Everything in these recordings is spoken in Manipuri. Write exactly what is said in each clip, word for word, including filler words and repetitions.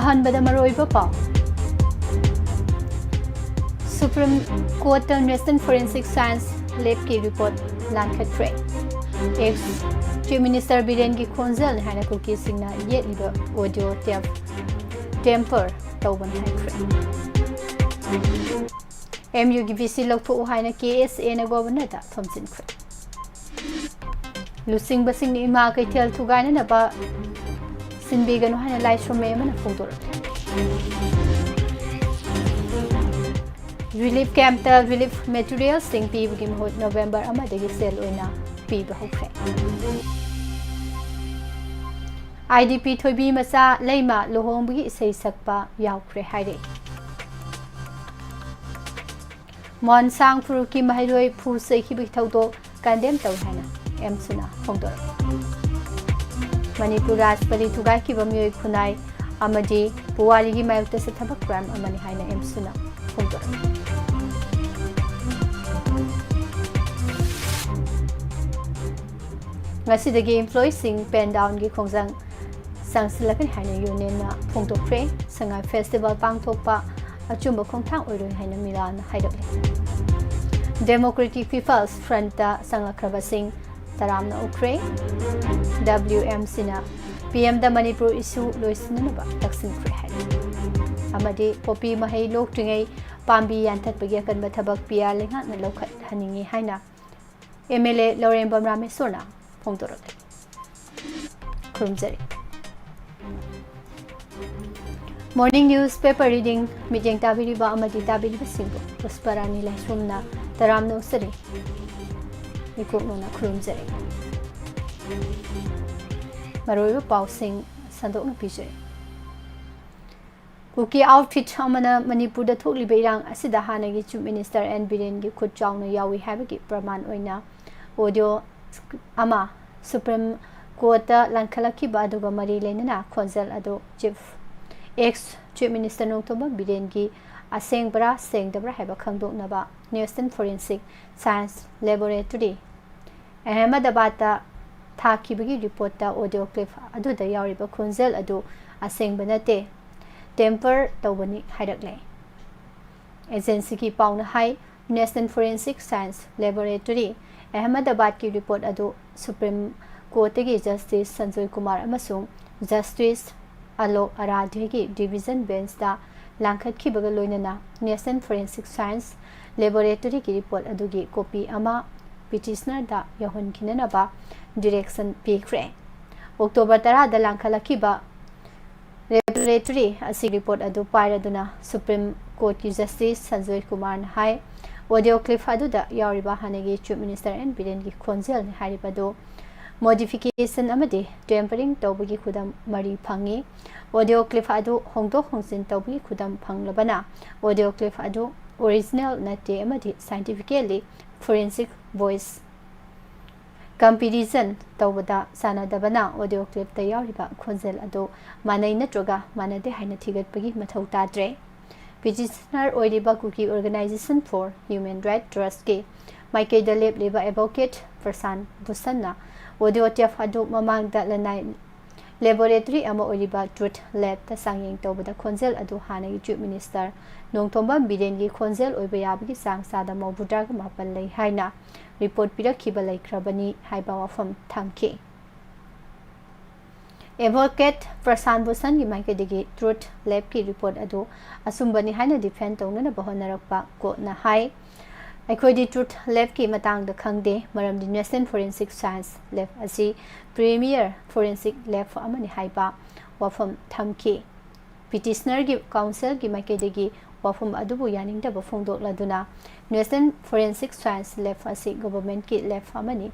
ꯑꯍꯥꯟꯕꯗ ꯃꯔꯨꯑꯣꯏꯕ ꯄꯥꯎ꯫ Supreme Courtꯇ National Forensic Science Labꯀꯤ report ꯂꯥꯟꯈꯠꯈ꯭ꯔꯦ꯫ Ex Chief Minister ꯕꯤꯔꯦꯟꯒꯤ ꯈꯣꯟꯖꯦꯜꯅꯤ ꯍꯥꯏꯅ ꯀꯨꯀꯤꯁꯤꯡꯅ ꯌꯦꯠꯂꯤꯕ audio tape tamper ꯇꯧꯕꯅꯤ ꯍꯥꯏꯈ꯭ꯔꯦ꯫ MUꯒꯤ VC ꯂꯧꯊꯣꯛꯎ ꯍꯥꯏꯅ KSAꯅ Governorꯗ ꯊꯣꯝꯖꯤꯟꯈ꯭ꯔꯦ꯫ ꯂꯨꯆꯤꯡꯕꯁꯤꯡꯅ ꯏꯃꯥ ꯀꯩꯊꯦꯜ ꯊꯨꯒꯥꯏꯅꯅꯕ ꯁꯤꯟꯕꯤꯒꯅꯨ ꯍꯥꯏꯅ ꯂꯥꯏꯁ꯭ꯔꯝ ꯑꯃꯅ ꯐꯣꯡꯗꯣꯔꯛꯂꯤ꯫ Relief campꯇ relief materialꯁꯤꯡ ꯄꯤꯕꯒꯤ ꯃꯍꯨꯠ November ꯑꯃꯗꯒꯤ ꯁꯦꯜ ꯑꯣꯏꯅ ꯄꯤꯕ ꯍꯧꯈ꯭ꯔꯦ꯫ IDP ꯊꯣꯏꯕꯤ ꯃꯆꯥ ꯂꯩꯃ ꯂꯨꯍꯣꯡꯕꯒꯤ ꯏꯁꯩ ꯁꯛꯄ ꯌꯥꯎꯈ꯭ꯔꯦ ꯍꯥꯏꯔꯦ꯫ ꯃꯣꯟꯁꯥꯡ ꯐꯨꯔꯨꯞꯀꯤ ꯃꯍꯩꯔꯣꯏ ꯐꯨ ꯆꯩꯈꯤꯕꯒꯤ ꯊꯧꯗꯣꯛ condemn ꯇꯧꯏ ꯍꯥꯏꯅ ꯑꯦꯝꯁꯨꯅ ꯐꯣꯡꯗꯣꯔꯛꯂꯤ꯫ ꯃꯅꯤꯄꯨꯔ ꯔꯥꯖꯄꯥꯂꯤ ꯊꯨꯒꯥꯏꯈꯤꯕ ꯃꯤꯑꯣꯏ ꯈꯨꯟꯅꯥꯏ ꯑꯃꯗꯤ ꯄꯨꯋꯥꯔꯤꯒꯤ ꯃꯥꯌꯣꯛꯇ ꯆꯠꯊꯕ crime ꯑꯃꯅꯤ ꯍꯥꯏꯅ ꯑꯦꯝꯁꯨꯅ ꯐꯣꯡꯗꯣꯔꯛꯂꯤ꯫ ꯉꯁꯤꯗꯒꯤ employeeꯁꯤꯡ pen downꯒꯤ ꯈꯣꯡꯖꯪ ꯆꯪꯁꯤꯜꯂꯛꯀꯅꯤ ꯍꯥꯏꯅ unionꯅ ꯐꯣꯡꯗꯣꯛꯈ꯭ꯔꯦ꯫ ꯁꯉꯥꯏ festival ꯄꯥꯡꯊꯣꯛꯄ ꯑꯆꯨꯝꯕ ꯈꯣꯡꯊꯥꯡ ꯑꯣꯏꯔꯣꯏ ꯍꯥꯏꯅ ꯃꯤꯂꯥꯅ ꯍꯥꯏꯔꯛꯂꯤ꯫ Democratic People's Frontꯇ ꯆꯪꯂꯛꯈ꯭ꯔꯕꯁꯤꯡ ꯇꯔꯥꯝꯅ ꯑꯣꯛꯈ꯭ꯔꯦ꯫ WMCꯅ PMꯗ ꯃꯅꯤꯄꯨꯔ issue ꯂꯣꯏꯁꯤꯟꯅꯅꯕ ꯇꯛꯁꯤꯟꯈ꯭ꯔꯦ ꯍꯥꯏꯔꯤ꯫ ꯑꯃꯗꯤ ꯄꯣꯄꯤ ꯃꯍꯩ ꯂꯣꯛꯇ꯭ꯔꯤꯉꯩ ꯄꯥꯝꯕꯤ ꯌꯥꯟꯊꯠꯄꯒꯤ ꯑꯀꯟꯕ ꯊꯕꯛ PR ꯂꯩꯉꯥꯛꯅ ꯂꯧꯈꯠꯍꯟꯅꯤꯡꯏ ꯍꯥꯏꯅ MLA ꯂꯧꯔꯦꯝꯕꯝ ꯔꯥꯃꯦꯁꯣꯔꯅ ꯐꯣꯡꯗꯣꯔꯛꯂꯤ꯫ ꯈꯨꯔꯨꯝꯖꯔꯤ꯫ Morning newspaper reading ꯃꯤꯠꯌꯦꯡ ꯇꯥꯕꯤꯔꯤꯕ ꯑꯃꯗꯤ ꯇꯥꯕꯤꯔꯤꯕꯁꯤꯡꯕꯨ ꯄꯨꯁꯄꯔꯥꯅꯤ ꯂꯥꯏꯁ꯭ꯔꯝꯅ ꯇꯔꯥꯝꯅ ꯑꯣꯛꯆꯔꯤ, ꯏꯀꯣꯛꯅꯅ ꯈꯨꯔꯨꯝꯖꯔꯤ꯫ ꯃꯔꯨꯑꯣꯏꯕ ꯄꯥꯎꯁꯤꯡ ꯁꯟꯗꯣꯛꯅ ꯄꯤꯖꯔꯤ꯫ ꯀꯨꯀꯤ outfit ꯑꯃꯅ ꯃꯅꯤꯄꯨꯔꯗ ꯊꯣꯛꯂꯤꯕ ꯏꯔꯥꯡ ꯑꯁꯤꯗ ꯍꯥꯟꯅꯒꯤ Chief Minister ꯑꯦꯟ ꯕꯤꯔꯦꯟꯒꯤ ꯈꯨꯠ ꯆꯥꯎꯅ ꯌꯥꯎꯏ ꯍꯥꯏꯕꯒꯤ ꯄ꯭ꯔꯃꯥꯟ ꯑꯣꯏꯅ audio ꯑꯃ Supreme Courtꯇ ꯂꯥꯟꯈꯠꯂꯛꯈꯤꯕ ꯑꯗꯨꯒ ꯃꯔꯤ ꯂꯩꯅꯅ ꯈꯣꯟꯖꯦꯜ ꯑꯗꯨ Chief, ex Chief Minister Nongthombam ꯕꯤꯔꯦꯟꯒꯤ ꯑꯁꯦꯡꯕꯔꯥ ꯁꯦꯡꯗꯕ꯭ꯔꯥ ꯍꯥꯏꯕ ꯈꯪꯗꯣꯛꯅꯕ National Forensic Science Laboratory ꯑꯍꯃꯗꯕꯥꯗꯇ ꯊꯥꯈꯤꯕꯒꯤ reportꯇ audio clip ꯑꯗꯨꯗ ꯌꯥꯎꯔꯤꯕ ꯈꯣꯟꯖꯦꯜ ꯑꯗꯨ ꯑꯁꯦꯡꯕ ꯅꯠꯇꯦ꯫ ꯇꯦꯝꯄꯔ ꯇꯧꯕꯅꯤ ꯍꯥꯏꯔꯛꯂꯦ꯫ ꯑꯦꯖꯦꯟꯁꯤꯒꯤ ꯄꯥꯎꯅ ꯍꯥꯏ, ꯅꯦꯁꯅꯦꯜ ꯐꯣꯔꯦꯟꯁꯤꯛ ꯁꯥꯏꯟꯁ ꯂꯦꯕꯣꯔꯦꯇꯣꯔꯤ ꯑꯍꯃꯗꯕꯥꯗꯀꯤ ꯔꯤꯄꯣꯔꯠ ꯑꯗꯨ ꯁꯨꯄ꯭ꯔꯤꯝ ꯀꯣꯔꯠꯇꯒꯤ ꯖꯁꯇꯤꯁ ꯁꯟꯖꯣꯏ ꯀꯨꯃꯥꯔ ꯑꯃꯁꯨꯡ ꯖꯁꯇꯤꯁ ꯑꯂꯣꯛ ꯑꯔꯥꯙ꯭ꯌꯒꯤ ꯗꯤꯚꯤꯖꯟ ꯕꯦꯟꯁꯇ ꯂꯥꯡꯈꯠꯈꯤꯕꯒ ꯂꯣꯏꯅꯅ ꯅꯦꯁꯅꯦꯜ ꯐꯣꯔꯦꯟꯁꯤꯛ ꯁꯥꯏꯟꯁ ꯂꯦꯕꯣꯔꯦꯇꯣꯔꯤꯒꯤ ꯔꯤꯄꯣꯔꯠ ꯑꯗꯨꯒꯤ ꯀꯣꯄꯤ ꯑꯃ ꯄꯤꯇꯤꯁꯅꯔꯗ ꯌꯧꯍꯟꯈꯤꯅꯅꯕ ꯗꯤꯔꯦꯛꯁꯟ ꯄꯤꯈ꯭ꯔꯦ꯫ ꯑꯣꯛꯇꯣꯕꯔ ꯇꯔꯥꯗ ꯂꯥꯡꯈꯠꯂꯛꯈꯤꯕ ꯂꯦꯕꯣꯔꯦꯇꯣꯔꯤ ꯑꯁꯤ ꯔꯤꯄꯣꯔꯠ ꯑꯗꯨ ꯄꯥꯏꯔꯗꯨꯅ ꯁꯨꯄ꯭ꯔꯤꯝ ꯀꯣꯔꯠꯀꯤ ꯖꯁꯇꯤꯁ ꯁꯟꯖꯣꯏ ꯀꯨꯃꯥꯔꯅ ꯍꯥꯏ, ꯑꯣꯗꯤꯑꯣ ꯀ꯭ꯂꯤꯞ ꯑꯗꯨꯗ ꯌꯥꯎꯔꯤꯕ ꯍꯥꯟꯅꯒꯤ ꯆꯤꯐ ꯃꯤꯅꯤꯁꯇꯔ ꯑꯦꯟ ꯕꯤꯔꯦꯟꯒꯤ ꯈꯣꯟꯖꯦꯜꯅꯤ ꯍꯥꯏꯔꯤꯕ ꯑꯗꯨ ꯃꯣꯗꯤꯐꯤꯀꯦꯁꯟ ꯑꯃꯗꯤ ꯇꯦꯝꯄꯔꯤꯡ ꯇꯧꯕꯒꯤ ꯈꯨꯗꯝ ꯃꯔꯤ ꯐꯪꯏ꯫ ꯑꯣꯗꯤꯑꯣ ꯀ꯭ꯂꯤꯞ ꯑꯗꯨ ꯍꯣꯡꯗꯣꯛ ꯍꯣꯡꯖꯤꯟ ꯇꯧꯕꯒꯤ ꯈꯨꯗꯝ ꯐꯪꯂꯕꯅ ꯑꯣꯗꯤꯑꯣ ꯀ꯭ꯂꯤꯞ ꯑꯗꯨ ꯑꯣꯔꯤꯖꯤꯅꯦꯜ ꯅꯠꯇꯦ ꯑꯃꯗꯤ ꯁꯥꯏꯟꯇꯤꯐꯤꯀꯦꯜꯂꯤ ꯐꯣꯔꯦꯟꯁꯤꯛ ꯚꯣꯏꯁ ꯀꯝꯄꯦꯔꯤꯖꯟ ꯇꯧꯕꯗ ꯆꯥꯟꯅꯗꯕꯅ ꯑꯣꯗꯤꯑꯣ ꯀ꯭ꯂꯤꯞꯇ ꯌꯥꯎꯔꯤꯕ ꯈꯣꯟꯖꯦꯜ ꯑꯗꯨ ꯃꯥꯟꯅꯩ ꯅꯠꯇ꯭ꯔꯒ ꯃꯥꯟꯅꯗꯦ ꯍꯥꯏꯅ ꯊꯤꯒꯠꯄꯒꯤ ꯃꯊꯧ ꯇꯥꯗ꯭ꯔꯦ꯫ ꯄꯤꯇꯤꯁꯅꯔ ꯑꯣꯏꯔꯤꯕ ꯀꯨꯀꯤ ꯑꯣꯔꯒꯅꯥꯏꯖꯦꯁꯟ ꯐꯣꯔ ꯍ꯭ꯌꯨꯃꯦꯟ ꯔꯥꯏꯠ ꯇ꯭ꯔꯁꯀꯤ ꯃꯥꯏꯀꯩꯗ ꯂꯦꯞꯂꯤꯕ ꯑꯦꯗꯚꯣꯀꯦꯠ ꯄ꯭ꯔꯁꯥꯟ ꯚꯨꯁꯟꯅ ꯑꯣꯗꯤꯑꯣ ꯇꯦꯞ ꯑꯗꯨ ꯃꯃꯥꯡꯗ ꯂꯅꯥꯏ ꯂꯦꯕꯣꯔꯦꯇꯣꯔꯤ ꯑꯃ ꯑꯣꯏꯔꯤꯕ ꯇ꯭ꯔꯨꯊ ꯂꯦꯕꯇ ꯆꯥꯡꯌꯦꯡ ꯇꯧꯕꯗ ꯈꯣꯟꯖꯦꯜ ꯑꯗꯨ ꯍꯥꯟꯅꯒꯤ ꯆꯤꯐ ꯃꯤꯅꯤꯁꯇꯔ ꯅꯣꯡꯊꯣꯝꯕꯝ ꯕꯤꯔꯦꯟꯒꯤ ꯈꯣꯟꯖꯦꯜ ꯑꯣꯏꯕ ꯌꯥꯕꯒꯤ ꯆꯥꯡ ꯆꯥꯗ ꯃꯧꯗ꯭ꯔꯥꯒ ꯃꯥꯄꯟ ꯂꯩ ꯍꯥꯏꯅ ꯔꯤꯄꯣꯔꯠ ꯄꯤꯔꯛꯈꯤꯕ ꯂꯩꯈ꯭ꯔꯕꯅꯤ ꯍꯥꯏꯕ ꯋꯥꯐꯝ ꯊꯝꯈꯤ꯫ ꯑꯦꯗꯚꯣꯀꯦꯠ ꯄ꯭ꯔꯁꯥꯟ ꯚꯨꯁꯟꯒꯤ ꯃꯥꯏꯀꯩꯗꯒꯤ ꯇ꯭ꯔꯨꯊ ꯂꯦꯕꯀꯤ ꯔꯤꯄꯣꯔꯠ ꯑꯗꯨ ꯑꯆꯨꯝꯕꯅꯤ ꯍꯥꯏꯅ ꯗꯤꯐꯦꯟ ꯇꯧꯅꯅꯕ ꯍꯣꯠꯅꯔꯛꯄ ꯀꯣꯔꯠꯅ ꯍꯥꯏ, ꯑꯩꯈꯣꯏꯗꯤ ꯇ꯭ꯔꯨꯊ ꯂꯦꯕꯀꯤ ꯃꯇꯥꯡꯗ ꯈꯪꯗꯦ, ꯃꯔꯝꯗꯤ ꯅꯦꯁꯅꯦꯜ ꯐꯣꯔꯦꯟꯁꯤꯛ ꯁꯥꯏꯟꯁ ꯂꯦꯕ ꯑꯁꯤ ꯄ꯭ꯔꯤꯃꯤꯌꯔ ꯐꯣꯔꯦꯟꯁꯤꯛ ꯂꯦꯕ ꯑꯃꯅꯤ ꯍꯥꯏꯕ ꯋꯥꯐꯝ ꯊꯝꯈꯤ꯫ ꯄꯤꯇꯤꯁꯅꯔꯒꯤ ꯀꯥꯎꯟꯁꯤꯜꯒꯤ ꯃꯥꯏꯀꯩꯗꯒꯤ ꯋꯥꯐꯝ ꯑꯗꯨꯕꯨ ꯌꯥꯅꯤꯡꯗꯕ ꯐꯣꯡꯗꯣꯛꯂꯗꯨꯅ ꯅꯦꯁꯅꯦꯜ ꯐꯣꯔꯦꯟꯁꯤꯛ ꯁꯥꯏꯟꯁ ꯂꯦꯕ ꯑꯁꯤ ꯒꯣꯚꯔꯟꯃꯦꯟꯠꯀꯤ ꯂꯦꯕ ꯑꯃꯅꯤ꯫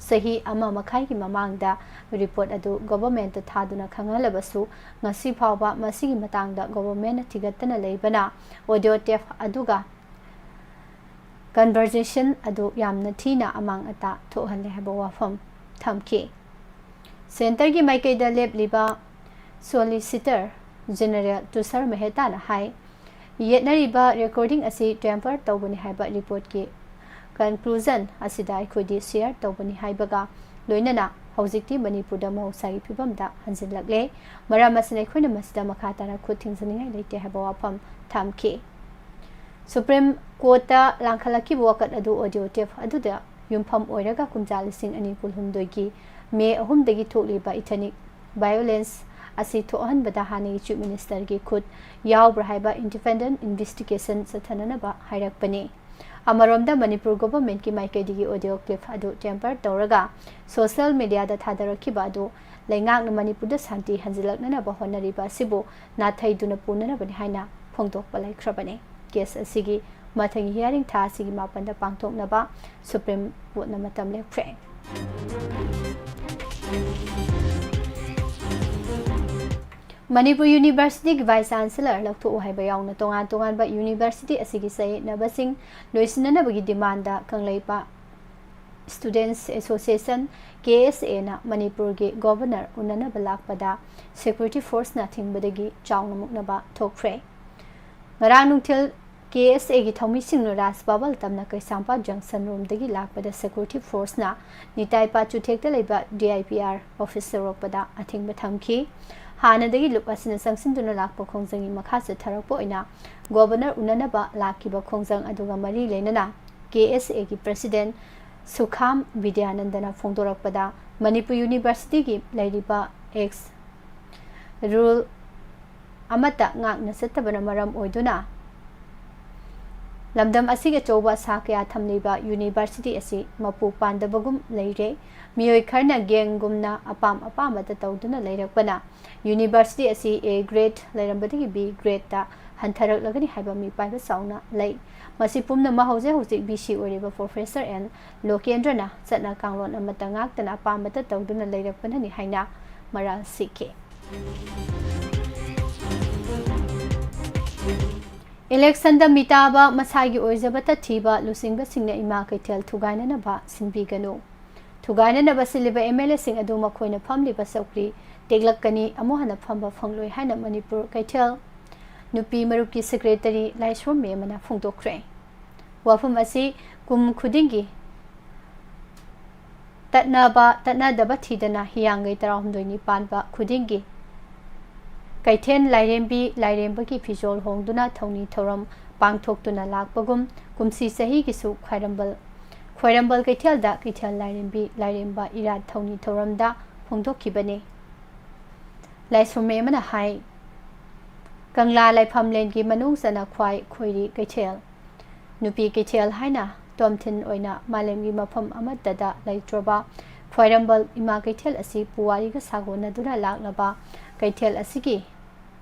ꯆꯍꯤ ꯑꯃ ꯃꯈꯥꯏꯒꯤ ꯃꯃꯥꯡꯗ ꯔꯤꯄꯣꯔꯠ ꯑꯗꯨ ꯒꯣꯚꯔꯟꯃꯦꯟꯠꯇ ꯊꯥꯗꯨꯅ ꯈꯪꯍꯜꯂꯕꯁꯨ ꯉꯁꯤ ꯐꯥꯎꯕ ꯃꯁꯤꯒꯤ ꯃꯇꯥꯡꯗ ꯒꯣꯚꯔꯟꯃꯦꯟꯠꯅ ꯊꯤꯒꯠꯇꯅ ꯂꯩꯕꯅ ꯑꯣꯗꯤꯑꯣ ꯇꯦꯞ ꯑꯗꯨꯒ ꯀꯟꯚꯔꯖꯦꯁꯟ ꯑꯗꯨ ꯌꯥꯝꯅ ꯊꯤꯅ ꯑꯃꯥꯡ ꯑꯇꯥ ꯊꯣꯛꯍꯜꯂꯦ ꯍꯥꯏꯕ ꯋꯥꯐꯝ ꯊꯝꯈꯤ꯫ ꯁꯦꯟꯇꯔꯒꯤ ꯃꯥꯏꯀꯩꯗ ꯂꯦꯞꯂꯤꯕ ꯁꯣꯂꯤꯁꯤꯇꯔ ꯖꯦꯅꯔꯦꯜ ꯇꯨꯁꯥꯔ ꯃꯦꯍꯇꯥꯅ ꯍꯥꯏ, ꯌꯦꯠꯅꯔꯤꯕ ꯔꯦꯀꯣꯔꯗꯤꯡ ꯑꯁꯤ ꯇꯦꯝꯄꯔ ꯇꯧꯕꯅꯤ ꯍꯥꯏꯕ ꯔꯤꯄꯣꯔꯠꯀꯤ ꯀꯟꯀ꯭ꯂꯨꯖꯟ ꯑꯁꯤꯗ ꯑꯩꯈꯣꯏꯗꯤ ꯁꯤꯌꯔ ꯇꯧꯕꯅꯤ ꯍꯥꯏꯕꯒ ꯂꯣꯏꯅꯅ ꯍꯧꯖꯤꯛꯇꯤ ꯃꯅꯤꯄꯨꯔꯗ ꯃꯍꯧꯁꯥꯒꯤ ꯐꯤꯕꯝꯗ ꯍꯟꯖꯤꯜꯂꯛꯂꯦ꯫ ꯃꯔꯝ ꯑꯁꯤꯅ ꯑꯩꯈꯣꯏꯅ ꯃꯁꯤꯗ ꯃꯈꯥ ꯇꯥꯅ ꯈꯨꯠ ꯊꯤꯡꯖꯅꯤꯡꯉꯥꯏ ꯂꯩꯇꯦ ꯍꯥꯏꯕ ꯋꯥꯐꯝ ꯊꯝꯈꯤ꯫ ꯁꯨꯄ꯭ꯔꯤꯝ ꯀꯣꯔꯠꯇ ꯂꯥꯡꯈꯠꯂꯛꯈꯤꯕ ꯋꯥꯀꯠ ꯑꯗꯨ ꯑꯣꯗꯤꯑꯣ ꯇꯦꯞ ꯑꯗꯨꯗ ꯌꯨꯝꯐꯝ ꯑꯣꯏꯔꯒ ꯀꯨꯝꯖꯥ ꯂꯤꯁꯤꯡ ꯑꯅꯤ ꯀꯨꯟꯍꯨꯝꯗꯣꯏꯒꯤ ꯃꯦ ꯑꯍꯨꯝꯗꯒꯤ ꯊꯣꯛꯂꯤꯕ ꯏꯊꯅꯤꯛ ꯚꯥꯏꯑꯣꯂꯦꯟꯁ ꯑꯁꯤ ꯊꯣꯛꯍꯟꯕꯗ ꯍꯥꯟꯅꯒꯤ ꯆꯤꯐ ꯃꯤꯅꯤꯁꯇꯔꯒꯤ ꯈꯨꯠ ꯌꯥꯎꯕ꯭ꯔꯥ ꯍꯥꯏꯕ ꯏꯟꯗꯤꯄꯦꯟꯗꯦꯟ ꯏꯟꯚꯦꯁꯇꯤꯒꯦꯁꯟ ꯆꯠꯊꯅꯅꯕ ꯍꯥꯏꯔꯛꯄꯅꯤ꯫ ꯑꯃꯔꯣꯝꯗ ꯃꯅꯤꯄꯨꯔ ꯒꯣꯚꯔꯟꯃꯦꯟꯠꯀꯤ ꯃꯥꯏꯀꯩꯗꯒꯤ ꯑꯣꯗꯤꯑꯣ ꯀ꯭ꯂꯤꯞ ꯑꯗꯨ ꯇꯦꯝꯄꯔ ꯇꯧꯔꯒ ꯁꯣꯁꯤꯌꯦꯜ ꯃꯤꯗꯤꯌꯥꯗ ꯊꯥꯗꯔꯛꯈꯤꯕ ꯑꯗꯨ ꯂꯩꯉꯥꯛꯅ ꯃꯅꯤꯄꯨꯔꯗ ꯁꯥꯟꯇꯤ ꯍꯟꯖꯤꯜꯂꯛꯅꯅꯕ ꯍꯣꯠꯅꯔꯤꯕ ꯑꯁꯤꯕꯨ ꯅꯥꯊꯩꯗꯨꯅ ꯄꯨꯅꯅꯕꯅꯤ ꯍꯥꯏꯅ ꯐꯣꯡꯗꯣꯛꯄ ꯂꯩꯈ꯭ꯔꯕꯅꯤ꯫ ꯀꯦꯁ ꯑꯁꯤꯒꯤ ꯃꯊꯪꯒꯤ ꯍꯤꯌꯥꯔꯤꯡ ꯊꯥ ꯑꯁꯤꯒꯤ ꯃꯥꯄꯟꯗ ꯄꯥꯡꯊꯣꯛꯅꯕ ꯁꯨꯄ꯭ꯔꯤꯝ ꯀꯣꯔꯠꯅ ꯃꯇꯝ ꯂꯦꯞꯈ꯭ꯔꯦ꯫ ꯃꯅꯤꯄꯨꯔ ꯌꯨꯅꯤꯚꯔꯁꯤꯇꯤꯒꯤ ꯚꯥꯏꯁ ꯆꯥꯟꯁꯦꯂꯔ ꯂꯧꯊꯣꯛꯎ ꯍꯥꯏꯕ ꯌꯥꯎꯅ ꯇꯣꯉꯥꯟ ꯇꯣꯉꯥꯟꯕ ꯌꯨꯅꯤꯚꯔꯁꯤꯇꯤ ꯑꯁꯤꯒꯤ ꯆꯌꯦꯠꯅꯕꯁꯤꯡ ꯂꯣꯏꯁꯤꯟꯅꯅꯕꯒꯤ ꯗꯤꯃꯥꯟꯗ ꯀꯪꯂꯩꯄꯥꯛ ꯁ꯭ꯇꯨꯗꯦꯟꯠꯁ ꯑꯦꯁꯣꯁꯤꯌꯦꯁꯟ, ꯀꯦ ꯑꯦꯁ ꯑꯦꯅ ꯃꯅꯤꯄꯨꯔꯒꯤ ꯒꯣꯚꯔꯅꯔ ꯎꯅꯅꯕ ꯂꯥꯛꯄꯗ ꯁꯦꯀ꯭ꯌꯨꯔꯤꯇꯤ ꯐꯣꯔꯁꯅ ꯊꯤꯡꯕꯗꯒꯤ ꯆꯥꯎꯅ ꯃꯨꯛꯅꯕ ꯊꯣꯛꯈ꯭ꯔꯦ꯫ ꯉꯔꯥꯡ ꯅꯨꯡꯊꯤꯜ ꯀꯦ ꯑꯦꯁ ꯑꯦꯒꯤ ꯊꯧꯃꯤꯁꯤꯡꯅ ꯔꯥꯖ ꯕꯕꯜ ꯇꯝꯅ ꯀꯩꯁꯥꯝꯄꯥꯠ ꯖꯪꯁꯟ ꯔꯣꯝꯗꯒꯤ ꯂꯥꯛꯄꯗ ꯁꯦꯀ꯭ꯌꯨꯔꯤꯇꯤ ꯐꯣꯔꯁꯅ ꯅꯤꯇꯥꯏ ꯄꯥꯠ ꯆꯨꯊꯦꯛꯇ ꯂꯩꯕ D I P R office ꯌꯧꯔꯛꯄꯗ ꯑꯊꯤꯡꯕ ꯊꯝꯈꯤ꯫ ꯍꯥꯟꯅꯗꯒꯤ ꯂꯨꯞ ꯑꯁꯤꯅ ꯆꯪꯁꯤꯟꯗꯨꯅ ꯂꯥꯛꯄ ꯈꯣꯡꯖꯪꯒꯤ ꯃꯈꯥ ꯆꯠꯊꯔꯛꯄ ꯑꯣꯏꯅ ꯒꯣꯚꯔꯅꯔ ꯎꯅꯅꯕ ꯂꯥꯛꯈꯤꯕ ꯈꯣꯡꯖꯪ ꯑꯗꯨꯒ ꯃꯔꯤ ꯂꯩꯅꯅ ꯀꯦ ꯑꯦꯁ ꯑꯦꯒꯤ ꯄ꯭ꯔꯁꯤꯗꯦꯟꯠ ꯁꯨꯈꯥꯝ ꯕꯤꯗ꯭ꯌꯥꯅꯟꯗꯅ ꯐꯣꯡꯗꯣꯔꯛꯄꯗ ꯃꯅꯤꯄꯨꯔ ꯌꯨꯅꯤꯚꯔꯁꯤꯇꯤꯒꯤ ꯂꯩꯔꯤꯕ ꯑꯦꯛꯁ ꯔꯨꯜ ꯑꯃꯠꯇ ꯉꯥꯛꯅ ꯆꯠꯇꯕꯅ ꯃꯔꯝ ꯑꯣꯏꯗꯨꯅ ꯂꯝꯗꯝ ꯑꯁꯤꯒꯤ ꯑꯆꯧꯕ ꯑꯁꯥ ꯀꯌꯥ ꯊꯝꯂꯤꯕ ꯌꯨꯅꯤꯚꯔꯁꯤꯇꯤ ꯑꯁꯤ ꯃꯄꯨ ꯄꯥꯟꯗꯕꯒꯨꯝ ꯂꯩꯔꯦ꯫ ꯃꯤꯑꯣꯏ ꯈꯔꯅ ꯒꯦꯡꯒꯨꯝꯅ ꯑꯄꯥꯝ ꯑꯄꯥꯝꯕꯇ ꯇꯧꯗꯨꯅ ꯂꯩꯔꯛꯄꯅ ꯌꯨꯅꯤꯚꯔꯁꯤꯇꯤ ꯑꯁꯤ ꯑꯦ ꯒ꯭ꯔꯦꯗ ꯂꯩꯔꯝꯕꯗꯒꯤ ꯕꯤ ꯒ꯭ꯔꯦꯗꯇ ꯍꯟꯊꯔꯛꯂꯒꯅꯤ ꯍꯥꯏꯕ ꯃꯤꯄꯥꯏꯕ ꯆꯥꯎꯅ ꯂꯩ꯫ ꯃꯁꯤ ꯄꯨꯝꯅꯃꯛ ꯍꯧꯖꯤꯛ ꯍꯧꯖꯤꯛ ꯚꯤ ꯁꯤ ꯑꯣꯏꯔꯤꯕ ꯄ꯭ꯔꯣꯐꯦꯁꯔ ꯑꯦꯟ ꯂꯣꯀꯦꯟꯗ꯭ꯔꯅ ꯆꯠꯅ ꯀꯥꯡꯂꯣꯟ ꯑꯃꯠꯇ ꯉꯥꯛꯇꯅ ꯑꯄꯥꯝꯕꯇ ꯇꯧꯗꯨꯅ ꯂꯩꯔꯛꯄꯅꯅꯤ ꯍꯥꯏꯅ ꯃꯔꯥꯜ ꯁꯤꯈꯤ꯫ ꯏꯂꯦꯛꯁꯟꯗ ꯃꯤꯇꯥꯕ ꯃꯁꯥꯒꯤ ꯑꯣꯏꯖꯕꯇ ꯊꯤꯕ ꯂꯨꯆꯤꯡꯕꯁꯤꯡꯅ ꯏꯃꯥ ꯀꯩꯊꯦꯜ ꯊꯨꯒꯥꯏꯅꯅꯕ ꯁꯤꯟꯕꯤꯒꯅꯨ꯫ ꯊꯨꯒꯥꯏꯅꯅꯕ ꯁꯤꯜꯂꯤꯕ ꯑꯦꯝ ꯑꯦꯜ ꯑꯦꯁꯤꯡ ꯑꯗꯨ ꯃꯈꯣꯏꯅ ꯐꯝꯂꯤꯕ ꯆꯧꯀ꯭ꯔꯤ ꯇꯦꯛꯂꯛꯀꯅꯤ, ꯑꯃꯨꯛ ꯍꯟꯅ ꯐꯝꯕ ꯐꯪꯂꯣꯏ ꯍꯥꯏꯅ ꯃꯅꯤꯄꯨꯔ ꯀꯩꯊꯦꯜ ꯅꯨꯄꯤ ꯃꯔꯨꯞꯀꯤ ꯁꯦꯀ꯭ꯔꯦꯇꯔꯤ ꯂꯥꯏꯁ꯭ꯔꯣꯝ ꯃꯦꯝꯅ ꯐꯣꯡꯗꯣꯛꯈ꯭ꯔꯦ꯫ ꯋꯥꯐꯝ ꯑꯁꯤ ꯀꯨꯝ ꯈꯨꯗꯤꯡꯒꯤ ꯇꯠꯅꯕ ꯇꯠꯅꯗꯕ ꯊꯤꯗꯅ ꯍꯤꯌꯥꯡꯒꯩ ꯇꯔꯥꯍꯨꯝꯗꯣꯏꯅꯤ ꯄꯥꯟꯕ ꯈꯨꯗꯤꯡꯒꯤ ꯀꯩꯊꯦꯜ ꯂꯥꯏꯔꯦꯝꯕꯤ ꯂꯥꯏꯔꯦꯝꯕꯒꯤ ꯐꯤꯖꯣꯜ ꯍꯣꯡꯗꯨꯅ ꯊꯧꯅꯤ ꯊꯧꯔꯝ ꯄꯥꯡꯊꯣꯛꯇꯨꯅ ꯂꯥꯛꯄꯒꯨꯝ, ꯀꯨꯝꯁꯤ ꯆꯍꯤꯒꯤꯁꯨ ꯈ꯭ꯋꯥꯏꯔꯝꯕꯜ, ꯈ꯭ꯋꯥꯏꯔꯝꯕꯜ ꯀꯩꯊꯦꯜꯗ ꯀꯩꯊꯦꯜ ꯂꯥꯏꯔꯦꯝꯕꯤ ꯂꯥꯏꯔꯦꯝꯕ ꯏꯔꯥꯠ ꯊꯧꯅꯤ ꯊꯧꯔꯝꯗ ꯐꯣꯡꯗꯣꯛꯈꯤꯕꯅꯤ꯫ ꯂꯥꯏꯁ꯭ꯔꯝꯃꯤ ꯑꯃꯅ ꯍꯥꯏ, ꯀꯪꯂꯥ ꯂꯥꯏꯐꯝꯂꯦꯟꯒꯤ ꯃꯅꯨꯡ ꯆꯟꯅ ꯈ꯭ꯋꯥꯏ ꯈꯣꯏꯔꯤ ꯀꯩꯊꯦꯜ, ꯅꯨꯄꯤ ꯀꯩꯊꯦꯜ ꯍꯥꯏꯅ ꯇꯣꯝꯊꯤꯟ ꯑꯣꯏꯅ ꯃꯥꯂꯦꯝꯒꯤ ꯃꯐꯝ ꯑꯃꯠꯇꯗ ꯂꯩꯇ꯭ꯔꯕ ꯈ꯭ꯋꯥꯏꯔꯝꯕꯜ ꯏꯃꯥ ꯀꯩꯊꯦꯜ ꯑꯁꯤ ꯄꯨꯋꯥꯔꯤꯒ ꯁꯥꯒꯣꯟꯅꯗꯨꯅ ꯂꯥꯛꯂꯕ ꯀꯩꯊꯦꯜ ꯑꯁꯤꯒꯤ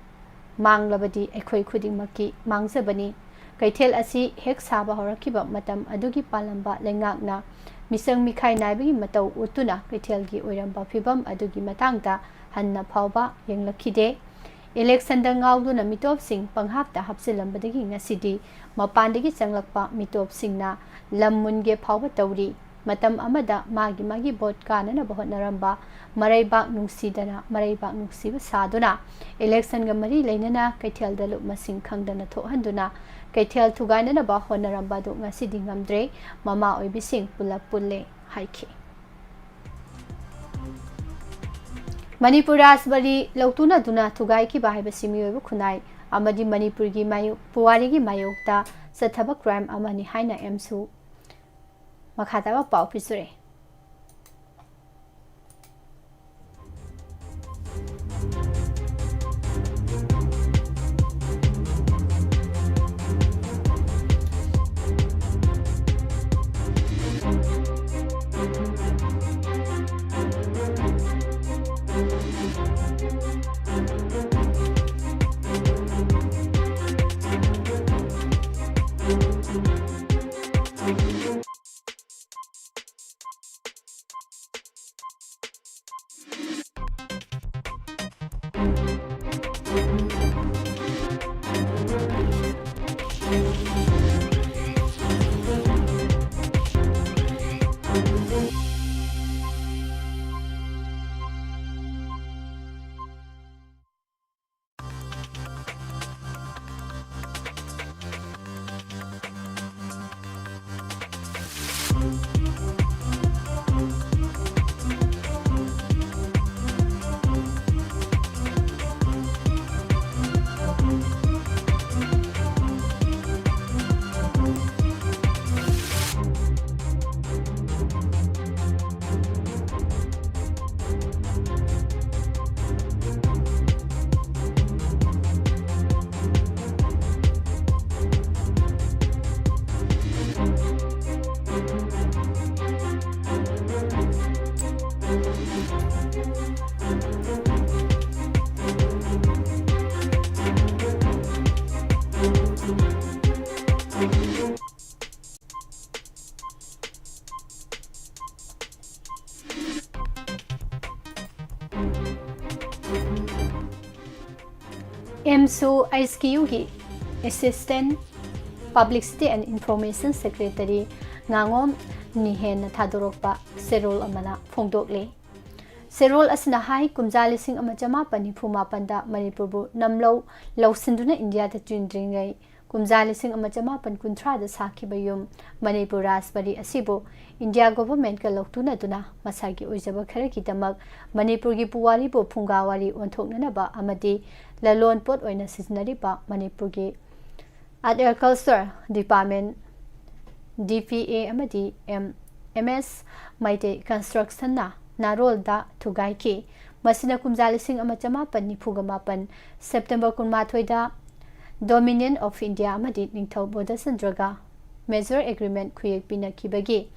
ꯃꯥꯡꯂꯕꯗꯤ ꯑꯩꯈꯣꯏ ꯈꯨꯗꯤꯡꯃꯛꯀꯤ ꯃꯥꯡꯖꯕꯅꯤ꯫ ꯀꯩꯊꯦꯜ ꯑꯁꯤ ꯍꯦꯛ ꯁꯥꯕ ꯍꯧꯔꯛꯈꯤꯕ ꯃꯇꯝ ꯑꯗꯨꯒꯤ ꯄꯥꯜꯂꯝꯕ ꯂꯩꯉꯥꯛꯅ ꯃꯤꯆꯪ ꯃꯤꯈꯥꯏ ꯅꯥꯏꯕꯒꯤ ꯃꯇꯧ ꯎꯠꯇꯨꯅ ꯀꯩꯊꯦꯜꯒꯤ ꯑꯣꯏꯔꯝꯕ ꯐꯤꯕꯝ ꯑꯗꯨꯒꯤ ꯃꯇꯥꯡꯗ ꯍꯟꯅ ꯐꯥꯎꯕ ꯌꯦꯡꯂꯛꯈꯤꯗꯦ꯫ ꯏꯂꯦꯛꯁꯟꯗ ꯉꯥꯎꯗꯨꯅ ꯃꯤꯇꯣꯞꯁꯤꯡ ꯄꯪꯍꯥꯞꯇ ꯍꯥꯞꯆꯤꯜꯂꯝꯕꯗꯒꯤ ꯉꯁꯤꯗꯤ ꯃꯄꯥꯟꯗꯒꯤ ꯆꯪꯂꯛꯄ ꯃꯤꯇꯣꯞꯁꯤꯡꯅ ꯂꯝ ꯃꯨꯟꯒꯦ ꯐꯥꯎꯕ ꯇꯧꯔꯤ꯫ ꯃꯇꯝ ꯑꯃꯗ ꯃꯥꯒꯤ ꯃꯥꯒꯤ ꯚꯣꯠ ꯀꯥꯅꯅꯕ ꯍꯣꯠꯅꯔꯝꯕ ꯃꯔꯩꯕꯥꯛ ꯅꯨꯡꯁꯤꯗꯅ, ꯃꯔꯩꯕꯥꯛ ꯅꯨꯡꯁꯤꯕ ꯁꯥꯗꯨꯅ, ꯏꯂꯦꯛꯁꯟꯒ ꯃꯔꯤ ꯂꯩꯅꯅ ꯀꯩꯊꯦꯜꯗ ꯂꯨꯞ ꯃꯁꯤꯡ ꯈꯪꯗꯅ ꯊꯣꯛꯍꯟꯗꯨꯅ, ꯀꯩꯊꯦꯜ ꯊꯨꯒꯥꯏꯅꯅꯕ ꯍꯣꯠꯅꯔꯝꯕ ꯑꯗꯨ ꯉꯁꯤꯗꯤ ꯉꯝꯗ꯭ꯔꯦ꯫ ꯃꯃꯥ ꯑꯣꯏꯕꯤꯁꯤꯡ ꯄꯨꯂꯞ ꯄꯨꯜꯂꯦ ꯍꯥꯏꯈꯤ꯫ ꯃꯅꯤꯄꯨꯔ ꯔꯥꯖꯕꯥꯔꯤ ꯂꯧꯇꯨꯅꯗꯨꯅ ꯊꯨꯒꯥꯏꯈꯤꯕ ꯍꯥꯏꯕꯁꯤ ꯃꯤꯑꯣꯏꯕ ꯈꯨꯟꯅꯥꯏ ꯑꯃꯗꯤ ꯃꯅꯤꯄꯨꯔꯒꯤ ꯃꯥꯌꯣꯛ-, ꯄꯨꯋꯥꯔꯤꯒꯤ ꯃꯥꯌꯣꯛꯇ ꯆꯠꯊꯕ ꯀ꯭ꯔꯥꯏꯝ ꯑꯃꯅꯤ ꯍꯥꯏꯅ ꯑꯦꯝꯁꯨ ꯃꯈꯥ ꯇꯥꯕ ꯄꯥꯎ ꯄꯤꯖꯔꯤ꯫ ꯑꯦꯝꯁꯨ ꯑꯩꯆ ꯀ꯭ꯌꯨꯒꯤ Assistant Publicity and Information Secretary ꯉꯥꯉꯣꯝ ꯅꯤꯍꯦꯟꯅ ꯊꯥꯗꯣꯔꯛꯄ ꯆꯦꯔꯣꯜ ꯑꯃꯅ ꯐꯣꯡꯗꯣꯛꯂꯤ꯫ ꯆꯦꯔꯣꯜ ꯑꯁꯤꯅ ꯍꯥꯏ, ꯀꯨꯝꯖꯥ ꯂꯤꯁꯤꯡ ꯑꯃ ꯆꯃꯥꯄꯟ ꯅꯤꯐꯨ ꯃꯥꯄꯟꯗ ꯃꯅꯤꯄꯨꯔꯕꯨ ꯅꯝꯂꯧ ꯂꯧꯁꯤꯟꯗꯨꯅ ꯏꯟꯗꯤꯌꯥꯗ ꯆꯦꯟꯗ꯭ꯔꯤꯉꯩ, ꯀꯨꯝꯖꯥ ꯂꯤꯁꯤꯡ ꯑꯃ ꯆꯃꯥꯄꯟ ꯀꯨꯟꯊ꯭ꯔꯥꯗ ꯁꯥꯈꯤꯕ ꯌꯨꯝ ꯃꯅꯤꯄꯨꯔ ꯔꯥꯖꯕꯥꯔꯤ ꯑꯁꯤꯕꯨ ꯏꯟꯗꯤꯌꯥ ꯒꯣꯚꯔꯟꯃꯦꯟꯠꯀ ꯂꯧꯇꯨꯅꯗꯨꯅ ꯃꯁꯥꯒꯤ ꯑꯣꯏꯖꯕ ꯈꯔꯒꯤꯗꯃꯛ ꯃꯅꯤꯄꯨꯔꯒꯤ ꯄꯨꯋꯥꯔꯤꯕꯨ ꯐꯨꯡꯒꯥ ꯋꯥꯔꯤ ꯑꯣꯟꯊꯣꯛꯅꯅꯕ ꯑꯃꯗꯤ ꯂꯂꯣꯟ ꯄꯣꯠ ꯑꯣꯏꯅ ꯁꯤꯖꯤꯟꯅꯔꯤꯕ ꯃꯅꯤꯄꯨꯔꯒꯤ Art and Culture Department, ꯗꯤ ꯄꯤ ꯑꯦ ꯑꯃꯗꯤ ꯑꯦꯝ ꯑꯦꯝ ꯑꯦꯁ ꯃꯩꯇꯩ ꯀꯟꯁꯇ꯭ꯔꯛꯁꯟꯅ ꯅꯥꯔꯣꯜꯗ ꯊꯨꯒꯥꯏꯈꯤ꯫ ꯃꯁꯤꯅ ꯀꯨꯝꯖꯥ ꯂꯤꯁꯤꯡ ꯑꯃ ꯆꯃꯥꯄꯟ ꯅꯤꯐꯨꯒ ꯃꯥꯄꯟ September ꯀꯨꯟꯃꯥꯊꯣꯏꯗ Dominion of India ꯑꯃꯗꯤ ꯅꯤꯡꯊꯧ ꯕꯣꯙꯆꯟꯗ꯭ꯔꯒ Merger Agreement ꯈꯨꯌꯦꯛ ꯄꯤꯅꯈꯤꯕꯒꯤ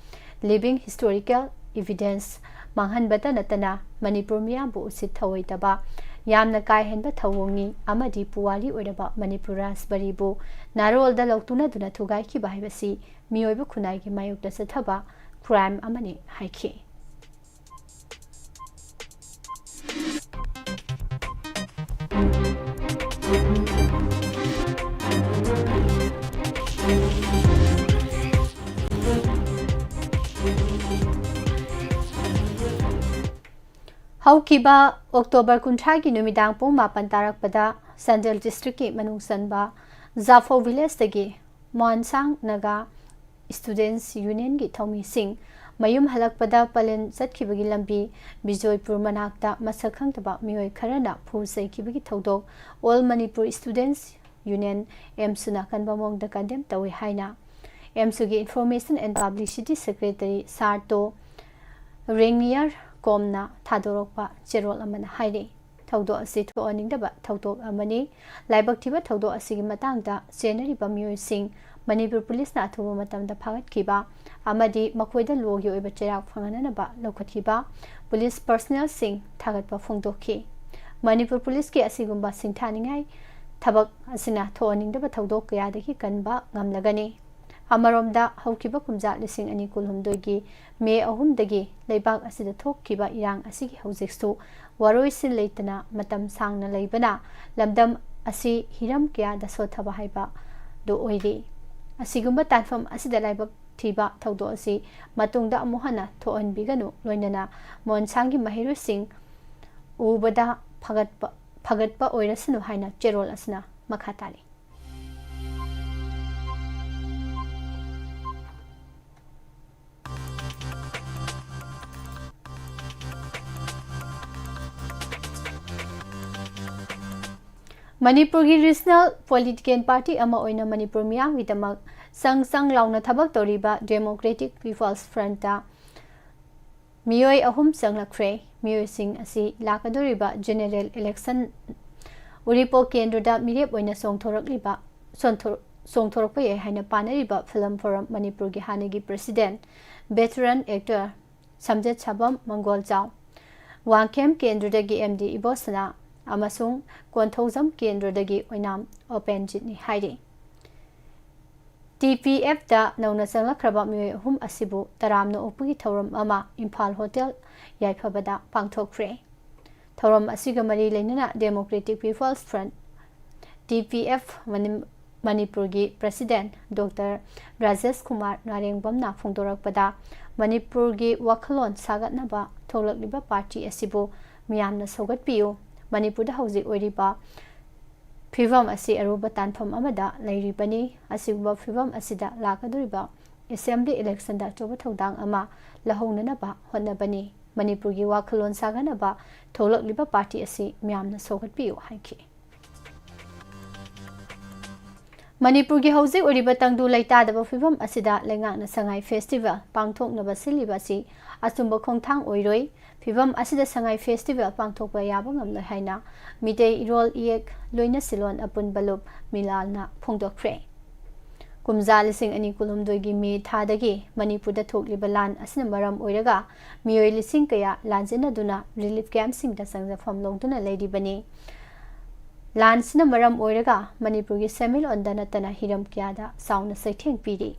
living historical evidence ꯃꯥꯡꯍꯟꯕꯇ ꯅꯠꯇꯅ ꯃꯅꯤꯄꯨꯔ ꯃꯤꯌꯥꯝꯕꯨ ꯎꯁꯤꯠ ꯊꯑꯣꯏꯗꯕ, ꯌꯥꯝꯅ ꯀꯥꯏꯍꯟꯕ ꯊꯧꯑꯣꯡꯅꯤ ꯑꯃꯗꯤ ꯄꯨꯋꯥꯔꯤ ꯑꯣꯏꯔꯕ ꯃꯅꯤꯄꯨꯔ ꯔꯥꯖꯕꯥꯔꯤꯕꯨ ꯅꯥꯔꯣꯜꯗ ꯂꯧꯇꯨꯅꯗꯨꯅ ꯊꯨꯒꯥꯏꯈꯤꯕ ꯍꯥꯏꯕꯁꯤ ꯃꯤꯑꯣꯏꯕ ꯈꯨꯟꯅꯥꯏꯒꯤ ꯃꯥꯌꯣꯛꯇ ꯆꯠꯊꯕ crime ꯑꯃꯅꯤ ꯍꯥꯏꯈꯤ꯫ ꯍꯧꯈꯤꯕ October ꯀꯨꯟꯊ꯭ꯔꯥꯒꯤ ꯅꯨꯃꯤꯗꯥꯡ ꯄꯨꯡ ꯃꯥꯄꯟ ꯇꯥꯔꯛꯄꯗ ꯆꯥꯟꯗꯦꯜ district ꯀꯤ ꯃꯅꯨꯡ ꯆꯟꯕ ꯖꯥꯐꯧ village ꯇꯒꯤ ꯃꯣꯟꯁꯥꯡ ꯅꯥꯒꯥ Students Union ꯒꯤ ꯊꯧꯃꯤꯁꯤꯡ ꯃꯌꯨꯝ ꯍꯜꯂꯛꯄꯗ ꯄꯂꯦꯟ ꯆꯠꯈꯤꯕꯒꯤ ꯂꯝꯕꯤ ꯕꯤꯖꯣꯏꯄꯨꯔ ꯃꯅꯥꯛꯇ ꯃꯁꯛ ꯈꯪꯗꯕ ꯃꯤꯑꯣꯏ ꯈꯔꯅ ꯐꯨ ꯆꯩꯈꯤꯕꯒꯤ ꯊꯧꯗꯣꯛ All Manipur Students Union, ꯑꯦꯝꯁꯨꯅ ꯑꯀꯟꯕ ꯃꯑꯣꯡꯗ condemn ꯇꯧꯏ ꯍꯥꯏꯅ ꯑꯦꯝꯁꯨꯒꯤ Information and Publicity Secretary ꯁꯥꯔꯇꯣ ꯔꯦꯡꯅꯤꯌꯔ ꯀꯣꯝꯅ ꯊꯥꯗꯣꯔꯛꯄ ꯆꯦꯔꯣꯜ ꯑꯃꯅ ꯍꯥꯏꯔꯤ꯫ ꯊꯧꯗꯣꯛ ꯑꯁꯤ ꯊꯣꯛꯍꯟꯅꯤꯡꯗꯕ ꯊꯧꯗꯣꯛ ꯑꯃꯅꯤ꯫ ꯂꯥꯏꯕꯛ ꯊꯤꯕ ꯊꯧꯗꯣꯛ ꯑꯁꯤꯒꯤ ꯃꯇꯥꯡꯗ ꯆꯦꯟꯅꯔꯤꯕ ꯃꯤꯑꯣꯏꯁꯤꯡ ꯃꯅꯤꯄꯨꯔ ꯄꯨꯂꯤꯁꯅ ꯑꯊꯨꯕ ꯃꯇꯝꯗ ꯐꯥꯒꯠꯈꯤꯕ ꯑꯃꯗꯤ ꯃꯈꯣꯏꯗ ꯂꯣꯒꯤ ꯑꯣꯏꯕ ꯆꯩꯔꯥꯛ ꯐꯪꯍꯟꯅꯅꯕ ꯂꯧꯈꯠꯈꯤꯕ ꯄꯨꯂꯤꯁ ꯄꯔꯁꯅꯦꯜꯁꯤꯡ ꯊꯥꯒꯠꯄ ꯐꯣꯡꯗꯣꯛꯈꯤ꯫ ꯃꯅꯤꯄꯨꯔ ꯄꯨꯂꯤꯁꯀꯤ ꯑꯁꯤꯒꯨꯝꯕ ꯁꯤꯡꯊꯥꯅꯤꯡꯉꯥꯏ ꯊꯕꯛ ꯑꯁꯤꯅ ꯊꯣꯛꯍꯟꯅꯤꯡꯗꯕ ꯊꯧꯗꯣꯛ ꯀꯌꯥꯗꯒꯤ ꯀꯟꯕ ꯉꯝꯂꯒꯅꯤ꯫ ꯑꯃꯔꯣꯝꯗ, ꯍꯧꯈꯤꯕ ꯀꯨꯝꯖꯥ ꯂꯤꯁꯤꯡ ꯑꯅꯤ ꯀꯨꯟꯍꯨꯝꯗꯣꯏꯒꯤ ꯃꯦ ꯑꯍꯨꯝꯗꯒꯤ ꯂꯩꯕꯥꯛ ꯑꯁꯤꯗ ꯊꯣꯛꯈꯤꯕ ꯏꯔꯥꯡ ꯑꯁꯤꯒꯤ ꯍꯧꯖꯤꯛꯁꯨ ꯋꯥꯔꯣꯏꯁꯤꯟ ꯂꯩꯇꯅ ꯃꯇꯝ ꯁꯥꯡꯅ ꯂꯩꯕꯅ ꯂꯝꯗꯝ ꯑꯁꯤ ꯍꯤꯔꯝ ꯀꯌꯥꯗ ꯁꯣꯠꯊꯕ ꯍꯥꯏꯕꯗꯨ ꯑꯣꯏꯔꯤ꯫ ꯑꯁꯤꯒꯨꯝꯕ ꯇꯥꯟꯐꯝ ꯑꯁꯤꯗ ꯂꯥꯏꯕꯛ ꯊꯤꯕ ꯊꯧꯗꯣꯛ ꯑꯁꯤ ꯃꯇꯨꯡꯗ ꯑꯃꯨꯛ ꯍꯟꯅ ꯊꯣꯛꯍꯟꯕꯤꯒꯅꯨ, ꯂꯣꯏꯅꯅ ꯃꯣꯟꯁꯥꯡꯒꯤ ꯃꯍꯩꯔꯣꯏꯁꯤꯡ ꯎꯕꯗ ꯐꯒꯠꯄ, ꯐꯒꯠꯄ ꯑꯣꯏꯔꯁꯅꯨ ꯍꯥꯏꯅ ꯆꯦꯔꯣꯜ ꯑꯁꯤꯅ ꯃꯈꯥ ꯇꯥꯔꯤ꯫ ꯃꯅꯤꯄꯨꯔꯒꯤ ꯔꯤꯖꯅꯦꯜ ꯄꯣꯂꯤꯇꯤꯀꯦꯜ ꯄꯥꯔꯇꯤ ꯑꯃ ꯑꯣꯏꯅ ꯃꯅꯤꯄꯨꯔ ꯃꯤꯌꯥꯝꯒꯤꯗꯃꯛ ꯆꯪ ꯆꯪ ꯂꯥꯎꯅ ꯊꯕꯛ ꯇꯧꯔꯤꯕ ꯗꯦꯃꯣꯀ꯭ꯔꯦꯇꯤꯛ ꯄꯤꯄꯜꯁ ꯐ꯭ꯔꯟꯠꯇ ꯃꯤꯑꯣꯏ ꯑꯍꯨꯝ ꯆꯪꯂꯛꯈ꯭ꯔꯦ꯫ ꯃꯤꯑꯣꯏꯁꯤꯡ ꯑꯁꯤ ꯂꯥꯛꯀꯗꯧꯔꯤꯕ ꯖꯦꯅꯦꯔꯦꯜ ꯏꯂꯦꯛꯁꯟ ꯎꯔꯤꯄꯣꯛ ꯀꯦꯟꯗ꯭ꯔꯗ ꯃꯤꯔꯦꯞ ꯑꯣꯏꯅ ꯆꯣꯡꯊꯣꯔꯛꯂꯤꯕ, ꯆꯣꯟꯊꯣ-, ꯆꯣꯡꯊꯣꯔꯛꯄ ꯌꯥꯏ ꯍꯥꯏꯅ ꯄꯥꯅꯔꯤꯕ ꯐꯤꯂꯝ ꯐꯣꯔꯝ ꯃꯅꯤꯄꯨꯔꯒꯤ ꯍꯥꯟꯅꯒꯤ president, veteran actor Samjetsabam Mangoljao, Wangkhem ꯀꯦꯟꯗ꯭ꯔꯗꯒꯤ ꯑꯦꯝ ꯗꯤ ꯏꯕꯣꯁꯅꯥ ꯑꯃꯁꯨꯡ ꯀꯣꯟꯊꯧꯖꯝ ꯀꯦꯟꯗ꯭ꯔꯗꯒꯤ ꯑꯣꯏꯅꯥꯝ ꯑꯣꯄꯦꯟꯖꯤꯠꯅꯤ ꯍꯥꯏꯔꯤ꯫ ꯇꯤ ꯄꯤ ꯑꯦꯐꯇ ꯅꯧꯅ ꯆꯪꯂꯛꯈ꯭ꯔꯕ ꯃꯤꯑꯣꯏ ꯑꯍꯨꯝ ꯑꯁꯤꯕꯨ ꯇꯔꯥꯝꯅ ꯑꯣꯛꯄꯒꯤ ꯊꯧꯔꯝ ꯑꯃ ꯏꯝꯐꯥꯜ ꯍꯣꯇꯦꯜ ꯌꯥꯏꯐꯕꯗ ꯄꯥꯡꯊꯣꯛꯈ꯭ꯔꯦ꯫ ꯊꯧꯔꯝ ꯑꯁꯤꯒ ꯃꯔꯤ ꯂꯩꯅꯅ ꯗꯦꯃꯣꯀ꯭ꯔꯦꯇꯤꯛ ꯄꯤꯄꯜꯁ ꯐ꯭ꯔꯟꯠ, ꯗꯤ ꯄꯤ ꯑꯦꯐ, ꯃꯅꯤ-, ꯃꯅꯤꯄꯨꯔꯒꯤ ꯄ꯭ꯔꯦꯁꯤꯗꯦꯟꯠ ꯗꯣꯛꯇꯔ ꯔꯥꯖꯦꯁ ꯀꯨꯃꯥꯔ ꯅꯥꯔꯦꯡꯕꯝꯅ ꯐꯣꯡꯗꯣꯔꯛꯄꯗ, ꯃꯅꯤꯄꯨꯔꯒꯤ ꯋꯥꯈꯜꯂꯣꯟ ꯁꯥꯒꯠꯅꯕ ꯊꯣꯛꯂꯛꯂꯤꯕ ꯄꯥꯔꯇꯤ ꯑꯁꯤꯕꯨ ꯃꯤꯌꯥꯝꯅ ꯁꯧꯒꯠꯄꯤꯌꯨ꯫ ꯃꯅꯤꯄꯨꯔꯗ ꯍꯧꯖꯤꯛ ꯑꯣꯏꯔꯤꯕ ꯐꯤꯕꯝ ꯑꯁꯤ ꯑꯔꯨꯕ ꯇꯥꯟꯐꯝ ꯑꯃꯗ ꯂꯩꯔꯤꯕꯅꯤ꯫ ꯑꯁꯤꯒꯨꯝꯕ ꯐꯤꯕꯝ ꯑꯁꯤꯗ ꯂꯥꯛꯀꯗꯧꯔꯤꯕ ꯑꯦꯁꯦꯝꯕ꯭ꯂꯤ ꯏꯂꯦꯛꯁꯟꯗ ꯑꯆꯧꯕ ꯊꯧꯗꯥꯡ ꯑꯃ ꯂꯧꯍꯧꯅꯅꯕ ꯍꯣꯠꯅꯕꯅꯤ꯫ ꯃꯅꯤꯄꯨꯔꯒꯤ ꯋꯥꯈꯜꯂꯣꯟ ꯁꯥꯒꯠꯅꯕ ꯊꯣꯛꯂꯛꯂꯤꯕ ꯄꯥꯔꯇꯤ ꯑꯁꯤ ꯃꯤꯌꯥꯝꯅ ꯁꯧꯒꯠꯄꯤꯌꯨ ꯍꯥꯏꯈꯤ꯫ ꯃꯅꯤꯄꯨꯔꯒꯤ ꯍꯧꯖꯤꯛ ꯑꯣꯏꯔꯤꯕ ꯇꯪꯗꯨ ꯂꯩꯇꯥꯗꯕ ꯐꯤꯕꯝ ꯑꯁꯤꯗ ꯂꯩꯉꯥꯛꯅ ꯁꯉꯥꯏ ꯐꯦꯁꯇꯤꯚꯦꯜ ꯄꯥꯡꯊꯣꯛꯅꯕ ꯁꯤꯜꯂꯤꯕ ꯑꯁꯤ ꯑꯆꯨꯝꯕ ꯈꯣꯡꯊꯥꯡ ꯑꯣꯏꯔꯣꯏ꯫ ꯐꯤꯕꯝ ꯑꯁꯤꯗ ꯁꯉꯥꯏ ꯐꯦꯁꯇꯤꯚꯦꯜ ꯄꯥꯡꯊꯣꯛꯄ ꯌꯥꯕ ꯉꯝꯂꯣꯏ ꯍꯥꯏꯅ ꯃꯤꯇꯩ ꯏꯔꯣꯜ ꯏꯌꯦꯛ ꯂꯣꯏꯅ ꯁꯤꯂꯣꯟ ꯑꯄꯨꯟꯕ ꯂꯨꯞ ꯃꯤꯂꯥꯜꯅ ꯐꯣꯡꯗꯣꯛꯈ꯭ꯔꯦ꯫ ꯀꯨꯝꯖꯥ ꯂꯤꯁꯤꯡ ꯑꯅꯤ ꯀꯨꯟꯍꯨꯝꯗꯣꯏꯒꯤ ꯃꯦ ꯊꯥꯗꯒꯤ ꯃꯅꯤꯄꯨꯔꯗ ꯊꯣꯛꯂꯤꯕ ꯂꯥꯟ ꯑꯁꯤꯅ ꯃꯔꯝ ꯑꯣꯏꯔꯒ ꯃꯤꯑꯣꯏ ꯂꯤꯁꯤꯡ ꯀꯌꯥ ꯂꯥꯟꯖꯦꯟꯅꯗꯨꯅ ꯔꯤꯂꯤꯐ ꯀꯦꯝꯞꯁꯤꯡꯗ ꯆꯪꯖꯐꯝ ꯂꯧꯗꯨꯅ ꯂꯩꯔꯤꯕꯅꯤ꯫ ꯂꯥꯟꯁꯤꯅ ꯃꯔꯝ ꯑꯣꯏꯔꯒ ꯃꯅꯤꯄꯨꯔꯒꯤ ꯁꯦꯟꯃꯤꯠꯂꯣꯟꯗ ꯅꯠꯇꯅ ꯍꯤꯔꯝ ꯀꯌꯥꯗ ꯆꯥꯎꯅ ꯆꯩꯊꯦꯡ ꯄꯤꯔꯤ꯫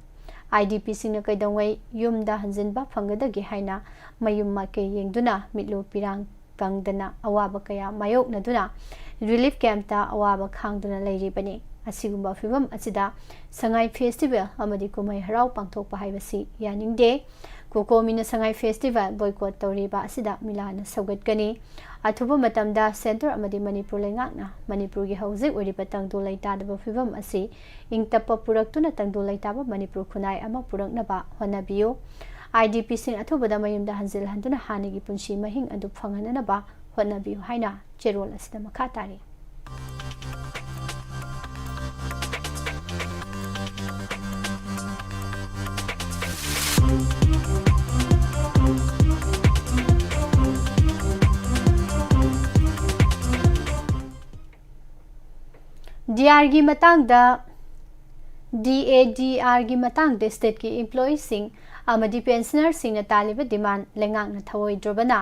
ꯑꯥꯏ ꯗꯤ ꯄꯤꯁꯤꯡꯅ ꯀꯩꯗꯧꯉꯩ ꯌꯨꯝꯗ ꯍꯟꯖꯤꯟꯕ ꯐꯪꯒꯗꯒꯦ ꯍꯥꯏꯅ ꯃꯌꯨꯝ ꯃꯥꯏꯀꯩ ꯌꯦꯡꯗꯨꯅ ꯃꯤꯠꯂꯨ ꯄꯤꯔꯥꯡ ꯀꯪꯗꯅ ꯑꯋꯥꯕ ꯀꯌꯥ ꯃꯥꯌꯣꯛꯅꯗꯨꯅ ꯔꯤꯂꯤꯐ ꯀꯦꯝꯞꯇ ꯑꯋꯥꯕ ꯈꯥꯡꯗꯨꯅ ꯂꯩꯔꯤꯕꯅꯤ꯫ ꯑꯁꯤꯒꯨꯝꯕ ꯐꯤꯚꯝ ꯑꯁꯤꯗ ꯁꯉꯥꯏ ꯐꯦꯁꯇꯤꯚꯦꯜ ꯑꯃꯗꯤ ꯀꯨꯝꯍꯩ ꯍꯔꯥꯎ ꯄꯥꯡꯊꯣꯛꯄ ꯍꯥꯏꯕꯁꯤ ꯌꯥꯅꯤꯡꯗꯦ꯫ ꯀꯣꯀꯣꯃꯤꯅ ꯁꯉꯥꯏ ꯐꯦꯁꯇꯤꯚꯦꯜ ꯕꯣꯏꯀꯣꯠ ꯇꯧꯔꯤꯕ ꯑꯁꯤꯗ ꯃꯤꯂꯥꯟꯅ ꯁꯧꯒꯠꯀꯅꯤ꯫ ꯑꯊꯨꯕ ꯃꯇꯝꯗ ꯁꯦꯟꯇꯔ ꯑꯃꯗꯤ ꯃꯅꯤꯄꯨꯔ ꯂꯩꯉꯥꯛꯅ ꯃꯅꯤꯄꯨꯔꯒꯤ ꯍꯧꯖꯤꯛ ꯑꯣꯏꯔꯤꯕ ꯇꯪꯗꯨ ꯂꯩꯇꯥꯗꯕ ꯐꯤꯚꯝ ꯑꯁꯤ ꯏꯪ ꯇꯞꯄ ꯄꯨꯔꯛꯇꯨꯅ ꯇꯪꯗꯨ ꯂꯩꯇꯥꯕ ꯃꯅꯤꯄꯨꯔ ꯈꯨꯟꯅꯥꯏ ꯑꯃ ꯄꯨꯔꯛꯅꯕ ꯍꯣꯠꯅꯕꯤꯌꯨ꯫ ꯑꯥꯏ ꯗꯤ ꯄꯤꯁꯤꯡ ꯑꯊꯨꯕꯗ ꯃꯌꯨꯝꯗ ꯍꯟꯖꯤꯜꯍꯟꯗꯨꯅ ꯍꯥꯟꯅꯒꯤ ꯄꯨꯟꯁꯤ ꯃꯍꯤꯡ ꯑꯗꯨ ꯐꯪꯍꯟꯅꯅꯕ ꯍꯣꯠꯅꯕꯤꯌꯨ ꯍꯥꯏꯅ ꯆꯦꯔꯣꯜ ꯑꯁꯤꯗ ꯃꯈꯥ ꯇꯥꯔꯤ꯫ ꯗꯤ ꯑꯥꯔꯒꯤ ꯃꯇꯥꯡꯗ, ꯗꯤ ꯑꯦ ꯗꯤ ꯑꯥꯔꯒꯤ ꯃꯇꯥꯡꯗ ꯁ꯭ꯇꯦꯠꯀꯤ ꯏꯝꯄ꯭ꯂꯣꯌꯤꯁꯤꯡ ꯑꯃꯗꯤ ꯄꯦꯟꯁꯅꯔꯁꯤꯡꯅ ꯇꯥꯜꯂꯤꯕ ꯗꯤꯃꯥꯟ ꯂꯩꯉꯥꯛꯅ ꯊꯧꯑꯣꯏꯗ꯭ꯔꯕꯅ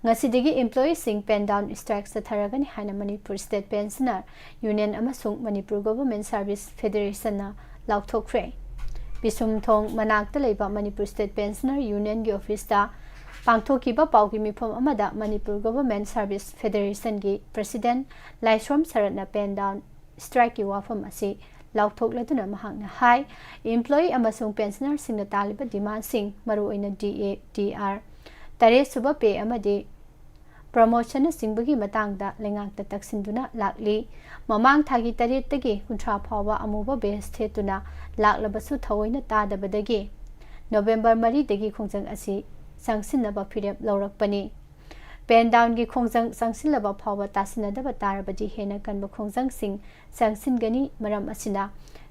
ꯉꯁꯤꯗꯒꯤ ꯏꯝꯄ꯭ꯂꯣꯌꯤꯁꯤꯡ ꯄꯦꯟ ꯗꯥꯎꯟ ꯁ꯭ꯇ꯭ꯔꯥꯏꯛ ꯆꯠꯊꯔꯒꯅꯤ ꯍꯥꯏꯅ ꯃꯅꯤꯄꯨꯔ ꯁ꯭ꯇꯦꯠ ꯄꯦꯟꯁꯅꯔ ꯌꯨꯅꯤꯌꯟ ꯑꯃꯁꯨꯡ ꯃꯅꯤꯄꯨꯔ ꯒꯣꯚꯔꯟꯃꯦꯟꯠ ꯁꯔꯚꯤꯁ ꯐꯦꯗꯔꯦꯁꯟꯅ ꯂꯥꯎꯊꯣꯛꯈ꯭ꯔꯦ꯫ ꯄꯤꯁꯨꯝꯊꯣꯡ ꯃꯅꯥꯛꯇ ꯂꯩꯕ ꯃꯅꯤꯄꯨꯔ ꯁ꯭ꯇꯦꯠ ꯄꯦꯟꯁꯅꯔ ꯌꯨꯅꯤꯌꯟꯒꯤ ꯑꯣꯐꯤꯁꯇ ꯄꯥꯡꯊꯣꯛꯈꯤꯕ ꯄꯥꯎꯒꯤ ꯃꯤꯐꯝ ꯑꯃꯗ ꯃꯅꯤꯄꯨꯔ ꯒꯣꯚꯔꯟꯃꯦꯟꯠ ꯁꯔꯚꯤꯁ ꯐꯦꯗꯔꯦꯁꯟꯒꯤ ꯄ꯭ꯔꯁꯤꯗꯦꯟꯠ ꯂꯥꯏꯁ꯭ꯔꯣꯝ ꯁꯔꯠꯅ ꯄꯦꯟ ꯗꯥꯎꯟ ꯁ꯭ꯇ꯭ꯔꯥꯏꯛꯀꯤ ꯋꯥꯐꯝ ꯑꯁꯤ ꯂꯥꯎꯊꯣꯛꯂꯗꯨꯅ ꯃꯍꯥꯛꯅ ꯍꯥꯏ, ꯏꯝꯄ꯭ꯂꯣꯌꯤ ꯑꯃꯁꯨꯡ ꯄꯦꯟꯁꯅꯔꯁꯤꯡꯅ ꯇꯥꯜꯂꯤꯕ ꯗꯤꯃꯥꯟꯁꯤꯡ, ꯃꯔꯨꯑꯣꯏꯅ ꯗꯤ ꯑꯦ ꯗꯤ ꯑꯥꯔ, ꯇꯔꯦꯠ ꯁꯨꯕ ꯄꯦ ꯑꯃꯗꯤ ꯄ꯭ꯔꯃꯣꯁꯟꯅꯆꯤꯡꯕꯒꯤ ꯃꯇꯥꯡꯗ ꯂꯩꯉꯥꯛꯇ ꯇꯛꯁꯤꯟꯗꯨꯅ ꯂꯥꯛꯂꯤ꯫ ꯃꯃꯥꯡ ꯊꯥꯒꯤ ꯇꯔꯦꯠꯇꯒꯤ ꯀꯨꯟꯊ꯭ꯔꯥ ꯐꯥꯎꯕ ꯑꯃꯨꯕ ꯕꯦꯖ ꯊꯦꯠꯇꯨꯅ ꯂꯥꯛꯂꯕꯁꯨ ꯊꯑꯣꯏꯅ ꯇꯥꯗꯕꯗꯒꯤ ꯅꯣꯕꯦꯝꯕꯔ ꯃꯔꯤꯗꯒꯤ ꯈꯣꯡꯖꯪ ꯑꯁꯤ ꯆꯪꯁꯤꯟꯅꯕ ꯐꯤꯔꯦꯞ ꯂꯧꯔꯛꯄꯅꯤ꯫ ꯄꯦꯟ ꯗꯥꯎꯟꯒꯤ ꯈꯣꯡꯖꯪ ꯆꯪꯁꯤꯜꯂꯕ ꯐꯥꯎꯕ ꯇꯥꯁꯤꯟꯅꯗꯕ ꯇꯥꯔꯕꯗꯤ ꯍꯦꯟꯅ ꯀꯟꯕ ꯈꯣꯡꯖꯪꯁꯤꯡ ꯆꯪꯁꯤꯟꯒꯅꯤ꯫ ꯃꯔꯝ ꯑꯁꯤꯅ,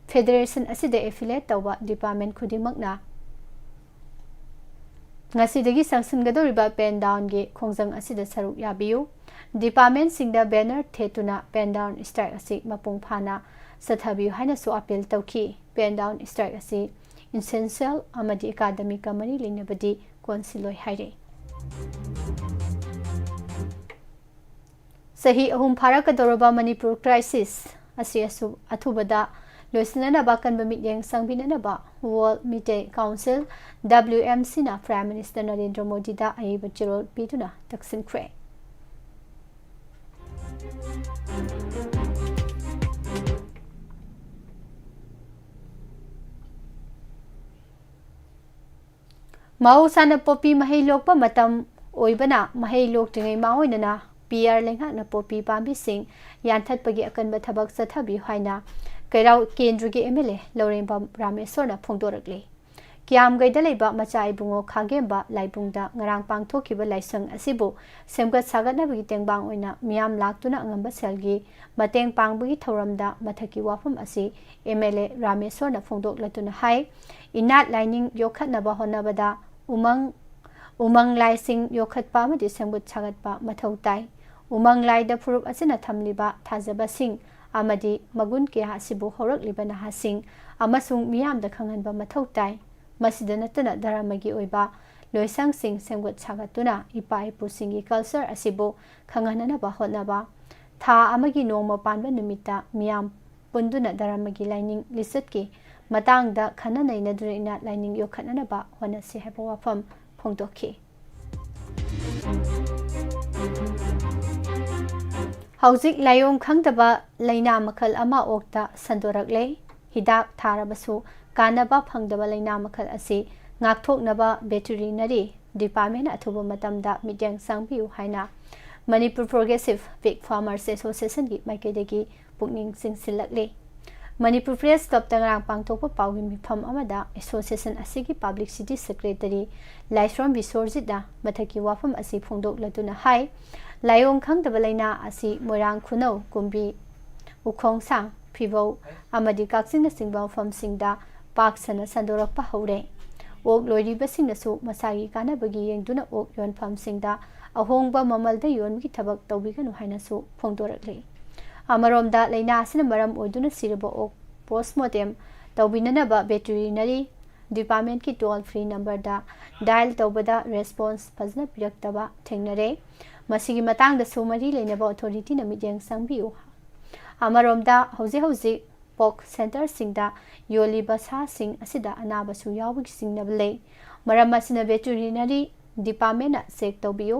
ꯐꯦꯗꯔꯦꯁꯟ ꯑꯁꯤꯗ ꯑꯦꯐꯤꯂꯦꯠ ꯇꯧꯕ ꯗꯤꯄꯥꯔꯠꯃꯦꯟꯠ ꯈꯨꯗꯤꯡꯃꯛꯅ ꯉꯁꯤꯗꯒꯤ ꯆꯪꯁꯤꯟꯒꯗꯧꯔꯤꯕ ꯄꯦꯟ ꯗꯥꯎꯟꯒꯤ ꯈꯣꯡꯖꯪ ꯑꯁꯤꯗ ꯁꯔꯨꯛ ꯌꯥꯕꯤꯌꯨ꯫ ꯗꯤꯄꯥꯔꯠꯃꯦꯟꯠꯁꯤꯡꯗ ꯕꯦꯅꯔ ꯊꯦꯠꯇꯨꯅ ꯄꯦꯟ ꯗꯥꯎꯟ ꯁ꯭ꯇ꯭ꯔꯥꯏꯛ ꯑꯁꯤ ꯃꯄꯨꯡ ꯐꯥꯅ ꯆꯠꯊꯕꯤꯌꯨ ꯍꯥꯏꯅꯁꯨ ꯑꯥꯄꯤꯜ ꯇꯧꯈꯤ꯫ Pen down strike ꯑꯁꯤ essential ꯑꯃꯗꯤ academic ꯀ ꯃꯔꯤ ꯂꯩꯅꯕꯗꯤ ꯀꯣꯟꯁꯤꯜꯂꯣꯏ ꯍꯥꯏꯔꯤ꯫ ꯆꯍꯤ ꯑꯍꯨꯝ ꯐꯥꯔꯛꯀꯗꯧꯔꯕ ꯃꯅꯤꯄꯨꯔ crisis ꯑꯁꯤ ꯑꯁꯨ-, ꯑꯊꯨꯕꯗ ꯂꯣꯏꯁꯤꯟꯅꯅꯕ ꯑꯀꯟꯕ ꯃꯤꯠꯌꯦꯡ ꯆꯪꯕꯤꯅꯅꯕ World Meitei Council, W M C ꯅ Prime Minister ꯅꯔꯦꯟꯗ꯭ꯔ ꯃꯣꯗꯤꯗ ꯑꯏꯕ ꯆꯦꯔꯣꯜ ꯄꯤꯗꯨꯅ ꯇꯛꯁꯤꯟꯈ꯭ꯔꯦ꯫ ꯃꯍꯧꯁꯥꯅ ꯄꯣꯄꯤ ꯃꯍꯩ ꯂꯣꯛꯄ ꯃꯇꯝ ꯑꯣꯏꯕꯅ, ꯃꯍꯩ ꯂꯣꯛꯇ꯭ꯔꯤꯉꯩ ꯃꯥꯡꯑꯣꯏꯅꯅ ꯄꯤ ꯑꯥꯔ ꯂꯩꯉꯥꯛꯅ ꯄꯣꯄꯤ ꯄꯥꯝꯕꯤꯁꯤꯡ ꯌꯥꯟꯊꯠꯄꯒꯤ ꯑꯀꯟꯕ ꯊꯕꯛ ꯆꯠꯊꯕꯤꯌꯨ ꯍꯥꯏꯅ ꯀꯩꯔꯥꯎ ꯀꯦꯟꯗ꯭ꯔꯒꯤ M L A ꯂꯧꯔꯦꯝꯕꯝ ꯔꯥꯃꯦꯁꯣꯔꯅ ꯐꯣꯡꯗꯣꯔꯛꯂꯤ꯫ ꯀꯤꯌꯥꯝꯒꯩꯗ ꯂꯩꯕ ꯃꯆꯥ ꯏꯕꯨꯡꯉꯣ ꯈꯥꯒꯦꯝꯕ ꯂꯥꯏꯕꯨꯡꯗ ꯉꯔꯥꯡ ꯄꯥꯡꯊꯣꯛꯈꯤꯕ ꯂꯥꯏꯁꯪ ꯑꯁꯤꯕꯨ ꯁꯦꯝꯒꯠ ꯁꯥꯒꯠꯅꯕꯒꯤ ꯇꯦꯡꯕꯥꯡ ꯑꯣꯏꯅ ꯃꯤꯌꯥꯝ ꯂꯥꯛꯇꯨꯅ ꯑꯉꯝꯕ ꯁꯦꯜꯒꯤ ꯃꯇꯦꯡ ꯄꯥꯡꯕꯒꯤ ꯊꯧꯔꯝꯗ ꯃꯊꯛꯀꯤ ꯋꯥꯐꯝ ꯑꯁꯤ M L A ꯔꯥꯃꯦꯁꯣꯔꯅ ꯐꯣꯡꯗꯣꯛꯂꯗꯨꯅ ꯍꯥꯏ, ꯏꯅꯥꯠ ꯂꯥꯏꯅꯤꯡ ꯌꯣꯛꯈꯠꯅꯕ ꯍꯣꯠꯅꯕꯗ ꯎꯃꯪ, ꯎꯃꯪ ꯂꯥꯏꯁꯤꯡ ꯌꯣꯛꯈꯠꯄ ꯑꯃꯗꯤ ꯁꯦꯝꯒꯠ ꯁꯥꯒꯠꯄ ꯃꯊꯧ ꯇꯥꯏ꯫ ꯎꯃꯪ ꯂꯥꯏꯗ ꯐꯨꯔꯨꯞ ꯑꯁꯤꯅ ꯊꯝꯂꯤꯕ ꯊꯥꯖꯕꯁꯤꯡ ꯑꯃꯗꯤ ꯃꯒꯨꯟ ꯀꯌꯥ ꯑꯁꯤꯕꯨ ꯍꯧꯔꯛꯂꯤꯕ ꯅꯍꯥꯁꯤꯡ ꯑꯃꯁꯨꯡ ꯃꯤꯌꯥꯝꯗ ꯈꯪꯍꯟꯕ ꯃꯊꯧ ꯇꯥꯏ꯫ ꯃꯁꯤꯗ ꯅꯠꯇꯅ ꯙꯔꯃꯒꯤ ꯑꯣꯏꯕ ꯂꯣꯏꯁꯪꯁꯤꯡ ꯁꯦꯝꯒꯠ ꯁꯥꯒꯠꯇꯨꯅ ꯏꯄꯥ ꯏꯄꯨꯁꯤꯡꯒꯤ culture ꯑꯁꯤꯕꯨ ꯈꯪꯍꯟꯅꯅꯕ ꯍꯣꯠꯅꯕ, ꯊꯥ ꯑꯃꯒꯤ ꯅꯣꯡꯃ ꯄꯥꯟꯕ ꯅꯨꯃꯤꯠꯇ ꯃꯤꯌꯥꯝ ꯄꯨꯟꯗꯨꯅ ꯙꯔꯃꯒꯤ ꯂꯥꯏꯅꯤꯡ ꯂꯤꯆꯠꯀꯤ ꯃꯇꯥꯡꯗ ꯈꯟꯅ ꯅꯩꯅꯗꯨꯅ ꯏꯅꯥꯠ ꯂꯥꯏꯅꯤꯡ ꯌꯣꯛꯈꯠꯅꯅꯕ ꯍꯣꯠꯅꯁꯤ ꯍꯥꯏꯕ ꯋꯥꯐꯝ ꯐꯣꯡꯗꯣꯛꯈꯤ꯫ ꯍꯧꯖꯤꯛ ꯂꯥꯏꯑꯣꯡ ꯈꯪꯗꯕ ꯂꯥꯏꯅꯥ ꯃꯈꯜ ꯑꯃ ꯑꯣꯛꯇ ꯁꯟꯗꯣꯔꯛꯂꯦ꯫ ꯍꯤꯗꯥꯛ ꯊꯥꯔꯕꯁꯨ ꯀꯥꯟꯅꯕ ꯐꯪꯗꯕ ꯂꯥꯏꯅꯥ ꯃꯈꯜ ꯑꯁꯤ ꯉꯥꯛꯊꯣꯛꯅꯕ Veterinary Department ꯑꯊꯨꯕ ꯃꯇꯝꯗ ꯃꯤꯠꯌꯦꯡ ꯆꯪꯕꯤꯌꯨ ꯍꯥꯏꯅ Manipur Progressive Pig Farmers Association ꯒꯤ ꯃꯥꯏꯀꯩꯗꯒꯤ ꯄꯨꯛꯅꯤꯡ ꯆꯤꯡꯁꯤꯜꯂꯛꯂꯤ꯫ Manipur Press Club ꯇ ꯉꯔꯥꯡ ꯄꯥꯡꯊꯣꯛꯄ ꯄꯥꯎꯒꯤ ꯃꯤꯐꯝ ꯑꯃꯗ association ꯑꯁꯤꯒꯤ Publicity Secretary ꯂꯥꯏꯁ꯭ꯔꯣꯝ ꯕꯤꯁ꯭ꯋꯔꯖꯤꯠꯅ ꯃꯊꯛꯀꯤ ꯋꯥꯐꯝ ꯑꯁꯤ ꯐꯣꯡꯗꯣꯛꯂꯗꯨꯅ ꯍꯥꯏ, ꯂꯥꯏꯑꯣꯡ ꯈꯪꯗꯕ ꯂꯥꯏꯅꯥ ꯑꯁꯤ ꯃꯣꯏꯔꯥꯡ ꯈꯨꯅꯧ, ꯀꯨꯝꯕꯤ, ꯎꯈꯣꯡꯁꯥꯡ, ꯐꯤꯕꯧ ꯑꯃꯗꯤ ꯀꯛꯆꯤꯡꯅꯆꯤꯡꯕ ꯃꯐꯝꯁꯤꯡꯗ ꯄꯥꯛ ꯁꯟꯅ ꯁꯟꯗꯣꯔꯛꯄ ꯍꯧꯔꯦ꯫ ꯑꯣꯛ ꯂꯣꯏꯔꯤꯕꯁꯤꯡꯅꯁꯨ ꯃꯁꯥꯒꯤ ꯀꯥꯟꯅꯕꯒꯤ ꯌꯦꯡꯗꯨꯅ ꯑꯣꯛ ꯌꯣꯟꯐꯝꯁꯤꯡꯗ ꯑꯍꯣꯡꯕ ꯃꯃꯜꯗ ꯌꯣꯟꯕꯒꯤ ꯊꯕꯛ ꯇꯧꯕꯤꯒꯅꯨ ꯍꯥꯏꯅꯁꯨ ꯐꯣꯡꯗꯣꯔꯛꯂꯤ꯫ ꯑꯃꯔꯣꯝꯗ ꯂꯥꯏꯅꯥ ꯑꯁꯤꯅ ꯃꯔꯝ ꯑꯣꯏꯗꯨꯅ ꯁꯤꯔꯕ ꯑꯣꯛ post mortem ꯇꯧꯕꯤꯅꯅꯕ ꯚꯦꯇꯤꯔꯤꯅꯔꯤ ꯗꯤꯄꯥꯔꯠꯃꯦꯟꯠꯀꯤ ꯇꯣꯜ ꯐ꯭ꯔꯤ ꯅꯝꯕꯔꯗ ꯗꯥꯏꯜ ꯇꯧꯕꯗ ꯔꯦꯁꯄꯣꯟꯁ ꯐꯖꯅ ꯄꯤꯔꯛꯇꯕ ꯊꯦꯡꯅꯔꯦ꯫ ꯃꯁꯤꯒꯤ ꯃꯇꯥꯡꯗꯁꯨ ꯃꯔꯤ ꯂꯩꯅꯕ ꯑꯣꯊꯣꯔꯤꯇꯤꯅ ꯃꯤꯠꯌꯦꯡ ꯆꯪꯕꯤꯌꯨ꯫ ꯑꯃꯔꯣꯝꯗ, ꯍꯧꯖꯤꯛ ꯍꯧꯖꯤꯛ ꯄꯣꯛ ꯁꯦꯟꯇꯔꯁꯤꯡꯗ ꯌꯣꯜꯂꯤꯕ ꯁꯥꯁꯤꯡ ꯑꯁꯤꯗ ꯑꯅꯥꯕꯁꯨ ꯌꯥꯎꯕꯒꯤ ꯆꯤꯡꯅꯕ ꯂꯩ꯫ ꯃꯔꯝ ꯑꯁꯤꯅ, ꯚꯦꯇꯤꯔꯤꯅꯔꯤ ꯗꯤꯄꯥꯔꯠꯃꯦꯟꯅ ꯆꯦꯛ ꯇꯧꯕꯤꯌꯨ꯫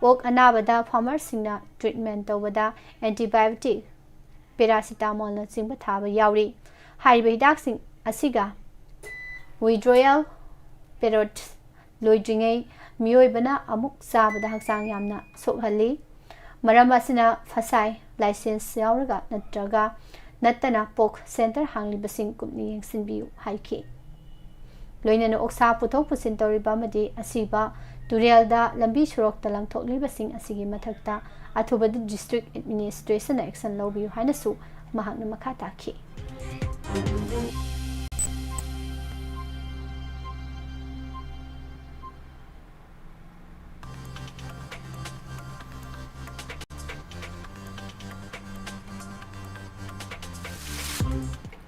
ꯑꯣꯛ ꯑꯅꯥꯕꯗ ꯐꯥꯔꯃꯔꯁꯤꯡꯅ ꯇ꯭ꯔꯤꯠꯃꯦꯟ ꯇꯧꯕꯗ ꯑꯦꯟꯇꯤꯕꯥꯏꯑꯣꯇꯤꯛ, ꯄꯦꯔꯥꯁꯤꯇꯥꯃꯣꯜꯅꯆꯤꯡꯕ ꯊꯥꯕ ꯌꯥꯎꯔꯤ꯫ ꯍꯥꯏꯔꯤꯕ ꯍꯤꯗꯥꯛꯁꯤꯡ ꯑꯁꯤꯒ ꯋꯤꯗ꯭ꯔꯣꯌꯦꯜ ꯄꯦꯔꯣꯠ ꯂꯣꯏꯗ꯭ꯔꯤꯉꯩ ꯃꯤꯑꯣꯏꯕꯅ ꯑꯃꯨꯛ ꯆꯥꯕꯗ ꯍꯛꯆꯥꯡ ꯌꯥꯝꯅ ꯁꯣꯛꯍꯜꯂꯤ꯫ ꯃꯔꯝ ꯑꯁꯤꯅ, ꯐꯁꯥꯏ ꯂꯥꯏꯁꯦꯟꯁ ꯌꯥꯎꯔꯒ ꯅꯠꯇ꯭ꯔꯒ ꯅꯠꯇꯅ ꯄꯣꯛ ꯁꯦꯟꯇꯔ ꯍꯥꯡꯂꯤꯕꯁꯤꯡ ꯀꯨꯞꯅ ꯌꯦꯡꯁꯤꯟꯕꯤꯌꯨ ꯍꯥꯏꯈꯤ꯫ ꯂꯣꯏꯅꯅ ꯑꯣꯛꯁꯥ ꯄꯨꯊꯣꯛ ꯄꯨꯁꯤꯟ ꯇꯧꯔꯤꯕ ꯑꯃꯗꯤ ꯑꯁꯤꯕ ꯇꯨꯔꯦꯜꯗ ꯂꯝꯕꯤ ꯁꯣꯔꯣꯛꯇ ꯂꯪꯊꯣꯛꯂꯤꯕꯁꯤꯡ ꯑꯁꯤꯒꯤ ꯃꯊꯛꯇ ꯑꯊꯨꯕꯗ ꯗꯤꯁꯇ꯭ꯔꯤꯛ ꯑꯦꯗꯃꯤꯅꯤꯁꯇ꯭ꯔꯦꯁꯟꯅ ꯑꯦꯛꯁꯟ ꯂꯧꯕꯤꯌꯨ ꯍꯥꯏꯅꯁꯨ ꯃꯍꯥꯛꯅ ꯃꯈꯥ ꯇꯥꯈꯤ꯫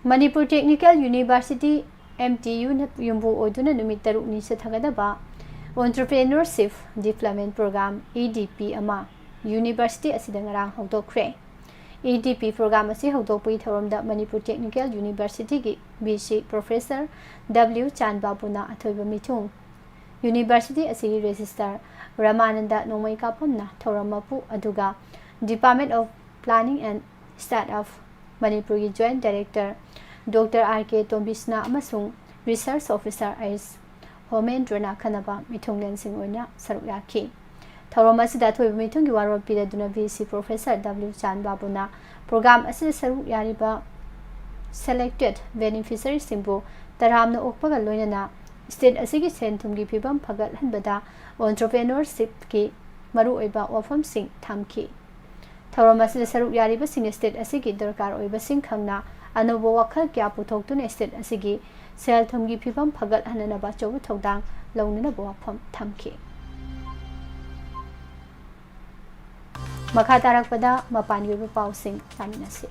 Manipur technical university, M T ꯌꯨꯅ ꯌꯨꯝꯕꯨ ꯑꯣꯏꯗꯨꯅ ꯅꯨꯃꯤꯠ ꯇꯔꯨꯛꯅꯤ ꯆꯠꯊꯒꯗꯕ entrepreneurship development programme, E D P, ꯑꯃ ꯌꯨꯅꯤꯚꯔꯁꯤꯇꯤ ꯑꯁꯤꯗ ꯉꯔꯥꯡ ꯍꯧꯗꯣꯛꯈ꯭ꯔꯦ꯫ ꯏ ꯗꯤ ꯄꯤ ꯄ꯭ꯔꯣꯒ꯭ꯔꯥꯝ ꯑꯁꯤ ꯍꯧꯗꯣꯛꯄꯒꯤ ꯊꯧꯔꯝꯗ ꯃꯅꯤꯄꯨꯔ ꯇꯦꯛꯅꯤꯀꯦꯜ ꯌꯨꯅꯤꯚꯔꯁꯤꯇꯤꯒꯤ ꯚꯤ ꯁꯤ ꯄ꯭ꯔꯣꯐꯦꯁꯔ ꯗꯕ꯭ꯂꯤꯎ ꯆꯥꯟꯕꯥꯕꯨꯅ ꯑꯊꯣꯏꯕ ꯃꯤꯊꯨꯡ, ꯌꯨꯅꯤꯚꯔꯁꯤꯇꯤ ꯑꯁꯤꯒꯤ ꯔꯦꯖꯤꯁꯇ꯭ꯔꯥꯔ ꯔꯃꯥꯅꯟꯗ ꯅꯣꯡꯃꯩ ꯀꯥꯞꯄꯝꯅ ꯊꯧꯔꯝ ꯃꯄꯨ ꯑꯗꯨꯒ Department of Planning and Startup ꯃꯅꯤꯄꯨꯔꯒꯤ ꯖꯣꯏꯟꯠ ꯗꯥꯏꯔꯦꯛꯇꯔ ꯗꯣꯛꯇꯔ ꯑꯥꯔ ꯀꯦ ꯇꯣꯝꯕꯤꯁꯅꯥ ꯑꯃꯁꯨꯡ ꯔꯤꯁꯔꯆ ꯑꯣꯐꯤꯁꯥꯔ ꯑꯩꯆ ꯍꯣꯃꯦꯟꯗ꯭ꯔꯅ ꯈꯟꯅꯕ ꯃꯤꯊꯨꯡꯂꯦꯟꯁꯤꯡ ꯑꯣꯏꯅ ꯁꯔꯨꯛ ꯌꯥꯈꯤ꯫ ꯊꯧꯔꯝ ꯑꯁꯤꯗ ꯑꯊꯣꯏꯕ ꯃꯤꯊꯨꯡꯒꯤ ꯋꯥꯔꯣꯜ ꯄꯤꯔꯗꯨꯅ V C professor W ꯆꯥꯟꯕꯥꯕꯨꯅ programme ꯑꯁꯤꯗ ꯁꯔꯨꯛ ꯌꯥꯔꯤꯕ ꯁꯦꯂꯦꯛꯇꯦꯗ ꯕꯦꯅꯤꯐꯤꯁꯔꯤꯁꯤꯡꯕꯨ ꯇꯔꯥꯝꯅ ꯑꯣꯛꯄꯒ ꯂꯣꯏꯅꯅ ꯁ꯭ꯇꯦꯠ ꯑꯁꯤꯒꯤ ꯁꯦꯟ ꯊꯨꯝꯒꯤ ꯐꯤꯕꯝ ꯐꯒꯠꯍꯟꯕꯗ ꯑꯣꯟꯇꯔꯄ꯭ꯔꯦꯅꯔꯁꯤꯞꯀꯤ ꯃꯔꯨꯑꯣꯏꯕ ꯋꯥꯐꯝꯁꯤꯡ ꯊꯝꯈꯤ꯫ ꯊꯧꯔꯝ ꯑꯁꯤꯗ ꯁꯔꯨꯛ ꯌꯥꯔꯤꯕꯁꯤꯡꯅ ꯁ꯭ꯇꯦꯠ ꯑꯁꯤꯒꯤ ꯗꯔꯀꯥꯔ ꯑꯣꯏꯕꯁꯤꯡ ꯈꯪꯅ ꯑꯅꯧꯕ ꯋꯥꯈꯜ ꯀꯌꯥ ꯄꯨꯊꯣꯛꯇꯨꯅ ꯁ꯭ꯇꯦꯠ ꯑꯁꯤꯒꯤ ꯁꯦꯜ ꯊꯨꯝꯒꯤ ꯐꯤꯕꯝ ꯐꯒꯠꯍꯟꯅꯅꯕ ꯑꯆꯧꯕ ꯊꯧꯗꯥꯡ ꯂꯧꯅꯅꯕ ꯋꯥꯐꯝ ꯊꯝꯈꯤ꯫ ꯃꯈꯥ ꯇꯥꯔꯛꯄꯗ ꯃꯄꯥꯟꯒꯤ ꯑꯣꯏꯕ ꯄꯥꯎꯁꯤꯡ ꯇꯥꯃꯤꯟꯅꯁꯤ꯫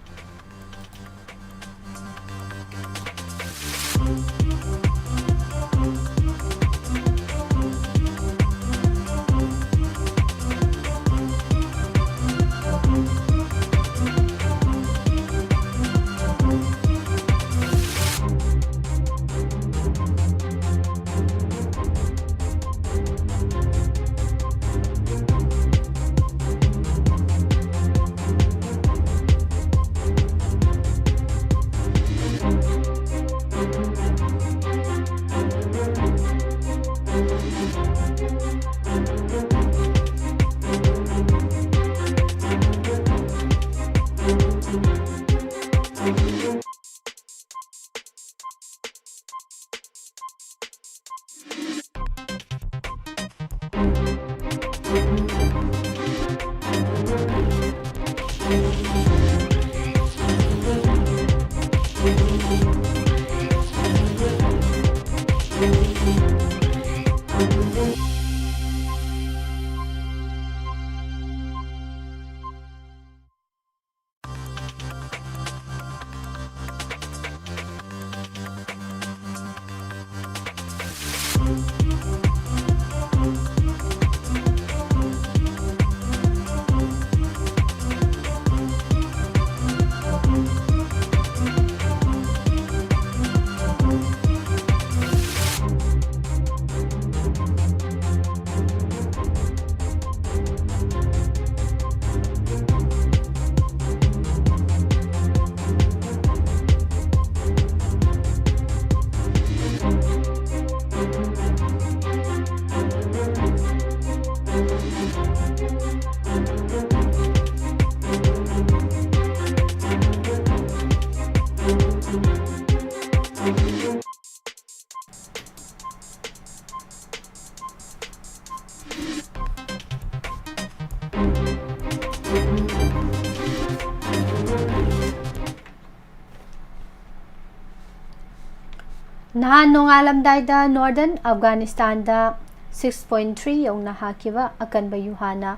ꯅꯍꯥꯟ ꯅꯣꯡꯉꯥꯜꯂꯝꯗꯥꯏꯗ Northern Afghanistanꯗ six point three ꯌꯧꯅ ꯍꯥꯈꯤꯕ ꯑꯀꯟꯕ ꯌꯨꯍꯥꯅ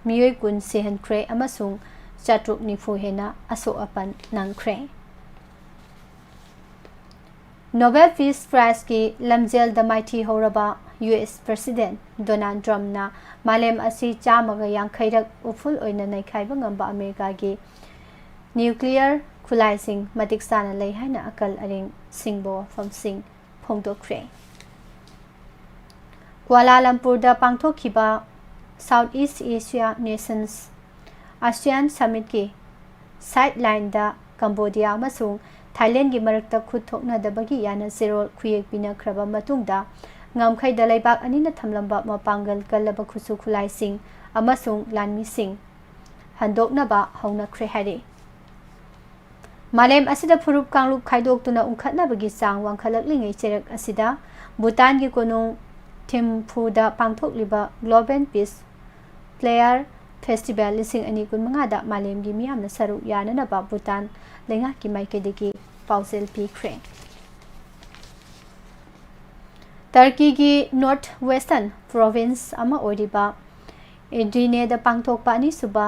ꯃꯤꯑꯣꯏ ꯀꯨꯟ ꯁꯤꯍꯟꯈ꯭ꯔꯦ ꯑꯃꯁꯨꯡ ꯆꯥꯇ꯭ꯔꯨꯛ ꯅꯤꯐꯨ ꯍꯦꯟꯅ ꯑꯁꯣꯛ ꯑꯄꯟ ꯅꯪꯈ꯭ꯔꯦ꯫ Nobel Peace Prizeꯀꯤ ꯂꯝꯖꯦꯜꯗ ꯃꯥꯏꯊꯤ ꯍꯧꯔꯕ U S President Donald Trumpꯅ ꯃꯥꯂꯦꯝ ꯑꯁꯤ ꯆꯥꯝꯃꯒ ꯌꯥꯡꯈꯩꯔꯛ ꯎꯐꯨꯜ ꯑꯣꯏꯅ ꯅꯩꯈꯥꯏꯕ ꯉꯝꯕ ꯑꯃꯦꯔꯤꯀꯥꯒꯤ nuclear ꯈꯨꯠꯂꯥꯏꯁꯤꯡ ꯃꯇꯤꯛ ꯆꯥꯅ ꯂꯩ ꯍꯥꯏꯅ ꯑꯀꯜ ꯑꯔꯤꯡ ꯁꯤꯡꯕ ꯋꯥꯐꯝꯁꯤꯡ ꯐꯣꯡꯗꯣꯛꯈ꯭ꯔꯦ꯫ ꯀ꯭ꯋꯥꯂꯥ ꯂꯝꯄꯨꯔꯗ ꯄꯥꯡꯊꯣꯛꯈꯤꯕ South East Asia Nations ASEAN Summitꯀꯤ sidelineꯗ Cambodia ꯑꯃꯁꯨꯡ ꯊꯥꯏꯂꯦꯟꯒꯤ ꯃꯔꯛꯇ ꯈꯨꯠ ꯊꯣꯛꯅꯗꯕꯒꯤ ꯌꯥꯅꯆꯦꯔꯣꯜ ꯈꯨꯌꯦꯛ ꯄꯤꯅꯈ꯭ꯔꯕ ꯃꯇꯨꯡꯗ ꯉꯝꯈꯩꯗ ꯂꯩꯕꯥꯛ ꯑꯅꯤꯅ ꯊꯝꯂꯝꯕ ꯃꯄꯥꯡꯒꯜ ꯀꯜꯂꯕ ꯈꯨꯠꯁꯨ ꯈꯨꯠꯂꯥꯏꯁꯤꯡ ꯑꯃꯁꯨꯡ ꯂꯥꯟꯃꯤꯁꯤꯡ ꯍꯟꯗꯣꯛꯅꯕ ꯍꯧꯅꯈ꯭ꯔꯦ ꯍꯥꯏꯔꯤ꯫ ꯃꯥꯂꯦꯝ ꯑꯁꯤꯗ ꯐꯨꯔꯨꯞ ꯀꯥꯡꯂꯨꯞ ꯈꯥꯏꯗꯣꯛꯇꯨꯅ ꯎꯪꯈꯠꯅꯕꯒꯤ ꯆꯥꯡ ꯋꯥꯡꯈꯠꯂꯛꯂꯤꯉꯩ ꯆꯩꯔꯛ ꯑꯁꯤꯗ ꯚꯨꯇꯥꯟꯒꯤ ꯀꯣꯅꯨꯡ ꯊꯤꯝꯐꯨꯗ ꯄꯥꯡꯊꯣꯛꯂꯤꯕ Global Peace Player Festival ꯂꯤꯁꯤꯡ ꯑꯅꯤ ꯀꯨꯟꯃꯉꯥꯗ ꯃꯥꯂꯦꯝꯒꯤ ꯃꯤꯌꯥꯝꯅ ꯁꯔꯨꯛ ꯌꯥꯅꯅꯕ ꯚꯨꯇꯥꯟ ꯂꯩꯉꯥꯛꯀꯤ ꯃꯥꯏꯀꯩꯗꯒꯤ ꯄꯥꯎꯖꯦꯜ ꯄꯤꯈ꯭ꯔꯦ꯫ ꯇꯔꯀꯤꯒꯤ North Western Province ꯑꯃ ꯑꯣꯏꯔꯤꯕ ꯏꯗꯤꯅꯦꯗ ꯄꯥꯡꯊꯣꯛꯄ ꯑꯅꯤꯁꯨꯕ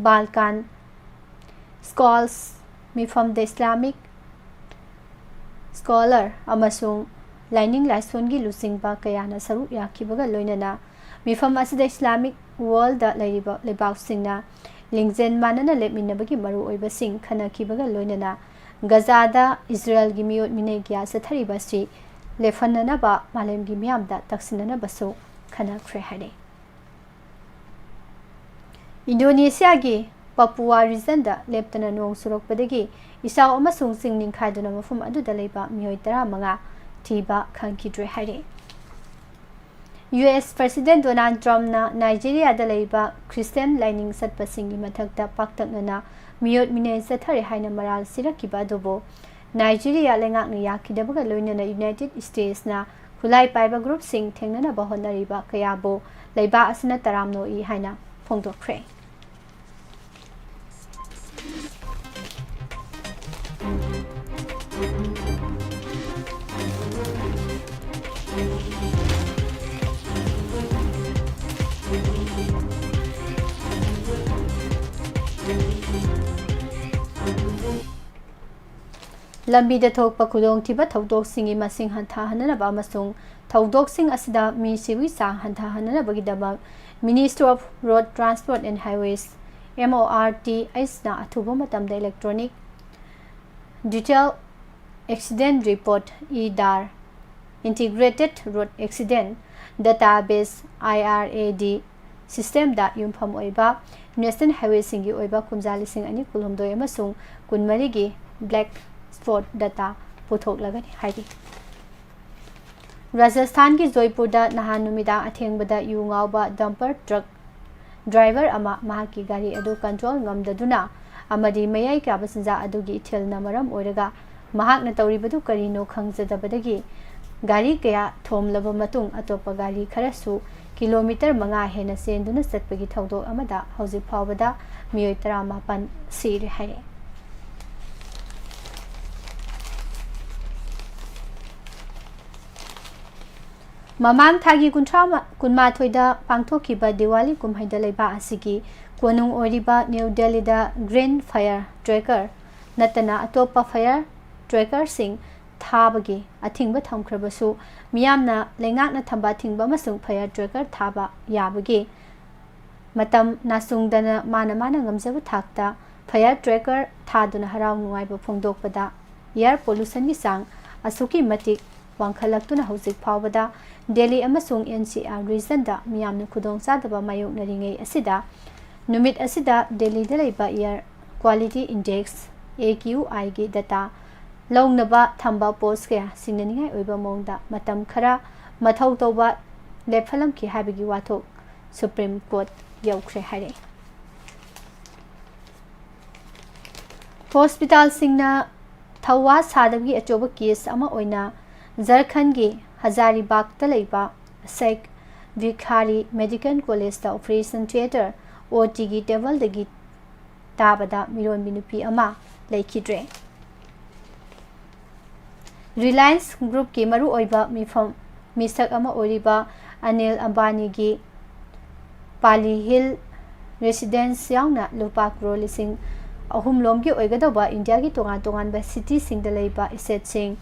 ꯕꯥꯜꯀꯥꯟ Scholars ꯃꯤꯐꯝꯗ Islamic scholar ꯑꯃꯁꯨꯡ ꯂꯥꯏꯅꯤꯡ ꯂꯥꯏꯁꯣꯟꯒꯤ ꯂꯨꯆꯤꯡꯕ ꯀꯌꯥꯅ ꯁꯔꯨꯛ ꯌꯥꯈꯤꯕꯒ ꯂꯣꯏꯅꯅ ꯃꯤꯐꯝ ꯑꯁꯤꯗ Islamic worldꯗ ꯂꯩꯔꯤꯕ ꯂꯩꯕꯥꯛꯁꯤꯡꯅ ꯂꯤꯡꯖꯦꯜ ꯃꯥꯟꯅꯅ ꯂꯦꯞꯃꯤꯟꯅꯕꯒꯤ ꯃꯔꯨꯑꯣꯏꯕꯁꯤꯡ ꯈꯟꯅꯈꯤꯕꯒ ꯂꯣꯏꯅꯅ ꯒꯖꯥꯗ ꯏꯖꯔꯦꯜꯒꯤ ꯃꯤꯑꯣꯠ ꯃꯤꯅꯩ ꯀꯌꯥ ꯆꯠꯊꯔꯤꯕ ꯑꯁꯤ ꯂꯦꯞꯍꯟꯅꯅꯕ ꯃꯥꯂꯦꯝꯒꯤ ꯃꯤꯌꯥꯝꯗ ꯇꯛꯁꯤꯟꯅꯅꯕꯁꯨ ꯈꯟꯅꯈ꯭ꯔꯦ ꯍꯥꯏꯔꯤ꯫ ꯏꯟꯗꯣꯅꯦꯁꯤꯌꯥꯒꯤ ꯄꯄꯨꯋꯥ regionꯗ ꯂꯦꯞꯇꯅ ꯅꯣꯡ ꯆꯨꯔꯛꯄꯗꯒꯤ ꯏꯆꯥꯎ ꯑꯃꯁꯨꯡ ꯆꯤꯡ ꯅꯤꯡꯈꯥꯏꯗꯨꯅ ꯃꯐꯝ ꯑꯗꯨꯗ ꯂꯩꯕ ꯃꯤꯑꯣꯏ ꯇꯔꯥꯃꯉꯥ ꯊꯤꯕ ꯈꯪꯈꯤꯗ꯭ꯔꯦ ꯍꯥꯏꯔꯤ꯫ ꯌꯨ ꯑꯦꯁ President Donald Trumpꯅ ꯅꯥꯏꯖꯦꯔꯤꯌꯥꯗ ꯂꯩꯕ ꯈ꯭ꯔꯤꯁꯇꯤꯌꯥꯟ ꯂꯥꯏꯅꯤꯡ ꯆꯠꯄꯁꯤꯡꯒꯤ ꯃꯊꯛꯇ ꯄꯥꯛꯇꯛꯅꯅ ꯃꯤꯑꯣꯠ ꯃꯤꯅꯩ ꯆꯠꯊꯔꯦ ꯍꯥꯏꯅ ꯃꯔꯥꯜ ꯁꯤꯔꯛꯈꯤꯕ ꯑꯗꯨꯕꯨ ꯅꯥꯏꯖꯦꯔꯤꯌꯥ ꯂꯩꯉꯥꯛꯅ ꯌꯥꯈꯤꯗꯕꯒ ꯂꯣꯏꯅꯅ ꯌꯨꯅꯥꯏꯇꯦꯗ ꯁ꯭ꯇꯦꯠꯁꯅ ꯈꯨꯠꯂꯥꯏ ꯄꯥꯏꯕ ꯒ꯭ꯔꯨꯞꯁꯤꯡ ꯊꯦꯡꯅꯅꯕ ꯍꯣꯠꯅꯔꯤꯕ ꯀꯌꯥꯕꯨ ꯂꯩꯕꯥꯛ ꯑꯁꯤꯅ ꯇꯔꯥꯝꯅ ꯑꯣꯛꯏ ꯍꯥꯏꯅ ꯐꯣꯡꯗꯣꯛꯈ꯭ꯔꯦ꯫ ꯂꯝꯕꯤꯗ ꯊꯣꯛꯄ ꯈꯨꯗꯣꯡꯊꯤꯕ ꯊꯧꯗꯣꯛꯁꯤꯡꯒꯤ ꯃꯁꯤꯡ ꯍꯟꯊꯍꯟꯅꯅꯕ ꯑꯃꯁꯨꯡ ꯊꯧꯗꯣꯛꯁꯤꯡ ꯑꯁꯤꯗ ꯃꯤ ꯁꯤꯕꯒꯤ ꯆꯥꯡ ꯍꯟꯊꯍꯟꯅꯅꯕꯒꯤꯗꯃꯛ Ministry of Road Transport and Highways, M O R T H, ꯅ ꯑꯊꯨꯕ ꯃꯇꯝꯗ Electronic Detail Accident Report, EDAR, Integrated Road Accident Database, I R A D, systemꯗ ꯌꯨꯝꯐꯝ ꯑꯣꯏꯕ National Highwayꯁꯤꯡꯒꯤ ꯑꯣꯏꯕ ꯀꯨꯝꯖꯥ ꯂꯤꯁꯤꯡ ꯑꯅꯤ ꯀꯨꯟꯍꯨꯝꯗꯣꯏ ꯑꯃꯁꯨꯡ ꯀꯨꯟꯃꯔꯤꯒꯤ Black Spot data ꯄꯨꯊꯣꯛꯂꯒꯅꯤ ꯍꯥꯏꯔꯤ꯫ ꯔꯥꯖꯁꯊꯥꯟꯒꯤ ꯖꯣꯏꯄꯨꯔꯗ ꯅꯍꯥꯟ ꯅꯨꯃꯤꯗꯥꯡ ꯑꯊꯦꯡꯕꯗ ꯌꯨ ꯉꯥꯎꯕ dumper truck driver ꯑꯃ ꯃꯍꯥꯛꯀꯤ ꯒꯥꯔꯤ ꯑꯗꯨ control ꯉꯝꯗꯗꯨꯅ ꯑꯃꯗꯤ ꯃꯌꯥꯏ ꯀꯥꯕ ꯆꯤꯟꯖꯥꯛ ꯑꯗꯨꯒꯤ ꯏꯊꯤꯜꯅ ꯃꯔꯝ ꯑꯣꯏꯔꯒ ꯃꯍꯥꯛꯅ ꯇꯧꯔꯤꯕꯗꯨ ꯀꯔꯤꯅꯣ ꯈꯪꯖꯗꯕꯗꯒꯤ ꯒꯥꯔꯤ ꯀꯌꯥ ꯊꯣꯝꯂꯕ ꯃꯇꯨꯡ ꯑꯇꯣꯞꯄ ꯒꯥꯔꯤ ꯈꯔꯁꯨ ꯀꯤꯂꯣꯃꯤꯇꯔ ꯃꯉꯥ ꯍꯦꯟꯅ ꯆꯦꯟꯗꯨꯅ ꯆꯠꯄꯒꯤ ꯊꯧꯗꯣꯛ ꯑꯃꯗ ꯍꯧꯖꯤꯛ ꯐꯥꯎꯕꯗ ꯃꯤꯑꯣꯏ ꯇꯔꯥꯃꯥꯄꯟ ꯁꯤꯔꯦ ꯍꯥꯏꯔꯛꯏ꯫ ꯃꯃꯥꯡ ꯊꯥꯒꯤ ꯀꯨꯟꯊ꯭ꯔꯥ, ꯀꯨꯟꯃꯥꯊꯣꯏꯗ ꯄꯥꯡꯊꯣꯛꯈꯤꯕ ꯗꯤꯋꯥꯂꯤ ꯀꯨꯝꯍꯩꯗ ꯂꯩꯕꯥꯛ ꯑꯁꯤꯒꯤ ꯀꯣꯅꯨꯡ ꯑꯣꯏꯔꯤꯕ ꯅ꯭ꯌꯨ ꯗꯦꯜꯂꯤꯗ green fire cracker ꯅꯠꯇꯅ ꯑꯇꯣꯞꯄ fire crackerꯁꯤꯡ ꯊꯥꯕꯒꯤ ꯑꯊꯤꯡꯕ ꯊꯝꯈ꯭ꯔꯕꯁꯨ, ꯃꯤꯌꯥꯝꯅ ꯂꯩꯉꯥꯛꯅ ꯊꯝꯕ ꯑꯊꯤꯡꯕ ꯑꯃꯁꯨꯡ fire cracker ꯊꯥꯕ ꯌꯥꯕꯒꯤ ꯃꯇꯝ ꯅꯥꯆꯨꯡꯗꯅ ꯃꯥꯅ ꯃꯥꯅ ꯉꯝꯖꯕ ꯊꯥꯛꯇ fire cracker ꯊꯥꯗꯨꯅ ꯍꯔꯥꯎ ꯅꯨꯡꯉꯥꯏꯕ ꯐꯣꯡꯗꯣꯛꯄꯗ air pollutionꯒꯤ ꯆꯥꯡ ꯑꯁꯨꯛꯀꯤ ꯃꯇꯤꯛ ꯋꯥꯡꯈꯠꯂꯛꯇꯨꯅ ꯍꯧꯖꯤꯛ ꯐꯥꯎꯕꯗ ꯗꯦꯜꯂꯤ ꯑꯃꯁꯨꯡ N C R regionꯗ ꯃꯤꯌꯥꯝꯅ ꯈꯨꯗꯣꯡꯆꯥꯗꯕ ꯃꯥꯌꯣꯛꯅꯔꯤꯉꯩ ꯑꯁꯤꯗ, ꯅꯨꯃꯤꯠ ꯑꯁꯤꯗ ꯗꯦꯜꯂꯤꯗ ꯂꯩꯕ Air Quality Index, A Q I ꯒꯤ data ꯂꯧꯅꯕ ꯊꯝꯕ post ꯀꯌꯥ ꯆꯤꯡꯅꯅꯤꯡꯉꯥꯏ ꯑꯣꯏꯕ ꯃꯑꯣꯡꯗ ꯃꯇꯝ ꯈꯔ ꯃꯊꯧ ꯇꯧꯕ ꯂꯦꯞꯍꯜꯂꯝꯈꯤ ꯍꯥꯏꯕꯒꯤ ꯋꯥꯊꯣꯛ ꯁꯨꯄ꯭ꯔꯤꯝ ꯀꯣꯔꯠ ꯌꯧꯈ꯭ꯔꯦ ꯍꯥꯏꯔꯛꯏ꯫ ꯍꯣꯁꯄꯤꯇꯥꯜꯁꯤꯡꯅ ꯊꯧꯋꯥ ꯁꯥꯗꯕꯒꯤ ꯑꯆꯧꯕ ꯀꯦꯁ ꯑꯃ ꯑꯣꯏꯅ ꯖꯔꯈꯟꯒꯤ ꯍꯖꯥꯔꯤꯕꯥꯒꯇ ꯂꯩꯕ ꯁꯦꯈ ꯚꯤꯈꯥꯔꯤ ꯃꯦꯗꯤꯀꯦꯜ ꯀꯣꯂꯦꯖꯇ ꯑꯣꯄꯔꯦꯁꯟ ꯊꯤꯌꯦꯇꯔ, ꯑꯣ ꯇꯤꯒꯤ ꯇꯦꯕꯜꯗꯒꯤ ꯇꯥꯕꯗ ꯃꯤꯔꯣꯟꯕꯤ ꯅꯨꯄꯤ ꯑꯃ ꯂꯩꯈꯤꯗ꯭ꯔꯦ꯫ ꯔꯤꯂꯥꯌꯟꯁ ꯒ꯭ꯔꯨꯞꯀꯤ ꯃꯔꯨꯑꯣꯏꯕ ꯃꯤꯐꯝ, ꯃꯤꯁꯛ ꯑꯃ ꯑꯣꯏꯔꯤꯕ ꯑꯅꯤꯜ ꯑꯝꯕꯥꯅꯤꯒꯤ ꯄꯥꯂꯤ ꯍꯤꯜ ꯔꯦꯁꯤꯗꯦꯟꯁ ꯌꯥꯎꯅ ꯂꯨꯄꯥ ꯀ꯭ꯔꯣꯔ ꯂꯤꯁꯤꯡ ꯑꯍꯨꯝ ꯂꯣꯝꯒꯤ ꯑꯣꯏꯒꯗꯧꯕ ꯏꯟꯗꯤꯌꯥꯒꯤ ꯇꯣꯉꯥꯟ ꯇꯣꯉꯥꯟꯕ ꯁꯤꯇꯤꯁꯤꯡꯗ ꯂꯩꯕ ꯑꯦꯁꯦꯠꯁꯤꯡ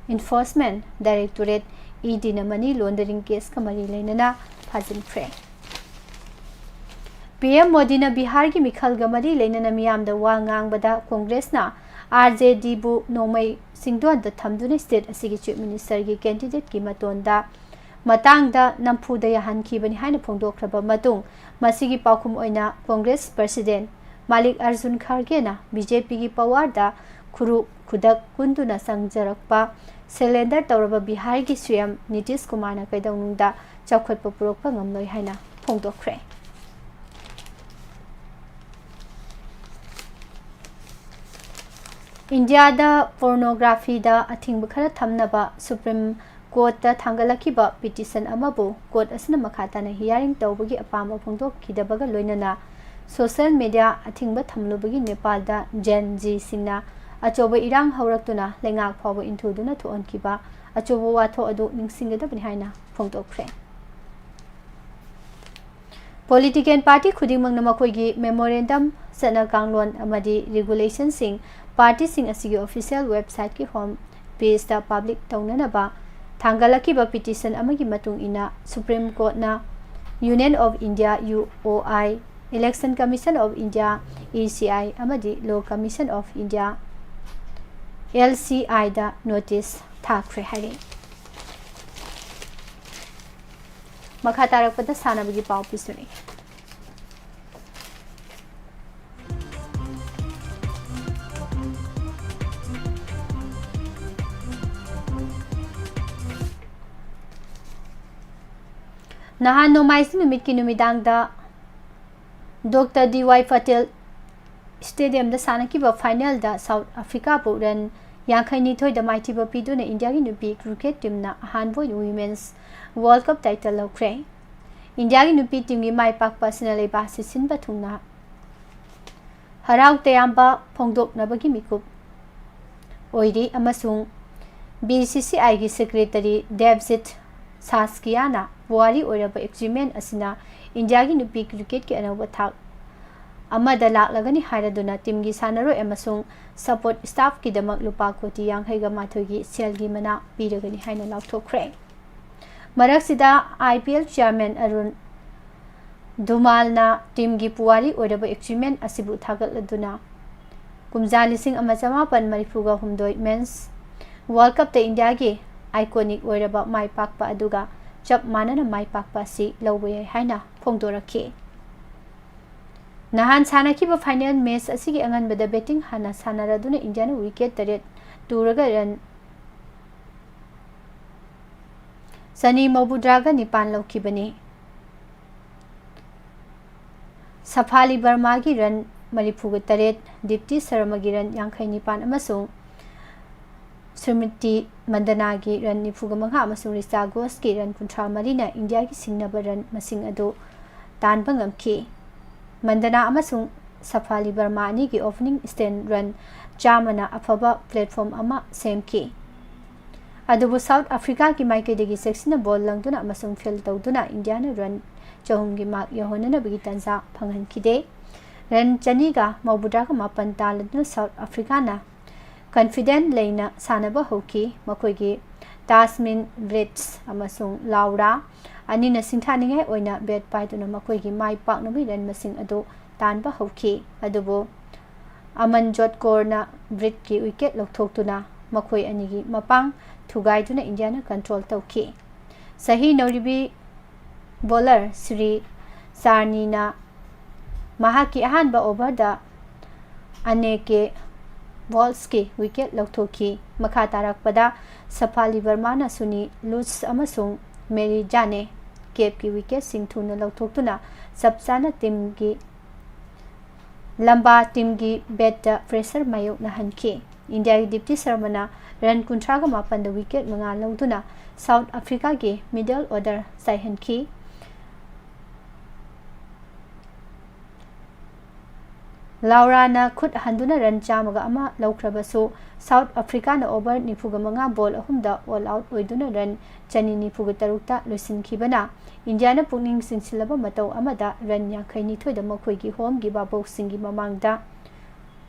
Enforcement Directorate, E ꯗꯤꯅ money laundering caseꯀ ꯃꯔꯤ ꯂꯩꯅꯅ ꯐꯥꯖꯤꯟꯈ꯭ꯔꯦ꯫ ꯄꯤ ꯑꯦꯝ ꯃꯣꯗꯤꯅ ꯕꯤꯍꯥꯔꯒꯤ ꯃꯤꯈꯜꯒ ꯃꯔꯤ ꯂꯩꯅꯅ ꯃꯤꯌꯥꯝꯗ ꯋꯥ ꯉꯥꯡꯕꯗ ꯀꯣꯡꯒ꯭ꯔꯦꯁꯅ ꯑꯥꯔ ꯖꯦ ꯗꯤꯕꯨ ꯅꯣꯡꯃꯩ ꯆꯤꯡꯗꯣꯟꯗ ꯊꯝꯗꯨꯅ state ꯑꯁꯤꯒꯤ Chief Ministerꯒꯤ candidateꯀꯤ ꯃꯇꯣꯟꯗ ꯃꯇꯥꯡꯗ ꯅꯝꯐꯨꯗ ꯌꯥꯍꯟꯈꯤꯕꯅꯤ ꯍꯥꯏꯅ ꯐꯣꯡꯗꯣꯛꯈ꯭ꯔꯕ ꯃꯇꯨꯡ, ꯃꯁꯤꯒꯤ ꯄꯥꯎꯈꯨꯝ ꯑꯣꯏꯅ ꯀꯣꯡꯒ꯭ꯔꯦꯁ President ꯃꯥꯂꯤꯛ ꯑꯔꯖꯨꯟ ꯈꯥꯔꯒꯦꯅ ꯕꯤ ꯖꯦ ꯄꯤꯒꯤ powerꯗ ꯈꯨꯔꯨ ꯈꯨꯗꯛ ꯀꯨꯟꯗꯨꯅ ꯆꯪꯖꯔꯛꯄ surrender ꯇꯧꯔꯕ ꯕꯤꯍꯥꯔꯒꯤ ꯁꯤ ꯑꯦꯝ ꯅꯤꯇꯤꯁ ꯀꯨꯃꯥꯔꯅ ꯀꯩꯗꯧꯅꯨꯡꯗ ꯆꯥꯎꯈꯠꯄ ꯄꯨꯔꯛꯄ ꯉꯝꯂꯣꯏ ꯍꯥꯏꯅ ꯐꯣꯡꯗꯣꯛꯈ꯭ꯔꯦ꯫ ꯏꯟꯗꯤꯌꯥꯗ pornographyꯗ ꯑꯊꯤꯡꯕ ꯈꯔ ꯊꯝꯅꯕ ꯁꯨꯄ꯭ꯔꯤꯝ ꯀꯣꯔꯠꯇ ꯊꯥꯡꯒꯠꯂꯛꯈꯤꯕ petition ꯑꯃꯕꯨ ꯀꯣꯔꯠ ꯑꯁꯤꯅ ꯃꯈꯥ ꯇꯥꯅ hearing ꯇꯧꯕꯒꯤ ꯑꯄꯥꯝꯕ ꯐꯣꯡꯗꯣꯛꯈꯤꯗꯕꯒ ꯂꯣꯏꯅꯅ social media ꯑꯊꯤꯡꯕ ꯊꯝꯂꯨꯕꯒꯤ ꯅꯦꯄꯥꯜꯗ Gen Zꯁꯤꯡꯅ ꯑꯆꯧꯕ ꯏꯔꯥꯡ ꯍꯧꯔꯛꯇꯨꯅ ꯂꯩꯉꯥꯛ ꯐꯥꯎꯕ ꯏꯟꯊꯨꯗꯨꯅ ꯊꯣꯛꯍꯟꯈꯤꯕ ꯑꯆꯧꯕ ꯋꯥꯊꯣꯛ ꯑꯗꯨ ꯅꯤꯡꯁꯤꯡꯒꯗꯕꯅꯤ ꯍꯥꯏꯅ ꯐꯣꯡꯗꯣꯛꯈ꯭ꯔꯦ꯫ Political party ꯈꯨꯗꯤꯡꯃꯛꯅ ꯃꯈꯣꯏꯒꯤ memorandum, ꯆꯠꯅ ꯀꯥꯡꯂꯣꯟ ꯑꯃꯗꯤ regulationꯁꯤꯡ partyꯁꯤꯡ ꯑꯁꯤꯒꯤ official websiteꯀꯤ home pageꯇ public ꯇꯧꯅꯅꯕ ꯊꯥꯡꯒꯠꯂꯛꯈꯤꯕ petition ꯑꯃꯒꯤ ꯃꯇꯨꯡ ꯏꯟꯅ Supreme Courtꯅ Union of India, U O I, Election Commission of India, E C I, ꯑꯃꯗꯤ Law Commission of India, L C I, the notice ꯊꯥꯈ꯭ꯔꯦ ꯍꯥꯏꯔꯛꯏ꯫ ꯃꯈꯥ ꯇꯥꯔꯛꯄꯗ ꯁꯥꯟꯅꯕꯒꯤ ꯄꯥꯎ ꯄꯤꯖꯔꯤ꯫ ꯅꯍꯥꯟ ꯅꯣꯡꯃꯥꯏꯖꯤꯡ ꯅꯨꯃꯤꯠꯀꯤ ꯅꯨꯃꯤꯗꯥꯡꯗ ꯗꯣꯛꯇꯔ ꯗꯤ ꯋꯥꯏ ꯄꯇꯦꯜ ꯁ꯭ꯇꯦꯗꯤꯌꯝꯗ ꯁꯥꯟꯅꯈꯤꯕ ꯐꯥꯏꯅꯦꯜꯗ ꯁꯥꯎꯠ ꯑꯐ꯭ꯔꯤꯀꯥꯕꯨ ꯔꯟ ꯌꯥꯡꯈꯩ ꯅꯤꯊꯣꯏꯗ ꯃꯥꯏꯊꯤꯕ ꯄꯤꯗꯨꯅ ꯏꯟꯗꯤꯌꯥꯒꯤ ꯅꯨꯄꯤ ꯀ꯭ꯔꯤꯀꯦꯠ ꯇꯤꯝꯅ ꯑꯍꯥꯟꯕ ꯑꯣꯏꯅ ꯋꯤꯃꯦꯟꯁ ꯋꯥꯔꯜ ꯀꯞ ꯇꯥꯏꯇꯜ ꯂꯧꯈ꯭ꯔꯦ꯫ ꯏꯟꯗꯤꯌꯥꯒꯤ ꯅꯨꯄꯤ ꯇꯤꯝꯒꯤ ꯃꯥꯏ ꯄꯥꯛꯄ ꯑꯁꯤꯅ ꯂꯩꯕꯥꯛ ꯑꯁꯤ ꯁꯤꯟꯕ ꯊꯨꯡꯅ ꯍꯔꯥꯎ ꯇꯌꯥꯝꯕ ꯐꯣꯡꯗꯣꯛꯅꯕꯒꯤ ꯃꯤꯀꯨꯞ ꯑꯣꯏꯔꯤ ꯑꯃꯁꯨꯡ ꯕꯤ ꯁꯤ ꯁꯤ ꯑꯥꯏꯒꯤ ꯁꯦꯀ꯭ꯔꯦꯇꯔꯤ ꯗꯦꯕꯖꯤꯠ ꯁꯥꯁꯀꯤꯌꯥꯅ ꯄꯨꯋꯥꯔꯤ ꯑꯣꯏꯔꯕ ꯑꯦꯆꯤꯞꯃꯦꯟ ꯑꯁꯤꯅ ꯏꯟꯗꯤꯌꯥꯒꯤ ꯅꯨꯄꯤ ꯀ꯭ꯔꯤꯀꯦꯠꯀꯤ ꯑꯅꯧꯕ ꯊꯥꯛ ꯑꯃꯗ ꯂꯥꯛꯂꯒꯅꯤ ꯍꯥꯏꯔꯗꯨꯅ ꯇꯤꯝꯒꯤ ꯁꯥꯟꯅꯔꯣꯏ ꯑꯃꯁꯨꯡ ꯁꯄꯣꯔꯠ ꯁ꯭ꯇꯥꯐꯀꯤꯗꯃꯛ ꯂꯨꯄꯥ ꯀꯣꯇꯤ ꯌꯥꯡꯈꯩꯒ ꯃꯥꯊꯣꯏꯒꯤ ꯁꯦꯜꯒꯤ ꯃꯅꯥ ꯄꯤꯔꯒꯅꯤ ꯍꯥꯏꯅ ꯂꯥꯎꯊꯣꯛꯈ꯭ꯔꯦ꯫ ꯃꯔꯛꯁꯤꯗ I P L chairman Arun ꯙꯨꯃꯥꯜꯅ ꯇꯤꯝꯒꯤ ꯄꯨꯋꯥꯔꯤ ꯑꯣꯏꯔꯕ ꯑꯦꯆꯤꯞꯃꯦꯟ ꯑꯁꯤꯕꯨ ꯊꯥꯒꯠꯂꯗꯨꯅ ꯀꯨꯝꯖꯥ ꯂꯤꯁꯤꯡ ꯑꯃ ꯆꯃꯥꯄꯟ ꯃꯔꯤꯐꯨꯒ ꯍꯨꯝꯗꯣꯏ ꯃꯦꯟꯁ ꯋꯥꯔꯜ ꯀꯞꯇ ꯏꯟꯗꯤꯌꯥꯒꯤ ꯑꯥꯏꯀꯣꯅꯤꯛ ꯑꯣꯏꯔꯕ ꯃꯥꯏ ꯄꯥꯛꯄ ꯑꯗꯨꯒ ꯆꯞ ꯃꯥꯟꯅꯅ ꯃꯥꯏ ꯄꯥꯛꯄ ꯑꯁꯤ ꯂꯧꯕ ꯌꯥꯏ ꯍꯥꯏꯅ ꯐꯣꯡꯗꯣꯔꯛꯈꯤ꯫ ꯅꯍꯥꯟ ꯁꯥꯟꯅꯈꯤꯕ ꯐꯥꯏꯅꯦꯜ ꯃꯦꯆ ꯑꯁꯤꯒꯤ ꯑꯉꯟꯕꯗ ꯕꯦꯇꯤꯡ ꯍꯥꯟꯅ ꯁꯥꯟꯅꯔꯗꯨꯅ ꯏꯟꯗꯤꯌꯥꯅ ꯋꯤꯀꯦꯠ ꯇꯔꯦꯠ ꯇꯨꯔꯒ ꯔꯟ ꯆꯅꯤ ꯃꯧꯕꯨꯗ꯭ꯔꯥꯒ ꯅꯤꯄꯥꯟ ꯂꯧꯈꯤꯕꯅꯤ꯫ ꯁꯐꯥꯂꯤ ꯕꯔꯃꯥꯒꯤ ꯔꯟ ꯃꯔꯤꯐꯨꯒ ꯇꯔꯦꯠ, ꯗꯤꯞꯇꯤ ꯁꯔꯃꯒꯤ ꯔꯟ ꯌꯥꯡꯈꯩ ꯅꯤꯄꯥꯟ ꯑꯃꯁꯨꯡ ꯁ꯭ꯃ꯭ꯔꯤꯇꯤ ꯃꯟꯗꯅꯥꯒꯤ ꯔꯟ ꯅꯤꯐꯨꯒ ꯃꯉꯥ ꯑꯃꯁꯨꯡ ꯔꯤꯆꯥ ꯘꯣꯁꯀꯤ ꯔꯟ ꯀꯨꯟꯊ꯭ꯔꯥ ꯃꯔꯤꯅ ꯏꯟꯗꯤꯌꯥꯒꯤ ꯁꯤꯡꯅꯕ ꯔꯟ ꯃꯁꯤꯡ ꯑꯗꯨ ꯇꯥꯟꯕ ꯉꯝꯈꯤ꯫ ꯃꯟꯗꯅꯥ ꯑꯃꯁꯨꯡ ꯁꯐꯥꯂꯤ ꯕꯔꯃꯥ ꯑꯅꯤꯒꯤ ꯑꯣꯄꯅꯤꯡ ꯁ꯭ꯇꯦꯟ ꯔꯟ ꯆꯥꯝꯃꯅ ꯑꯐꯕ ꯄ꯭ꯂꯦꯠꯐꯣꯔꯝ ꯑꯃ ꯁꯦꯝꯈꯤ꯫ ꯑꯗꯨꯕꯨ ꯁꯥꯎꯠ ꯑꯐ꯭ꯔꯤꯀꯥꯒꯤ ꯃꯥꯏꯀꯩꯗꯒꯤ ꯆꯦꯛꯁꯤꯟꯅ ꯕꯣꯜ ꯂꯪꯗꯨꯅ ꯑꯃꯁꯨꯡ ꯐꯤꯜ ꯇꯧꯗꯨꯅ ꯏꯟꯗꯤꯌꯥꯅ ꯔꯟ ꯆꯍꯨꯝꯒꯤ ꯃꯥꯔꯛ ꯌꯧꯍꯟꯅꯅꯕꯒꯤ ꯇꯥꯟꯖꯥ ꯐꯪꯍꯟꯈꯤꯗꯦ꯫ ꯔꯟ ꯆꯅꯤꯒ ꯃꯧꯕꯨꯗ꯭ꯔꯥꯒ ꯃꯥꯄꯟ ꯇꯥꯜꯂꯗꯨꯅ ꯁꯥꯎꯠ ꯑꯐ꯭ꯔꯤꯀꯥꯅ ꯀꯟꯐꯤꯗꯦꯟ ꯂꯩꯅ ꯁꯥꯟꯅꯕ ꯍꯧꯈꯤ꯫ ꯃꯈꯣꯏꯒꯤ ꯇꯥꯁꯃꯤꯟ ꯕ꯭ꯔꯤꯠꯁ ꯑꯃꯁꯨꯡ ꯂꯥꯎꯔꯥ ꯑꯅꯤꯅ ꯁꯤꯡꯊꯥꯅꯤꯡꯉꯥꯏ ꯑꯣꯏꯅ ꯕꯦꯠ ꯄꯥꯏꯗꯨꯅ ꯃꯈꯣꯏꯒꯤ ꯃꯥꯏ ꯄꯥꯛꯅꯕꯒꯤ ꯔꯟ ꯃꯁꯤꯡ ꯑꯗꯨ ꯇꯥꯟꯕ ꯍꯧꯈꯤ꯫ ꯑꯗꯨꯕꯨ ꯑꯃꯟꯖꯣꯠ ꯀꯣꯔꯅ ꯕ꯭ꯔꯤꯠꯀꯤ ꯋꯤꯀꯦꯠ ꯂꯧꯊꯣꯛꯇꯨꯅ ꯃꯈꯣꯏ ꯑꯅꯤꯒꯤ ꯃꯄꯥꯡ ꯊꯨꯒꯥꯏꯗꯨꯅ ꯏꯟꯗꯤꯌꯥꯅ ꯀꯟꯇ꯭ꯔꯣꯜ ꯇꯧꯈꯤ꯫ ꯁꯍꯤ ꯅꯧꯔꯤꯕꯤ ꯕꯣꯂꯔ ꯁ꯭ꯔꯤ ꯆꯥꯔꯅꯤꯅ ꯃꯍꯥꯛꯀꯤ ꯑꯍꯥꯟꯕ ꯑꯣꯚꯔꯗ ꯑꯅꯦꯀꯦ ꯕꯣꯜꯁꯀꯤ ꯋꯤꯀꯦꯠ ꯂꯧꯊꯣꯛꯈꯤ꯫ ꯃꯈꯥ ꯇꯥꯔꯛꯄꯗ ꯁꯐꯥꯂꯤ ꯕꯔꯃꯥꯅ ꯁꯨꯅꯤ ꯂꯨꯠꯁ ꯑꯃꯁꯨꯡ ꯃꯦꯔꯤ ꯖꯥꯅꯦ ꯀꯦꯞꯀꯤ ꯋꯤꯀꯦꯠꯁꯤꯡ ꯊꯨꯅ ꯂꯧꯊꯣꯛꯇꯨꯅ ꯆꯞ ꯆꯥꯅ ꯇꯤꯝꯒꯤ ꯂꯝꯕꯥ ꯇꯤꯝꯒꯤ ꯕꯦꯠꯇ ꯄ꯭ꯔꯦꯁꯔ ꯃꯥꯌꯣꯛꯅꯍꯟꯈꯤ꯫ ꯏꯟꯗꯤꯌꯥꯒꯤ ꯗꯤꯞꯇꯤ ꯁꯔꯃꯅ ꯔꯟ ꯀꯨꯟꯊ꯭ꯔꯥꯒ ꯃꯥꯄꯟꯗ ꯋꯤꯀꯦꯠ ꯃꯉꯥ ꯂꯧꯗꯨꯅ ꯁꯥꯎꯠ ꯑꯐ꯭ꯔꯤꯀꯥꯒꯤ ꯃꯤꯗꯜ ꯑꯣꯔꯗꯔ ꯆꯥꯏꯍꯟꯈꯤ꯫ ꯂꯥꯎꯔꯥꯅ ꯈꯨꯠ ꯍꯟꯗꯨꯅ ꯔꯟ ꯆꯥꯝꯃꯒ ꯑꯃ ꯂꯧꯈ꯭ꯔꯕꯁꯨ, ꯁꯥꯎꯠ ꯑꯐ꯭ꯔꯤꯀꯥꯅ ꯑꯣꯚꯔ ꯅꯤꯐꯨꯒ ꯃꯉꯥ ꯕꯣꯜ ꯑꯍꯨꯝꯗ ꯑꯣꯜ ꯑꯥꯎꯠ ꯑꯣꯏꯗꯨꯅ ꯔꯟ ꯆꯅꯤ ꯅꯤꯐꯨꯒ ꯇꯔꯨꯛꯇ ꯂꯣꯏꯁꯤꯟꯈꯤꯕꯅ, ꯏꯟꯗꯤꯌꯥꯅ ꯄꯨꯛꯅꯤꯡ ꯆꯤꯡꯁꯤꯜꯂꯕ ꯃꯇꯧ ꯑꯃꯗ ꯔꯟ ꯌꯥꯡꯈꯩ ꯅꯤꯊꯣꯏꯗ ꯃꯈꯣꯏꯒꯤ ꯍꯣꯝꯒꯤ ꯚꯥꯕꯣꯛꯁꯤꯡꯒꯤ ꯃꯃꯥꯡꯗ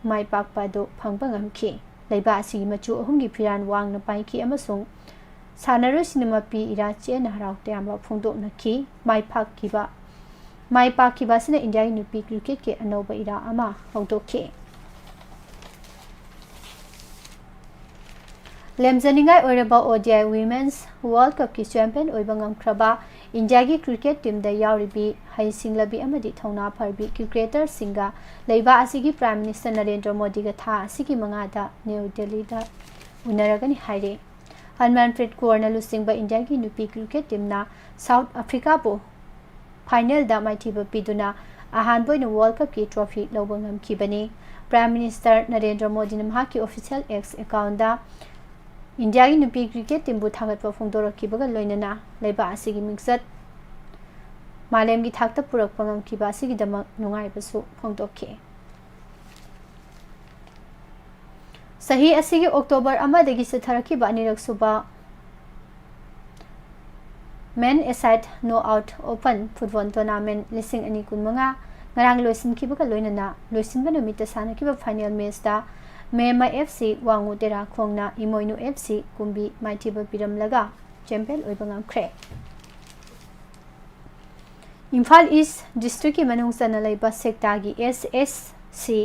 ꯃꯥꯏ ꯄꯥꯛꯄ ꯑꯗꯨ ꯐꯪꯕ ꯉꯝꯈꯤ꯫ ꯂꯩꯕꯥꯛ ꯑꯁꯤꯒꯤ ꯃꯆꯨ ꯑꯍꯨꯝꯒꯤ ꯐꯤꯔꯥꯜ ꯋꯥꯡꯅ ꯄꯥꯏꯈꯤ ꯑꯃꯁꯨꯡ ꯁꯥꯟꯅꯔꯣꯏꯁꯤꯡꯅ ꯃꯄꯤ ꯏꯔꯥ ꯆꯦꯟꯅ ꯍꯔꯥꯎ ꯇꯌꯥꯝꯕ ꯐꯣꯡꯗꯣꯛꯅꯈꯤ꯫ ꯃꯥꯏ ꯄꯥꯛꯈꯤꯕ, ꯃꯥꯏ ꯄꯥꯛꯈꯤꯕ ꯑꯁꯤꯅ ꯏꯟꯗꯤꯌꯥꯒꯤ ꯅꯨꯄꯤ ꯀ꯭ꯔꯤꯀꯦꯠꯀꯤ ꯑꯅꯧꯕ ꯏꯔꯥ ꯑꯃ ꯍꯧꯗꯣꯛꯈꯤ꯫ ꯂꯦꯝꯖꯅꯤꯡꯉꯥꯏ ꯑꯣꯏꯔꯕ ꯑꯣ D I Women's World Cupꯀꯤ champion ꯑꯣꯏꯕ ꯉꯝꯈ꯭ꯔꯕ ꯏꯟꯗꯤꯌꯥꯒꯤ ꯀ꯭ꯔꯤꯀꯦꯠ ꯇꯤꯝꯗ ꯌꯥꯎꯔꯤꯕꯤ ꯍꯩꯁꯤꯡꯂꯕꯤ ꯑꯃꯗꯤ ꯊꯧꯅꯥ ꯐꯔꯕꯤ ꯀ꯭ꯔꯤꯀꯦꯇꯔꯁꯤꯡꯒ ꯂꯩꯕꯥꯛ ꯑꯁꯤꯒꯤ ꯄ꯭ꯔꯥꯏꯝ ꯃꯤꯅꯤꯁꯇꯔ ꯅꯔꯦꯟꯗ꯭ꯔ ꯃꯣꯗꯤꯒ ꯊꯥ ꯑꯁꯤꯒꯤ ꯃꯉꯥꯗ ꯅ꯭ꯌꯨ ꯗꯦꯜꯂꯤꯗ ꯎꯅꯔꯒꯅꯤ ꯍꯥꯏꯔꯦ꯫ ꯍꯔꯃꯟꯄ꯭ꯔꯤꯠ ꯀꯧꯔꯅ ꯂꯨꯆꯤꯡꯕ ꯏꯟꯗꯤꯌꯥꯒꯤ ꯅꯨꯄꯤ ꯀ꯭ꯔꯤꯀꯦꯠ ꯇꯤꯝꯅ ꯁꯥꯎꯠ ꯑꯐ꯭ꯔꯤꯀꯥꯕꯨ ꯐꯥꯏꯅꯦꯜꯗ ꯃꯥꯏꯊꯤꯕ ꯄꯤꯗꯨꯅ ꯑꯍꯥꯟꯕ ꯑꯣꯏꯅ ꯋꯥꯔꯜ ꯀꯞꯀꯤ ꯇ꯭ꯔꯣꯐꯤ ꯂꯧꯕ ꯉꯝꯈꯤꯕꯅꯤ꯫ ꯄ꯭ꯔꯥꯏꯝ ꯃꯤꯅꯤꯁꯇꯔ ꯅꯔꯦꯟꯗ꯭ꯔ ꯃꯣꯗꯤꯅ ꯃꯍꯥꯛꯀꯤ ꯑꯣꯐꯤꯁꯤꯌꯦꯜ ꯑꯦꯛꯁ ꯑꯦꯀꯥꯎꯟꯗ ꯏꯟꯗꯤꯌꯥꯒꯤ ꯅꯨꯄꯤ ꯀ꯭ꯔꯤꯀꯦꯠ ꯇꯤꯝꯕꯨ ꯊꯥꯒꯠꯄ ꯐꯣꯡꯗꯣꯔꯛꯈꯤꯕꯒ ꯂꯣꯏꯅꯅ ꯂꯩꯕꯥꯛ ꯑꯁꯤꯒꯤ ꯃꯤꯡꯆꯠ ꯃꯥꯂꯦꯝꯒꯤ ꯊꯥꯛꯇ ꯄꯨꯔꯛꯄ ꯉꯝꯈꯤꯕ ꯑꯁꯤꯒꯤꯗꯃꯛ ꯅꯨꯡꯉꯥꯏꯕꯁꯨ ꯐꯣꯡꯗꯣꯛꯈꯤ꯫ ꯆꯍꯤ ꯑꯁꯤꯒꯤ ꯑꯣꯛꯇꯣꯕꯔ ꯑꯃꯗꯒꯤ ꯆꯠꯊꯔꯛꯈꯤꯕ ꯑꯅꯤꯔꯛ ꯁꯨꯕ Men Aside Knockout Open Football Tournament ꯂꯤꯁꯤꯡ ꯑꯅꯤ ꯀꯨꯟꯃꯉꯥ ꯉꯔꯥꯡ ꯂꯣꯏꯁꯤꯟꯈꯤꯕꯒ ꯂꯣꯏꯅꯅ ꯂꯣꯏꯁꯤꯟꯕ ꯅꯨꯃꯤꯠꯇ ꯁꯥꯟꯅꯈꯤꯕ ꯐꯥꯏꯅꯦꯜ ꯃꯦꯆꯇ ꯃꯦꯃ ꯑꯦꯐ ꯁꯤ ꯋꯥꯡꯉꯨ ꯇꯦꯔꯥꯈꯣꯡꯅ ꯏꯃꯣꯏꯅꯨ ꯑꯦꯐ ꯁꯤ ꯀꯨꯝꯕꯤ ꯃꯥꯏꯊꯤꯕ ꯄꯤꯔꯝꯂꯒ ꯆꯦꯝꯄꯤꯌꯟ ꯑꯣꯏꯕ ꯉꯝꯈ꯭ꯔꯦ꯫ ꯏꯝꯐꯥꯜ ꯏꯁ ꯗꯤꯁꯇ꯭ꯔꯤꯛꯀꯤ ꯃꯅꯨꯡ ꯆꯟꯅ ꯂꯩꯕ ꯁꯦꯛꯇꯥꯒꯤ ꯑꯦꯁ ꯑꯦꯁ ꯁꯤ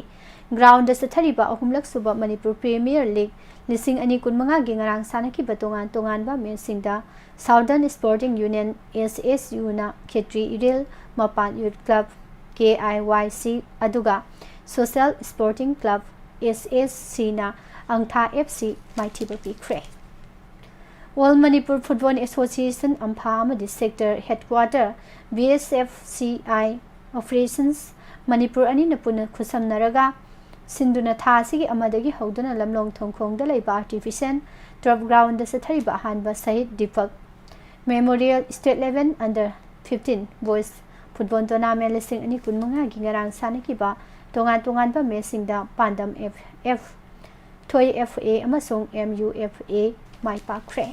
ꯒ꯭ꯔꯥꯎꯟꯗ ꯆꯠꯊꯔꯤꯕ ꯑꯍꯨꯝꯂꯛ ꯁꯨꯕ ꯃꯅꯤꯄꯨꯔ ꯄ꯭ꯔꯤꯃꯤꯌꯔ ꯂꯤꯒ ꯂꯤꯁꯤꯡ ꯑꯅꯤ ꯀꯨꯟꯃꯉꯥꯒꯤ ꯉꯔꯥꯡ ꯁꯥꯟꯅꯈꯤꯕ ꯇꯣꯉꯥꯟ ꯇꯣꯉꯥꯟꯕ ꯃꯦꯆꯁꯤꯡꯗ ꯁꯥꯎꯗꯔꯟ ꯁ꯭ꯄꯣꯔꯇꯤꯡ ꯌꯨꯅꯤꯌꯟ, ꯑꯦꯁ ꯑꯦꯁ ꯌꯨꯅ ꯈꯦꯇ꯭ꯔꯤ ꯏꯔꯤꯜ ꯃꯄꯥꯟ ꯌꯨꯠ ꯀ꯭ꯂꯕ, ꯀꯦ ꯑꯥꯏ ꯋꯥꯏ ꯁꯤ, ꯑꯗꯨꯒ ꯁꯣꯁꯦꯜ ꯁ꯭ꯄꯣꯔꯇꯤꯡ ꯀ꯭ꯂꯕ, ꯑꯦꯁ ꯑꯦꯁ ꯁꯤꯅ ꯑꯪꯊꯥ ꯑꯦꯐ ꯁꯤ ꯃꯥꯏꯊꯤꯕ ꯄꯤꯈ꯭ꯔꯦ꯫ All Manipur Football Association, ꯑꯝꯐꯥ ꯑꯃꯗꯤ Sector Headquarter, B S F C I Operations, Manipur ꯑꯅꯤꯅ ꯄꯨꯟꯅ ꯈꯨꯠꯁꯝꯅꯔꯒ ꯁꯤꯟꯗꯨꯅ ꯊꯥ ꯑꯁꯤꯒꯤ ꯑꯃꯗꯒꯤ ꯍꯧꯗꯨꯅ ꯂꯝꯂꯣꯡ ꯊꯣꯡꯈꯣꯡꯗ ꯂꯩꯕ Artificial Turf Groundꯗ ꯆꯠꯊꯔꯤꯕ ꯑꯍꯥꯟꯕ ꯁꯍꯤꯗ Deepak Memorial State Level Under fifteen Boys Football Tournament ꯂꯤꯁꯤꯡ ꯑꯅꯤ ꯀꯨꯟꯃꯉꯥꯒꯤ ꯉꯔꯥꯡ ꯁꯥꯟꯅꯈꯤꯕ ꯇꯣꯉꯥꯟ ꯇꯣꯉꯥꯟꯕ ꯃꯦꯆꯁꯤꯡꯗ ꯄꯥꯟꯗꯝ F F, ꯊꯣꯏ F A ꯑꯃꯁꯨꯡ M U F A ꯃꯥꯏ ꯄꯥꯛꯈ꯭ꯔꯦ꯫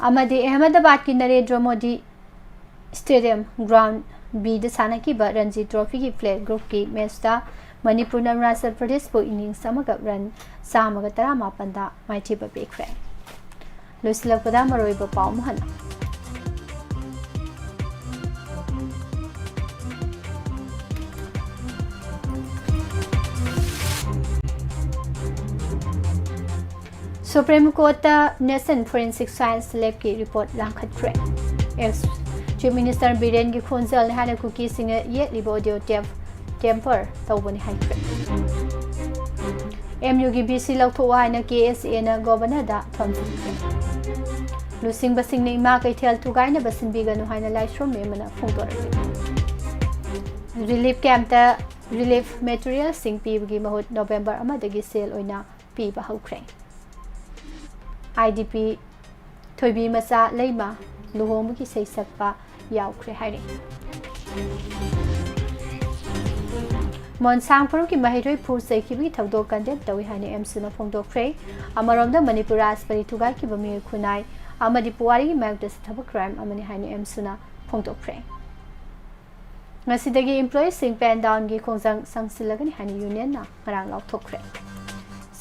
ꯑꯃꯗꯤ ꯑꯍꯃꯗꯕꯥꯗꯀꯤ ꯅꯔꯦꯟꯗ꯭ꯔ ꯃꯣꯗꯤ Stadium Ground Bꯗ ꯁꯥꯟꯅꯈꯤꯕ ꯔꯟꯖꯤ ꯇ꯭ꯔꯣꯐꯤꯒꯤ ꯐ꯭ꯂꯦꯠ ꯒ꯭ꯔꯨꯞꯀꯤ ꯃꯦꯆꯇ ꯃꯅꯤꯄꯨꯔꯅ ꯑꯔꯨꯅꯥꯆꯜ ꯄ꯭ꯔꯗꯦꯁꯄꯨ ꯏꯅꯤꯡꯁ ꯑꯃꯒ ꯔꯟ ꯆꯥꯝꯃꯒ ꯇꯔꯥꯃꯥꯄꯟꯗ ꯃꯥꯏꯊꯤꯕ ꯄꯤꯈ꯭ꯔꯦ꯫ ꯂꯣꯏꯁꯤꯜꯂꯛꯄꯗ ꯃꯔꯨꯑꯣꯏꯕ ꯄꯥꯎ ꯑꯃꯨꯛ ꯍꯟꯅ꯫ Supreme Courtꯇ Nation Forensic Science Labꯀꯤ report ꯂꯥꯡꯈꯠꯈ꯭ꯔꯦ꯫ Ex Chief Minister ꯕꯤꯔꯦꯟꯒꯤ ꯈꯣꯟꯖꯦꯜꯅꯤ ꯍꯥꯏꯅ ꯀꯨꯀꯤꯁꯤꯡꯅ ꯌꯦꯠꯂꯤꯕ audio tape tamper ꯇꯧꯕꯅꯤ ꯍꯥꯏꯈ꯭ꯔꯦ꯫ M Uꯒꯤ B C ꯂꯧꯊꯣꯛꯑꯣ ꯍꯥꯏꯅ K S Aꯅ Governorꯗ ꯊꯝꯖꯤꯟꯈ꯭ꯔꯦ꯫ ꯂꯨꯆꯤꯡꯕꯁꯤꯡꯅ ꯏꯃꯥ ꯀꯩꯊꯦꯜ ꯊꯨꯒꯥꯏꯅꯕ ꯁꯤꯟꯕꯤꯒꯅꯨ ꯍꯥꯏꯅ ꯂꯥꯏꯁ꯭ꯔꯣꯝ ꯃꯦꯝ ꯑꯃꯅ ꯐꯣꯡꯗꯣꯔꯛꯂꯤ꯫ Relief campꯇ relief materialꯁꯤꯡ ꯄꯤꯕꯒꯤ ꯃꯍꯨꯠ November ꯑꯃꯗꯒꯤ sale ꯑꯣꯏꯅ ꯄꯤꯕ ꯍꯧꯈ꯭ꯔꯦ꯫ I D P ꯊꯣꯏꯕꯤ ꯃꯆꯥ ꯂꯩꯃ ꯂꯨꯍꯣꯡꯕꯒꯤ ꯏꯁꯩ ꯁꯛꯄ ꯌꯥꯎꯈ꯭ꯔꯦ ꯍꯥꯏꯔꯤ꯫ ꯃꯣꯟꯁꯥꯡ ꯐꯨꯔꯨꯞꯀꯤ ꯃꯍꯩꯔꯣꯏ ꯐꯨ ꯆꯩꯈꯤꯕꯒꯤ ꯊꯧꯗꯣꯛ condemn ꯇꯧꯏ ꯍꯥꯏꯅ M Suꯅ ꯐꯣꯡꯗꯣꯛꯈ꯭ꯔꯦ꯫ ꯑꯃꯔꯣꯝꯗ ꯃꯅꯤꯄꯨꯔ ꯔꯥꯖꯄꯔꯤ ꯊꯨꯒꯥꯏꯈꯤꯕ ꯃꯤꯑꯣꯏ ꯈꯨꯟꯅꯥꯏ ꯑꯃꯗꯤ ꯄꯨꯋꯥꯔꯤꯒꯤ ꯃꯥꯌꯣꯛꯇ ꯆꯠꯊꯕ crime ꯑꯃꯅꯤ ꯍꯥꯏꯅ M Suꯅ ꯐꯣꯡꯗꯣꯛꯈ꯭ꯔꯦ꯫ ꯉꯁꯤꯗꯒꯤ employeeꯁꯤꯡ pen downꯒꯤ ꯈꯣꯡꯖꯪ ꯆꯪꯁꯤꯜꯂꯒꯅꯤ ꯍꯥꯏꯅ unionꯅ ꯉꯔꯥꯡ ꯂꯥꯎꯊꯣꯛꯈ꯭ꯔꯦ꯫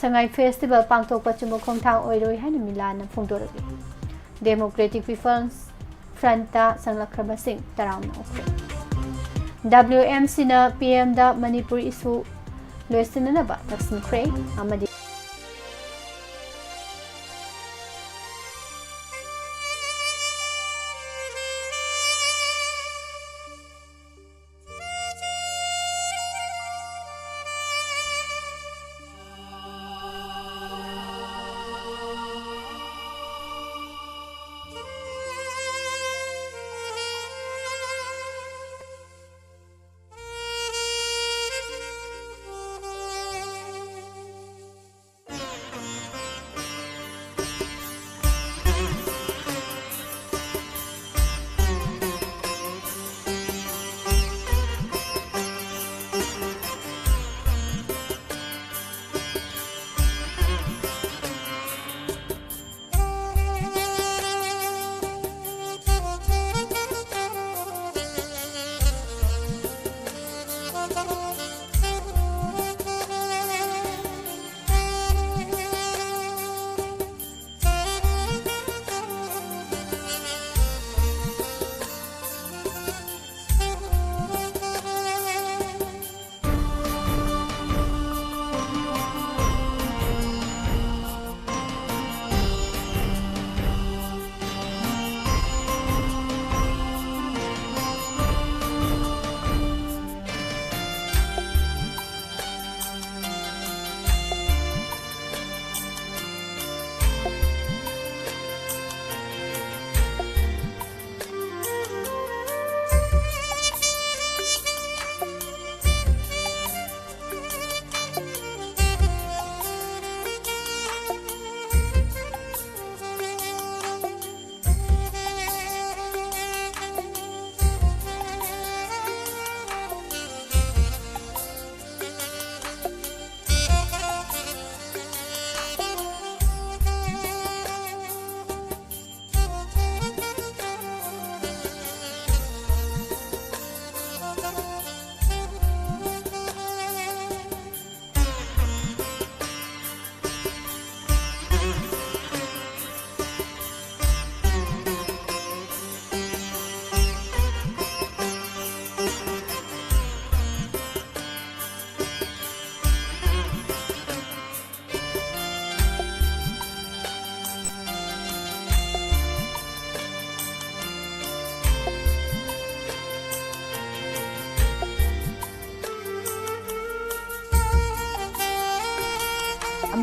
ꯁꯉꯥꯏ ꯐꯦꯁꯇꯤꯚꯦꯜ ꯄꯥꯡꯊꯣꯛꯄ ꯆꯨꯝꯕ ꯈꯣꯡꯊꯥꯡ ꯑꯣꯏꯔꯣꯏ ꯍꯥꯏꯅ ꯃꯤꯂꯥꯟꯅ ꯐꯣꯡꯗꯣꯔꯛꯂꯤ꯫ ꯗꯦꯃꯣꯀ꯭ꯔꯦꯇꯤꯛ ꯄꯤꯄꯜꯁ ꯐ꯭ꯔꯟꯠꯇ ꯆꯪꯂꯛꯈ꯭ꯔꯕꯁꯤꯡ ꯇꯔꯥꯝꯅ ꯑꯣꯛꯈ꯭ꯔꯦ꯫ ꯗꯕ꯭ꯂꯤꯎ ꯑꯦꯝ ꯁꯤꯅ ꯄꯤ ꯑꯦꯝꯗ ꯃꯅꯤꯄꯨꯔ ꯏꯁꯨ ꯂꯣꯏꯁꯤꯟꯅꯅꯕ ꯇꯛꯁꯤꯟꯈ꯭ꯔꯦ ꯑꯃꯗꯤ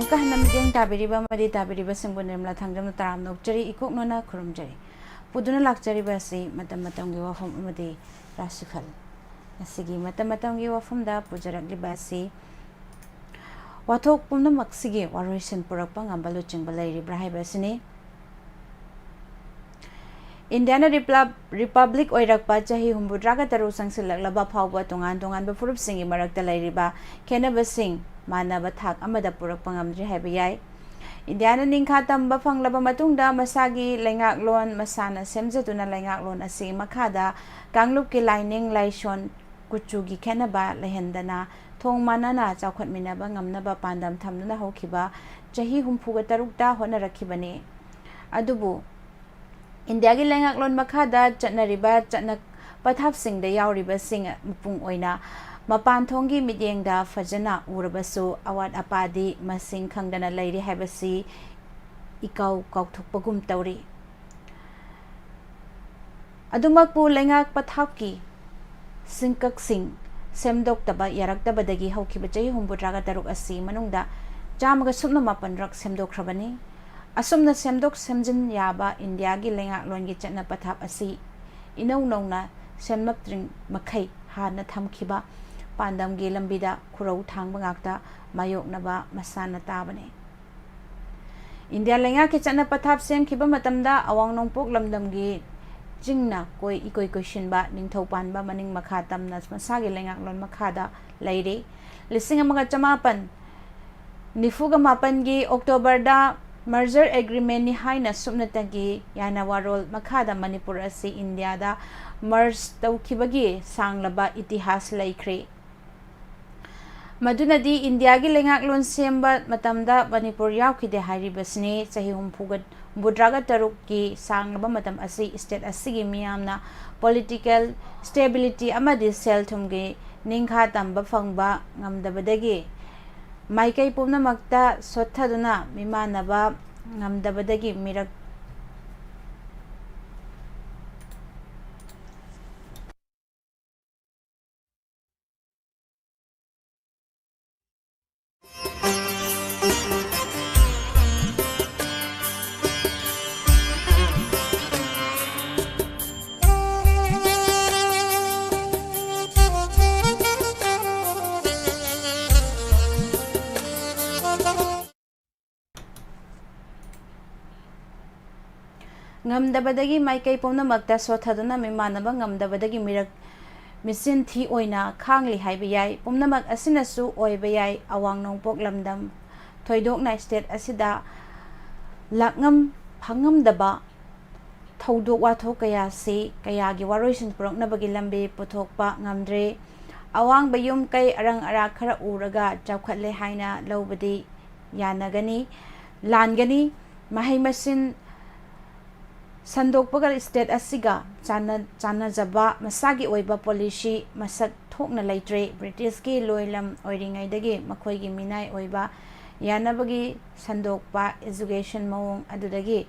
ꯀꯍꯟꯅ ꯃꯤꯠꯌꯦꯡ ꯇꯥꯕꯤꯔꯤꯕ ꯑꯃꯗꯤ ꯇꯥꯕꯤꯔꯤꯕꯁꯤꯡꯕꯨ ꯅꯤꯔꯃꯂꯥ ꯊꯥꯡꯖꯝꯅ ꯇꯔꯥꯝꯅ ꯑꯣꯛꯆꯔꯤ, ꯏꯀꯣꯛꯅꯅ ꯈꯨꯔꯨꯝꯖꯔꯤ꯫ ꯄꯨꯗꯨꯅ ꯂꯥꯛꯆꯔꯤꯕ ꯑꯁꯤ ꯃꯇꯝ ꯃꯇꯝꯒꯤ ꯋꯥꯐꯝ ꯑꯃꯗꯤ ꯔꯥꯁꯤꯐꯜ꯫ ꯉꯁꯤꯒꯤ ꯃꯇꯝ ꯃꯇꯝꯒꯤ ꯋꯥꯐꯝꯗ ꯄꯨꯖꯔꯛꯂꯤꯕ ꯑꯁꯤ ꯋꯥꯊꯣꯛ ꯄꯨꯝꯅꯃꯛꯁꯤꯒꯤ ꯋꯥꯔꯣꯏꯁꯤꯟ ꯄꯨꯔꯛꯄ ꯉꯝꯕ ꯂꯨꯆꯤꯡꯕ ꯂꯩꯔꯤꯕ꯭ꯔꯥ ꯍꯥꯏꯕ ꯑꯁꯤꯅꯤ꯫ ꯏꯟꯗꯤꯌꯥꯅ ꯔꯤꯄ꯭ꯂꯥ-, ꯔꯤꯄꯕ꯭ꯂꯤꯛ ꯑꯣꯏꯔꯛꯄ ꯆꯍꯤ ꯍꯨꯝꯐꯨꯇꯔꯥꯒ ꯇꯔꯨꯛ ꯆꯪꯁꯤꯜꯂꯛꯂꯕ ꯐꯥꯎꯕ ꯇꯣꯉꯥꯟ ꯇꯣꯉꯥꯟꯕ ꯐꯨꯔꯨꯞꯁꯤꯡꯒꯤ ꯃꯔꯛꯇ ꯂꯩꯔꯤꯕ ꯈꯦꯠꯅꯕꯁꯤꯡ ꯃꯥꯟꯅꯕ ꯊꯥꯛ ꯑꯃꯗ ꯄꯨꯔꯛꯄ ꯉꯝꯗ꯭ꯔꯤ ꯍꯥꯏꯕ ꯌꯥꯏ꯫ ꯏꯟꯗꯤꯌꯥꯅ ꯅꯤꯡꯈꯥ ꯇꯝꯕ ꯐꯪꯂꯕ ꯃꯇꯨꯡꯗ ꯃꯁꯥꯒꯤ ꯂꯩꯉꯥꯛꯂꯣꯟ ꯃꯁꯥꯅ ꯁꯦꯝꯖꯗꯨꯅ ꯂꯩꯉꯥꯛꯂꯣꯟ ꯑꯁꯤꯒꯤ ꯃꯈꯥꯗ ꯀꯥꯡꯂꯨꯞꯀꯤ ꯂꯥꯏꯅꯤꯡ ꯂꯥꯏꯁꯣꯟ, ꯀꯨꯆꯨꯒꯤ ꯈꯦꯠꯅꯕ ꯂꯩꯍꯟꯗꯅ ꯊꯣꯡ ꯃꯥꯟꯅꯅ ꯆꯥꯎꯈꯠꯃꯤꯟꯅꯕ ꯉꯝꯅꯕ ꯄꯥꯟꯗꯝ ꯊꯝꯗꯨꯅ ꯍꯧꯈꯤꯕ ꯆꯍꯤ ꯍꯨꯝꯐꯨꯒ ꯇꯔꯨꯛꯇ ꯍꯣꯠꯅꯔꯛꯈꯤꯕꯅꯤ꯫ ꯑꯗꯨꯕꯨ ꯏꯟꯗꯤꯌꯥꯒꯤ ꯂꯩꯉꯥꯛꯂꯣꯟ ꯃꯈꯥꯗ ꯆꯠꯅꯔꯤꯕ ꯆꯠꯅ ꯄꯊꯥꯞꯁꯤꯡꯗ ꯌꯥꯎꯔꯤꯕꯁꯤꯡ ꯃꯄꯨꯡ ꯑꯣꯏꯅ ꯃꯄꯥꯟ ꯊꯣꯡꯒꯤ ꯃꯤꯠꯌꯦꯡꯗ ꯐꯖꯅ ꯎꯔꯕꯁꯨ, ꯑꯋꯥꯠ ꯑꯄꯥꯗꯤ ꯃꯁꯤꯡ ꯈꯪꯗꯅ ꯂꯩꯔꯤ ꯍꯥꯏꯕꯁꯤ ꯏꯀꯥꯎ ꯀꯥꯎꯊꯣꯛꯄꯒꯨꯝ ꯇꯧꯔꯤ꯫ ꯑꯗꯨꯃꯛꯄꯨ ꯂꯩꯉꯥꯛ ꯄꯊꯥꯞꯀꯤ ꯁꯤꯡꯀꯛꯁꯤꯡ ꯁꯦꯝꯗꯣꯛꯇꯕ ꯌꯥꯔꯛꯇꯕꯗꯒꯤ ꯍꯧꯈꯤꯕ ꯆꯍꯤ ꯍꯨꯝꯐꯨꯇꯔꯥꯒ ꯇꯔꯨꯛ ꯑꯁꯤ ꯃꯅꯨꯡꯗ ꯆꯥꯝꯃꯒ ꯁꯨꯞꯅ ꯃꯥꯄꯟꯔꯛ ꯁꯦꯝꯗꯣꯛꯈ꯭ꯔꯕꯅꯤ꯫ ꯑꯁꯨꯝꯅ ꯁꯦꯝꯗꯣꯛ ꯁꯦꯝꯖꯤꯟ ꯌꯥꯕ ꯏꯟꯗꯤꯌꯥꯒꯤ ꯂꯩꯉꯥꯛꯂꯣꯟꯒꯤ ꯆꯠꯅ ꯄꯊꯥꯞ ꯑꯁꯤ ꯏꯅꯧ ꯅꯧꯅ ꯁꯦꯝꯂꯛꯇ꯭ꯔꯤꯡ ꯃꯈꯩ ꯍꯥꯟꯅ ꯊꯝꯈꯤꯕ ꯄꯥꯟꯗꯝꯒꯤ ꯂꯝꯕꯤꯗ ꯈꯨꯔꯧ ꯊꯥꯡꯕ ꯉꯥꯛꯇ ꯃꯥꯌꯣꯛꯅꯕ ꯃꯁꯥꯅ ꯇꯥꯕꯅꯤ꯫ ꯏꯟꯗꯤꯌꯥ ꯂꯩꯉꯥꯛꯀꯤ ꯆꯠꯅ ꯄꯊꯥꯞ ꯁꯦꯝꯈꯤꯕ ꯃꯇꯝꯗ ꯑꯋꯥꯡ ꯅꯣꯡꯄꯣꯛ ꯂꯝꯗꯝꯒꯤ ꯆꯤꯡꯅ ꯀꯣꯏ ꯏꯀꯣꯏ ꯀꯣꯏꯁꯤꯟꯕ ꯅꯤꯡꯊꯧ ꯄꯥꯟꯕ ꯃꯅꯤꯡ ꯃꯈꯥ ꯇꯝꯅ ꯃꯁꯥꯒꯤ ꯂꯩꯉꯥꯛꯂꯣꯟ ꯃꯈꯥꯗ ꯂꯩꯔꯤ꯫ ꯂꯤꯁꯤꯡ ꯑꯃꯒ ꯆꯃꯥꯄꯟ ꯅꯤꯐꯨꯒ ꯃꯥꯄꯟꯒꯤ ꯑꯣꯛꯇꯣꯕꯔꯗ merger agreement ꯅꯤ ꯍꯥꯏꯅ ꯁꯨꯞꯅꯇꯒꯤ ꯌꯥꯅꯋꯥꯔꯣꯜ ꯃꯈꯥꯗ ꯃꯅꯤꯄꯨꯔ ꯑꯁꯤ ꯏꯟꯗꯤꯌꯥꯗ merge ꯇꯧꯈꯤꯕꯒꯤ ꯁꯥꯡꯂꯕ ꯏꯇꯤꯍꯥꯁ ꯂꯩꯈ꯭ꯔꯦ꯫ ꯃꯗꯨꯅꯗꯤ ꯏꯟꯗꯤꯌꯥꯒꯤ ꯂꯩꯉꯥꯛꯂꯣꯟ ꯁꯦꯝꯕ ꯃꯇꯝꯗ ꯃꯅꯤꯄꯨꯔ ꯌꯥꯎꯈꯤꯗꯦ ꯍꯥꯏꯔꯤꯕꯁꯤꯅꯤ꯫ ꯆꯍꯤ ꯍꯨꯝꯐꯨꯒ, ꯍꯨꯝꯐꯨꯇꯔꯥꯒ ꯇꯔꯨꯛꯀꯤ ꯁꯥꯡꯂꯕ ꯃꯇꯝ ꯑꯁꯤ state ꯑꯁꯤꯒꯤ ꯃꯤꯌꯥꯝꯅ political stability ꯑꯃꯗꯤ ꯁꯦꯜ ꯊꯨꯝꯒꯤ ꯅꯤꯡꯈꯥ ꯇꯝꯕ ꯐꯪꯕ ꯉꯝꯗꯕꯗꯒꯤ ꯃꯥꯏꯀꯩ ꯄꯨꯝꯅꯃꯛꯇ ꯁꯣꯠꯊꯗꯨꯅ ꯃꯤꯃꯥꯟꯅꯕ ꯉꯝꯗꯕꯗꯒꯤ ꯃꯤꯔꯛ ꯉꯝꯗꯕꯗꯒꯤ ꯃꯥꯏꯀꯩ ꯄꯨꯝꯅꯃꯛꯇ ꯁꯣꯠꯊꯗꯨꯅ ꯃꯤꯃꯥꯟꯅꯕ ꯉꯝꯗꯕꯗꯒꯤ ꯃꯤꯔꯛ ꯃꯤꯆꯤꯟ ꯊꯤ ꯑꯣꯏꯅ ꯈꯥꯡꯂꯤ ꯍꯥꯏꯕ ꯌꯥꯏ꯫ ꯄꯨꯝꯅꯃꯛ ꯑꯁꯤꯅꯁꯨ ꯑꯣꯏꯕ ꯌꯥꯏ, ꯑꯋꯥꯡ ꯅꯣꯡꯄꯣꯛ ꯂꯝꯗꯝ, ꯊꯣꯏꯗꯣꯛꯅ state ꯑꯁꯤꯗ ꯂꯥꯛꯉꯝ ꯐꯪꯉꯝꯗꯕ ꯊꯧꯗꯣꯛ ꯋꯥꯊꯣꯛ ꯀꯌꯥꯁꯤ ꯀꯌꯥꯒꯤ ꯋꯥꯔꯣꯏꯁꯤꯟ ꯄꯨꯔꯛꯅꯕꯒꯤ ꯂꯝꯕꯤ ꯄꯨꯊꯣꯛꯄ ꯉꯝꯗ꯭ꯔꯦ꯫ ꯑꯋꯥꯡꯕ ꯌꯨꯝ ꯀꯩ ꯑꯔꯪ ꯑꯔꯥꯛ ꯈꯔ ꯎꯔꯒ ꯆꯥꯎꯈꯠꯂꯦ ꯍꯥꯏꯅ ꯂꯧꯕꯗꯤ ꯌꯥꯅꯒꯅꯤ, ꯂꯥꯟꯒꯅꯤ꯫ ꯃꯍꯩ ꯃꯁꯤꯡ ꯁꯟꯗꯣꯛꯄꯒ state ꯑꯁꯤꯒ ꯆꯥꯟꯅ-, ꯆꯥꯟꯅꯖꯕ ꯃꯁꯥꯒꯤ ꯑꯣꯏꯕ policy ꯃꯁꯛ ꯊꯣꯛꯅ ꯂꯩꯇ꯭ꯔꯦ꯫ Britishꯀꯤ ꯂꯣꯏꯂꯝ ꯑꯣꯏꯔꯤꯉꯩꯗꯒꯤ ꯃꯈꯣꯏꯒꯤ ꯃꯤꯅꯥꯏ ꯑꯣꯏꯕ ꯌꯥꯅꯕꯒꯤ ꯁꯟꯗꯣꯛꯄ education ꯃꯑꯣꯡ ꯑꯗꯨꯗꯒꯤ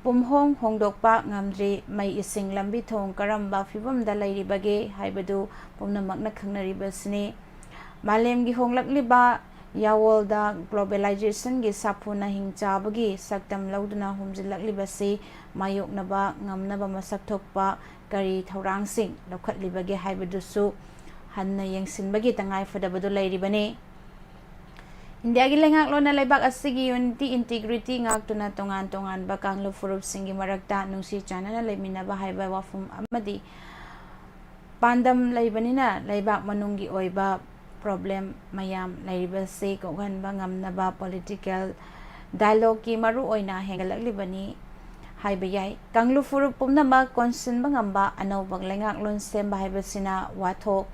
ꯄꯨꯝꯍꯣꯡ ꯍꯣꯡꯗꯣꯛꯄ ꯉꯝꯗ꯭ꯔꯤ꯫ ꯃꯩ, ꯏꯁꯤꯡ, ꯂꯝꯕꯤ ꯊꯣꯡ ꯀꯔꯝꯕ ꯐꯤꯕꯝꯗ ꯂꯩꯔꯤꯕꯒꯦ ꯍꯥꯏꯕꯗꯨ ꯄꯨꯝꯅꯃꯛꯅ ꯈꯪꯅꯔꯤꯕꯁꯤꯅꯤ꯫ ꯃꯥꯂꯦꯝꯒꯤ ꯍꯣꯡꯂꯛꯂꯤꯕ ꯌꯥꯋꯣꯜꯗ globalizationꯒꯤ ꯁꯥꯐꯨꯅ ꯍꯤꯡꯆꯥꯕꯒꯤ ꯁꯛꯇꯝ ꯂꯧꯗꯨꯅ ꯍꯨꯝꯖꯤꯜꯂꯛꯂꯤꯕꯁꯤ ꯃꯥꯌꯣꯛꯅꯕ ꯉꯝꯅꯕ ꯃꯁꯛ ꯊꯣꯛꯄ ꯀꯔꯤ ꯊꯧꯔꯥꯡꯁꯤꯡ ꯂꯧꯈꯠꯂꯤꯕꯒꯦ ꯍꯥꯏꯕꯗꯨꯁꯨ ꯍꯟꯅ ꯌꯦꯡꯁꯤꯟꯕꯒꯤ ꯇꯉꯥꯏꯐꯗꯕꯗꯨ ꯂꯩꯔꯤꯕꯅꯤ꯫ ꯏꯟꯗꯤꯌꯥꯒꯤ ꯂꯩꯉꯥꯛꯂꯣꯟꯅ ꯂꯩꯕꯥꯛ ꯑꯁꯤꯒꯤ unity, integrity ꯉꯥꯛꯇꯨꯅ ꯇꯣꯉꯥꯟ ꯇꯣꯉꯥꯟꯕ ꯀꯥꯡꯂꯨꯞ ꯐꯨꯔꯨꯞꯁꯤꯡꯒꯤ ꯃꯔꯛꯇ ꯅꯨꯡꯁꯤ ꯆꯥꯟꯅꯅ ꯂꯩꯃꯤꯟꯅꯕ ꯍꯥꯏꯕ ꯋꯥꯐꯝ ꯑꯃꯗꯤ ꯄꯥꯟꯗꯝ ꯂꯩꯕꯅꯤꯅ ꯂꯩꯕꯥꯛ ꯃꯅꯨꯡꯒꯤ ꯑꯣꯏꯕ problem ꯃꯌꯥꯝ ꯂꯩꯔꯤꯕꯁꯤ ꯀꯣꯛꯍꯟꯕ ꯉꯝꯅꯕ political dialogueꯀꯤ ꯃꯔꯨ ꯑꯣꯏꯅ ꯍꯦꯟꯒꯠꯂꯛꯂꯤꯕꯅꯤ ꯍꯥꯏꯕ ꯌꯥꯏ꯫ ꯀꯥꯡꯂꯨꯞ ꯐꯨꯔꯨꯞ ꯄꯨꯝꯅꯃꯛ ꯀꯣꯟꯁꯤꯟꯕ ꯉꯝꯕ ꯑꯅꯧꯕ ꯂꯩꯉꯥꯛꯂꯣꯟ ꯁꯦꯝꯕ ꯍꯥꯏꯕꯁꯤꯅ ꯋꯥꯊꯣꯛ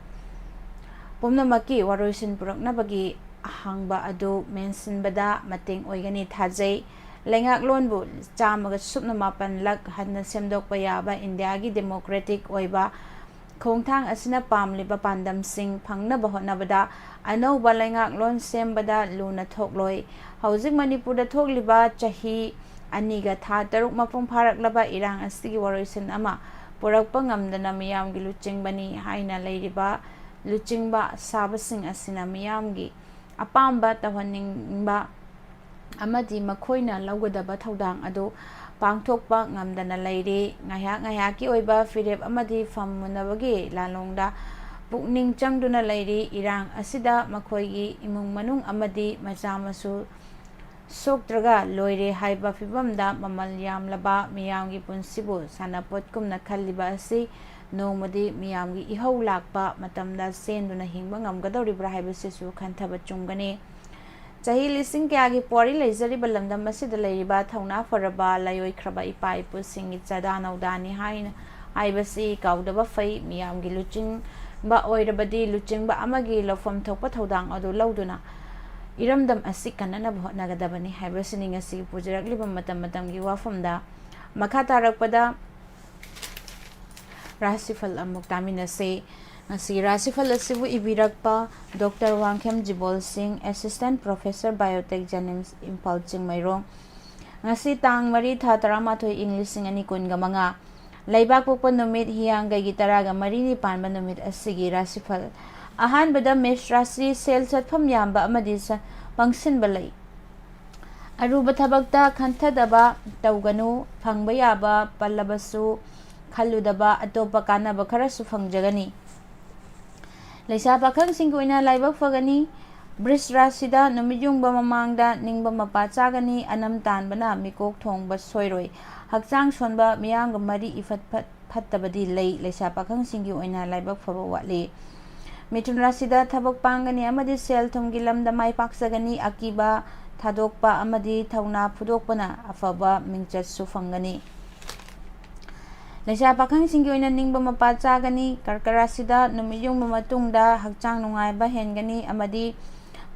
ꯄꯨꯝꯅꯃꯛꯀꯤ ꯋꯥꯔꯣꯏꯁꯤꯟ ꯄꯨꯔꯛꯅꯕꯒꯤ ꯑꯍꯥꯡꯕ ꯑꯗꯨ ꯃꯦꯟꯁꯤꯟꯕꯗ ꯃꯇꯦꯡ ꯑꯣꯏꯒꯅꯤ ꯊꯥꯖꯩ꯫ ꯂꯩꯉꯥꯛꯂꯣꯟꯕꯨ ꯆꯥꯝꯃꯒ ꯁꯨꯞꯅ ꯃꯥꯄꯟ ꯂꯛ ꯍꯟꯅ ꯁꯦꯝꯗꯣꯛꯄ ꯌꯥꯕ ꯏꯟꯗꯤꯌꯥꯒꯤ democratic ꯑꯣꯏꯕ ꯈꯣꯡꯊꯥꯡ ꯑꯁꯤꯅ ꯄꯥꯝꯂꯤꯕ ꯄꯥꯟꯗꯝꯁꯤꯡ ꯐꯪꯅꯕ ꯍꯣꯠꯅꯕꯗ ꯑꯅꯧꯕ ꯂꯩꯉꯥꯛꯂꯣꯟ ꯁꯦꯝꯕꯗ ꯂꯨꯅ ꯊꯣꯛꯂꯣꯏ꯫ ꯍꯧꯖꯤꯛ ꯃꯅꯤꯄꯨꯔꯗ ꯊꯣꯛꯂꯤꯕ ꯆꯍꯤ ꯑꯅꯤꯒ ꯊꯥ ꯇꯔꯨꯛ ꯃꯄꯨꯡ ꯐꯥꯔꯛꯂꯕ ꯏꯔꯥꯡ ꯑꯁꯤꯒꯤ ꯋꯥꯔꯣꯏꯁꯤꯟ ꯑꯃ ꯄꯨꯔꯛꯄ ꯉꯝꯗꯅ ꯃꯤꯌꯥꯝꯒꯤ ꯂꯨꯆꯤꯡꯕꯅꯤ ꯍꯥꯏꯅ ꯂꯩꯔꯤꯕ ꯂꯨꯆꯤꯡꯕ ꯁꯥꯕꯁꯤꯡ ꯑꯁꯤꯅ ꯃꯤꯌꯥꯝꯒꯤ ꯑꯄꯥꯝꯕ ꯇꯧꯍꯟꯅꯤꯡꯕ ꯑꯃꯗꯤ ꯃꯈꯣꯏꯅ ꯂꯧꯒꯗꯕ ꯊꯧꯗꯥꯡ ꯑꯗꯨ ꯄꯥꯡꯊꯣꯛꯄ ꯉꯝꯗꯅ ꯂꯩꯔꯤ꯫ ꯉꯥꯏꯍꯥꯛ ꯉꯥꯏꯍꯥꯛꯀꯤ ꯑꯣꯏꯕ ꯐꯤꯔꯦꯞ ꯑꯃꯗꯤ ꯐꯝꯃꯨꯟꯅꯕꯒꯤ ꯂꯥꯂꯣꯡꯗ ꯄꯨꯛꯅꯤꯡ ꯆꯪꯗꯨꯅ ꯂꯩꯔꯤ꯫ ꯏꯔꯥꯡ ꯑꯁꯤꯗ ꯃꯈꯣꯏꯒꯤ ꯏꯃꯨꯡ ꯃꯅꯨꯡ ꯑꯃꯗꯤ ꯃꯆꯥ ꯃꯁꯨ ꯁꯣꯛꯇ꯭ꯔꯒ ꯂꯣꯏꯔꯦ ꯍꯥꯏꯕ ꯐꯤꯕꯝꯗ ꯃꯃꯜ ꯌꯥꯝꯂꯕ ꯃꯤꯌꯥꯝꯒꯤ ꯄꯨꯟꯁꯤꯕꯨ ꯁꯥꯟꯅꯄꯣꯠꯀꯨꯝꯅ ꯈꯜꯂꯤꯕ ꯑꯁꯤ ꯅꯣꯡꯃꯗꯤ ꯃꯤꯌꯥꯝꯒꯤ ꯏꯍꯧ ꯂꯥꯛꯄ ꯃꯇꯝꯗ ꯆꯦꯟꯗꯨꯅ ꯍꯤꯡꯕ ꯉꯝꯒꯗꯧꯔꯤꯕ꯭ꯔꯥ ꯍꯥꯏꯕꯁꯤꯁꯨ ꯈꯟꯊꯕ ꯆꯨꯝꯒꯅꯤ꯫ ꯆꯍꯤ ꯂꯤꯁꯤꯡ ꯀꯌꯥꯒꯤ ꯄꯨꯋꯥꯔꯤ ꯂꯩꯖꯔꯤꯕ ꯂꯝꯗꯝ ꯑꯁꯤꯗ ꯂꯩꯔꯤꯕ ꯊꯧꯅꯥ ꯐꯔꯕ ꯂꯥꯏꯑꯣꯏꯈ꯭ꯔꯕ ꯏꯄꯥ ꯏꯄꯨꯁꯤꯡꯒꯤ ꯆꯥꯗꯥ ꯅꯧꯗꯥꯅꯤ ꯍꯥꯏꯅ ꯍꯥꯏꯕꯁꯤ ꯀꯥꯎꯗꯕ ꯐꯩ꯫ ꯃꯤꯌꯥꯝꯒꯤ ꯂꯨꯆꯤꯡꯕ ꯑꯣꯏꯔꯕꯗꯤ ꯂꯨꯆꯤꯡꯕ ꯑꯃꯒꯤ ꯂꯧꯐꯝ ꯊꯣꯛꯄ ꯊꯧꯗꯥꯡ ꯑꯗꯨ ꯂꯧꯗꯨꯅ ꯏꯔꯝꯗꯝ ꯑꯁꯤ ꯀꯟꯅꯅꯕ ꯍꯣꯠꯅꯒꯗꯕꯅꯤ ꯍꯥꯏꯕꯁꯤꯅꯤ ꯉꯁꯤ ꯄꯨꯖꯔꯛꯂꯤꯕ ꯃꯇꯝ ꯃꯇꯝꯒꯤ ꯋꯥꯐꯝꯗ꯫ ꯃꯈꯥ ꯇꯥꯔꯛꯄꯗ ꯔꯥꯁꯤꯐꯜ ꯑꯃꯨꯛ ꯇꯥꯃꯤꯟꯅꯁꯤ꯫ ꯉꯁꯤ ꯔꯥꯁꯤꯐꯜ ꯑꯁꯤꯕꯨ ꯏꯕꯤꯔꯛꯄ ꯗꯣꯛꯇꯔ ꯋꯥꯡꯈꯦꯝ ꯖꯤꯕꯣꯜ ꯁꯤꯡ, Assistant Professor Biotech, JNIMS, Imphal Chingmeirong. ꯉꯁꯤ ꯇꯥꯡ ꯃꯔꯤ, ꯊꯥ ꯇꯔꯥꯃꯥꯊꯣꯏ, ꯏꯪ ꯂꯤꯁꯤꯡ ꯑꯅꯤ ꯀꯨꯟꯒ ꯃꯉꯥ꯫ ꯂꯩꯕꯥꯛ ꯄꯣꯛꯄ ꯅꯨꯃꯤꯠ, ꯍꯤꯌꯥꯡꯒꯩꯒꯤ ꯇꯔꯥꯒ ꯃꯔꯤꯅꯤ ꯄꯥꯟꯕ ꯅꯨꯃꯤꯠ ꯑꯁꯤꯒꯤ ꯔꯥꯁꯤꯐꯜ꯫ ꯑꯍꯥꯟꯕꯗ ꯃꯦꯁ ꯔꯥꯁꯤ, ꯁꯦꯜ ꯆꯠꯐꯝ ꯌꯥꯝꯕ ꯑꯃꯗꯤ ꯁ-, ꯄꯪꯁꯤꯟꯕ ꯂꯩ꯫ ꯑꯔꯨꯕ ꯊꯕꯛꯇ ꯈꯟꯊꯗꯕ ꯇꯧꯒꯅꯨ, ꯐꯪꯕ ꯌꯥꯕ ꯄꯜꯂꯕꯁꯨ ꯈꯜꯂꯨꯗꯕ ꯑꯇꯣꯞꯄ ꯀꯥꯟꯅꯕ ꯈꯔꯁꯨ ꯐꯪꯖꯒꯅꯤ꯫ ꯂꯩꯁꯥ ꯄꯥꯈꯪꯁꯤꯡꯒꯤ ꯑꯣꯏꯅ ꯂꯥꯏꯕꯛ ꯐꯒꯅꯤ꯫ ꯕ꯭ꯔꯤꯖ ꯔꯥꯁꯤꯗ ꯅꯨꯃꯤꯠ ꯌꯨꯡꯕ ꯃꯃꯥꯡꯗ ꯅꯤꯡꯕ ꯃꯄꯥ ꯆꯥꯒꯅꯤ, ꯑꯅꯝ ꯇꯥꯟꯕꯅ ꯃꯤꯀꯣꯛ ꯊꯣꯡꯕ ꯁꯣꯏꯔꯣꯏ꯫ ꯍꯛꯆꯥꯡ ꯁꯣꯟꯕ ꯃꯤꯌꯥꯝꯒ ꯃꯔꯤ ꯏꯐꯠ ꯐꯠ-, ꯐꯠꯇꯕꯗꯤ ꯂꯩ꯫ ꯂꯩꯁꯥ ꯄꯥꯈꯪꯁꯤꯡꯒꯤ ꯑꯣꯏꯅ ꯂꯥꯏꯕꯛ ꯐꯕ ꯋꯥꯠꯂꯤ꯫ ꯃꯤꯊꯨꯟ ꯔꯥꯁꯤꯗ ꯊꯕꯛ ꯄꯥꯡꯒꯅꯤ ꯑꯃꯗꯤ ꯁꯦꯜ ꯊꯨꯝꯒꯤ ꯂꯝꯗ ꯃꯥꯏ ꯄꯥꯛꯆꯒꯅꯤ꯫ ꯑꯀꯤꯕ ꯊꯥꯗꯣꯛꯄ ꯑꯃꯗꯤ ꯊꯧꯅꯥ ꯐꯨꯗꯣꯛꯄꯅ ꯑꯐꯕ ꯃꯤꯡꯆꯠꯁꯨ ꯐꯪꯒꯅꯤ꯫ ꯂꯩꯁꯥ ꯄꯥꯈꯪꯁꯤꯡꯒꯤ ꯑꯣꯏꯅ ꯅꯤꯡꯕ ꯃꯄꯥ ꯆꯥꯒꯅꯤ꯫ ꯀꯔꯀ ꯔꯥꯁꯤꯗ ꯅꯨꯃꯤꯠ ꯌꯨꯡꯕ ꯃꯇꯨꯡꯗ ꯍꯛꯆꯥꯡ ꯅꯨꯡꯉꯥꯏꯕ ꯍꯦꯟꯒꯅꯤ ꯑꯃꯗꯤ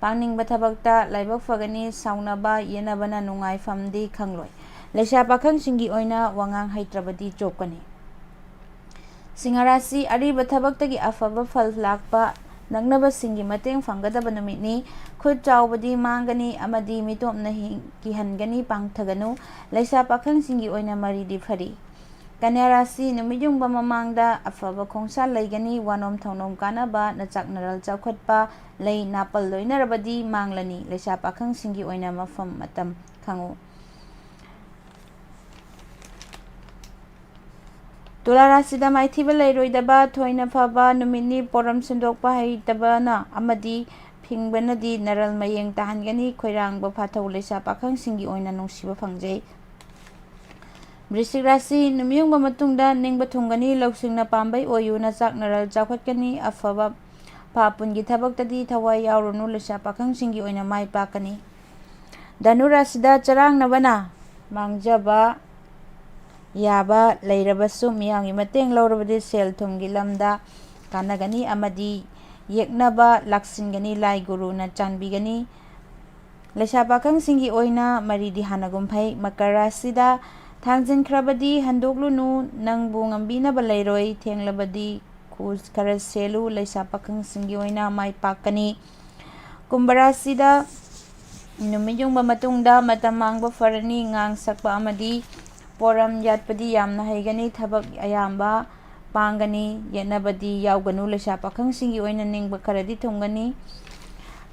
ꯄꯥꯡꯅꯤꯡꯕ ꯊꯕꯛꯇ ꯂꯥꯏꯕꯛ ꯐꯒꯅꯤ꯫ ꯁꯥꯎꯅꯕ ꯌꯦꯠꯅꯕꯅ ꯅꯨꯡꯉꯥꯏꯐꯝꯗꯤ ꯈꯪꯂꯣꯏ꯫ ꯂꯩꯁꯥ ꯄꯥꯈꯪꯁꯤꯡꯒꯤ ꯑꯣꯏꯅ ꯋꯥꯉꯥꯡ ꯍꯩꯇ꯭ꯔꯕꯗꯤ ꯆꯣꯞꯀꯅꯤ꯫ ꯁꯤꯡꯍ ꯔꯥꯁꯤ, ꯑꯔꯤꯕ ꯊꯕꯛꯇꯒꯤ ꯑꯐꯕ ꯐꯜ ꯂꯥꯛꯄ, ꯅꯛꯅꯕꯁꯤꯡꯒꯤ ꯃꯇꯦꯡ ꯐꯪꯒꯗꯕ ꯅꯨꯃꯤꯠꯅꯤ꯫ ꯈꯨꯠ ꯆꯥꯎꯕꯗꯤ ꯃꯥꯡꯒꯅꯤ ꯑꯃꯗꯤ ꯃꯤꯇꯣꯞꯅ ꯍꯤ-, ꯀꯤꯍꯟꯒꯅꯤ, ꯄꯥꯡꯊꯒꯅꯨ꯫ ꯂꯩꯁꯥ ꯄꯥꯈꯪꯁꯤꯡꯒꯤ ꯑꯣꯏꯅ ꯃꯔꯤꯗꯤ ꯐꯔꯤ꯫ ꯀꯟꯌꯥ ꯔꯥꯁꯤ, ꯅꯨꯃꯤꯠ ꯌꯨꯡꯕ ꯃꯃꯥꯡꯗ ꯑꯐꯕ ꯈꯣꯡꯁꯥ ꯂꯩꯒꯅꯤ, ꯋꯥꯅꯣꯝ ꯊꯧꯅꯣꯝ ꯀꯥꯟꯅꯕ, ꯅꯆꯥꯛ ꯅꯔꯜ ꯆꯥꯎꯈꯠꯄ ꯂꯩ, ꯅꯥꯄꯜ ꯂꯣꯏꯅꯔꯕꯗꯤ ꯃꯥꯡꯂꯅꯤ꯫ ꯂꯩꯁꯥ ꯄꯥꯈꯪꯁꯤꯡꯒꯤ ꯑꯣꯏꯅ ꯃꯐꯝ ꯃꯇꯝ ꯈꯪꯉꯨ꯫ ꯇꯨꯂꯥ ꯔꯥꯁꯤꯗ ꯃꯥꯏꯊꯤꯕ ꯂꯩꯔꯣꯏꯗꯕ, ꯊꯣꯏꯅ ꯐꯕ ꯅꯨꯃꯤꯠꯅꯤ꯫ ꯄꯣꯔꯝ ꯁꯤꯟꯗꯣꯛꯄ ꯍꯩꯇꯕꯅ ꯑꯃꯗꯤ ꯍꯤꯡꯕꯅꯗꯤ ꯅꯔꯜ ꯃꯌꯦꯡ ꯇꯥꯍꯟꯒꯅꯤ꯫ ꯈꯣꯏꯔꯥꯡꯕ ꯐꯥꯊꯧ ꯂꯩꯁꯥ ꯄꯥꯈꯪꯁꯤꯡꯒꯤ ꯑꯣꯏꯅ ꯅꯨꯡꯁꯤꯕ ꯐꯪꯖꯩ꯫ ꯕ꯭ꯔꯤꯁꯤꯛ ꯔꯥꯁꯤ, ꯅꯨꯃꯤꯠ ꯌꯨꯡꯕ ꯃꯇꯨꯡꯗ ꯅꯤꯡꯕ ꯊꯨꯡꯒꯅꯤ꯫ ꯂꯧꯁꯤꯡꯅ ꯄꯥꯝꯕꯩ ꯑꯣꯏꯌꯨ꯫ ꯅꯆꯥꯛ ꯅꯔꯜ ꯆꯥꯎꯈꯠꯀꯅꯤ꯫ ꯑꯐꯕ ꯐꯥ ꯄꯨꯟꯒꯤ ꯊꯕꯛꯇꯗꯤ ꯊꯋꯥꯏ ꯌꯥꯎꯔꯨꯅꯨ꯫ ꯂꯩꯁꯥ ꯄꯥꯈꯪꯁꯤꯡꯒꯤ ꯑꯣꯏꯅ ꯃꯥꯏ ꯄꯥꯛꯀꯅꯤ꯫ ꯙꯅꯨ ꯔꯥꯁꯤꯗ ꯆꯔꯥꯡꯅꯕꯅ ꯃꯥꯡꯖꯕ ꯌꯥꯕ ꯂꯩꯔꯕꯁꯨ ꯃꯤꯌꯥꯝꯒꯤ ꯃꯇꯦꯡ ꯂꯧꯔꯕꯗꯤ ꯁꯦꯜ ꯊꯨꯝꯒꯤ ꯂꯝꯗ ꯀꯥꯟꯅꯒꯅꯤ ꯑꯃꯗꯤ ꯌꯦꯛꯅꯕ ꯂꯥꯛꯁꯤꯟꯒꯅꯤ꯫ ꯂꯥꯏ ꯒꯨꯔꯨꯅ ꯆꯥꯟꯕꯤꯒꯅꯤ꯫ ꯂꯩꯁꯥ ꯄꯥꯈꯪꯁꯤꯡꯒꯤ ꯑꯣꯏꯅ ꯃꯔꯤꯗꯤ ꯍꯥꯟꯅꯒꯨꯝ ꯐꯩ꯫ ꯃꯀꯔ ꯔꯥꯁꯤꯗ ꯊꯥꯡꯖꯤꯟꯈ꯭ꯔꯕꯗꯤ ꯍꯟꯗꯣꯛꯂꯨꯅꯨ, ꯅꯪꯕꯨ ꯉꯝꯕꯤꯅꯕ ꯂꯩꯔꯣꯏ꯫ ꯊꯦꯡꯂꯕꯗꯤ ꯈꯨ ꯈꯔ ꯁꯦꯜꯂꯨ꯫ ꯂꯩꯁꯥ ꯄꯥꯈꯪꯁꯤꯡꯒꯤ ꯑꯣꯏꯅ ꯃꯥꯏ ꯄꯥꯛꯀꯅꯤ꯫ ꯀꯨꯝꯚ ꯔꯥꯁꯤꯗ ꯅꯨꯃꯤꯠ ꯌꯨꯡꯕ ꯃꯇꯨꯡꯗ ꯃꯇꯝ ꯃꯥꯡꯕ ꯐꯔꯅꯤ꯫ ꯉꯥꯡ ꯁꯛꯄ ꯑꯃꯗꯤ ꯄꯣꯔꯝ ꯌꯥꯠꯄꯗꯤ ꯌꯥꯝꯅ ꯍꯩꯒꯅꯤ꯫ ꯊꯕꯛ ꯑꯌꯥꯝꯕ ꯄꯥꯡꯒꯅꯤ꯫ ꯌꯦꯠꯅꯕꯗꯤ ꯌꯥꯎꯒꯅꯨ꯫ ꯂꯩꯁꯥ ꯄꯥꯈꯪꯁꯤꯡꯒꯤ ꯑꯣꯏꯅ ꯅꯤꯡꯕ ꯈꯔꯗꯤ ꯊꯨꯡꯒꯅꯤ꯫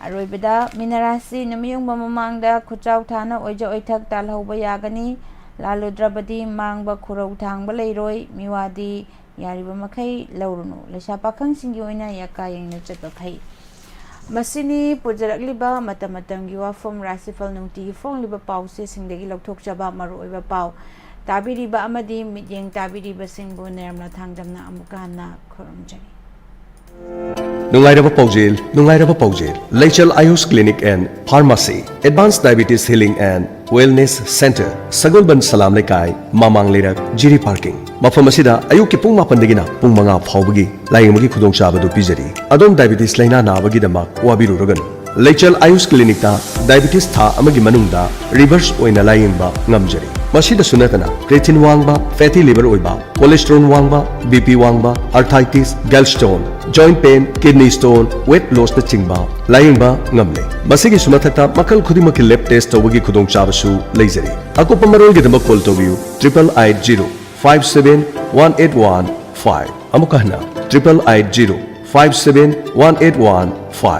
ꯑꯔꯣꯏꯕꯗ ꯃꯤꯅ ꯔꯥꯁꯤ, ꯅꯨꯃꯤꯠ ꯌꯨꯡꯕ ꯃꯃꯥꯡꯗ ꯈꯨꯠꯆꯥꯎ ꯊꯥꯅ ꯑꯣꯏꯖ ꯑꯣꯏꯊꯛ ꯇꯥꯜꯍꯧꯕ ꯌꯥꯒꯅꯤ꯫ ꯂꯥꯜꯂꯨꯗ꯭ꯔꯕꯗꯤ ꯃꯥꯡꯕ ꯈꯨꯔꯧ ꯊꯥꯡꯕ ꯂꯩꯔꯣꯏ꯫ ꯃꯤꯋꯥꯗꯤ ꯌꯥꯔꯤꯕ ꯃꯈꯩ ꯂꯧꯔꯨꯅꯨ꯫ ꯂꯩꯁꯥ ꯄꯥꯈꯪꯁꯤꯡꯒꯤ ꯑꯣꯏꯅ ꯌꯥꯀꯥ ꯌꯦꯡꯅ ꯆꯠꯄ ꯐꯩ꯫ ꯃꯁꯤꯅꯤ ꯄꯨꯖꯔꯛꯂꯤꯕ ꯃꯇꯝ ꯃꯇꯝꯒꯤ ꯋꯥꯐꯝ, ꯔꯥꯁꯤꯐꯜ, ꯅꯨꯡꯇꯤꯒꯤ ꯐꯣꯡꯂꯤꯕ ꯄꯥꯎꯆꯦꯁꯤꯡꯗꯒꯤ ꯂꯧꯊꯣꯛꯆꯕ ꯃꯔꯨꯑꯣꯏꯕ ꯄꯥꯎ꯫ ꯇꯥꯕꯤꯔꯤꯕ ꯑꯃꯗꯤ ꯃꯤꯠꯌꯦꯡ ꯇꯥꯕꯤꯔꯤꯕꯁꯤꯡꯕꯨ ꯅꯤꯔꯃꯂꯥ ꯊꯥꯡꯖꯝꯅ ꯑꯃꯨꯛꯀ ꯍꯟꯅ ꯈꯨꯔꯨꯝꯖꯔꯤ꯫ ꯅꯨꯡꯉꯥꯏꯔꯕ ꯄꯥꯎꯖꯦꯜ, ꯅꯨꯡꯉꯥꯏꯔꯕ ꯄꯥꯎꯖꯦꯜ꯫ Leichal Ayush clinic and pharmacy, advance diabetes healing and wellness centre, Sagolband Salam Leikai, ꯃꯃꯥꯡ ꯂꯩꯔꯛ, ꯖꯤꯔꯤ ꯄꯥꯔꯀꯤꯡ꯫ ꯃꯐꯝ ꯑꯁꯤꯗ ꯑꯌꯨꯛꯀꯤ ꯄꯨꯡ ꯃꯥꯄꯟꯗꯒꯤꯅ ꯄꯨꯡ ꯃꯉꯥ ꯐꯥꯎꯕꯒꯤ ꯂꯥꯌꯦꯡꯕꯒꯤ ꯈꯨꯗꯣꯡꯆꯥꯕ ꯑꯗꯨ ꯄꯤꯖꯔꯤ꯫ ꯑꯗꯣꯝ ꯗꯥꯏꯕꯤꯇꯤꯁ ꯂꯥꯏꯅꯥ ꯅꯥꯕꯒꯤꯗꯃꯛ ꯋꯥꯕꯤꯔꯨꯔꯒꯅꯨ꯫ ꯂꯩꯆꯜ ꯑꯌꯨꯁ ꯀ꯭ꯂꯤꯅꯤꯛꯇ ꯗꯥꯏꯕꯤꯇꯤꯁ ꯊꯥ ꯑꯃꯒꯤ ꯃꯅꯨꯡꯗ ꯔꯤꯚꯔꯁ ꯑꯣꯏꯅ ꯂꯥꯌꯦꯡꯕ ꯉꯝꯖꯔꯤ꯫ ꯃꯁꯤꯗꯁꯨ ꯅꯠꯇꯅ ꯀ꯭ꯔꯦꯇꯤꯟ ꯋꯥꯡꯕ, ꯐꯦꯇꯤ ꯂꯤꯚꯔ ꯑꯣꯏꯕ, ꯀꯣꯂꯦꯁꯇ꯭ꯔꯣꯜ ꯋꯥꯡꯕ, ꯕꯤ ꯄꯤ ꯋꯥꯡꯕ, arthritis, gallstone, joint pain, kidney stone, weight ꯂꯣꯁꯅꯆꯤꯡꯕ ꯂꯥꯌꯦꯡꯕ ꯉꯝꯂꯦ꯫ ꯃꯁꯤꯒꯤꯁꯨ ꯃꯊꯛꯇ ꯃꯈꯜ ꯈꯨꯗꯤꯡꯃꯛꯀꯤ ꯂꯦꯕ ꯇꯦꯁ ꯇꯧꯕꯒꯤ ꯈꯨꯗꯣꯡꯆꯥꯕꯁꯨ ꯂꯩꯖꯔꯤ꯫ ꯑꯀꯨꯞꯄ ꯃꯔꯣꯜꯒꯤꯗꯃꯛ ꯀꯣꯜ ꯇꯧꯕꯤꯌꯨ triple eight zero five seven one eight one five꯫ ꯑꯃꯨꯛꯀ ꯍꯟꯅ triple eight zero five seven one eight one five꯫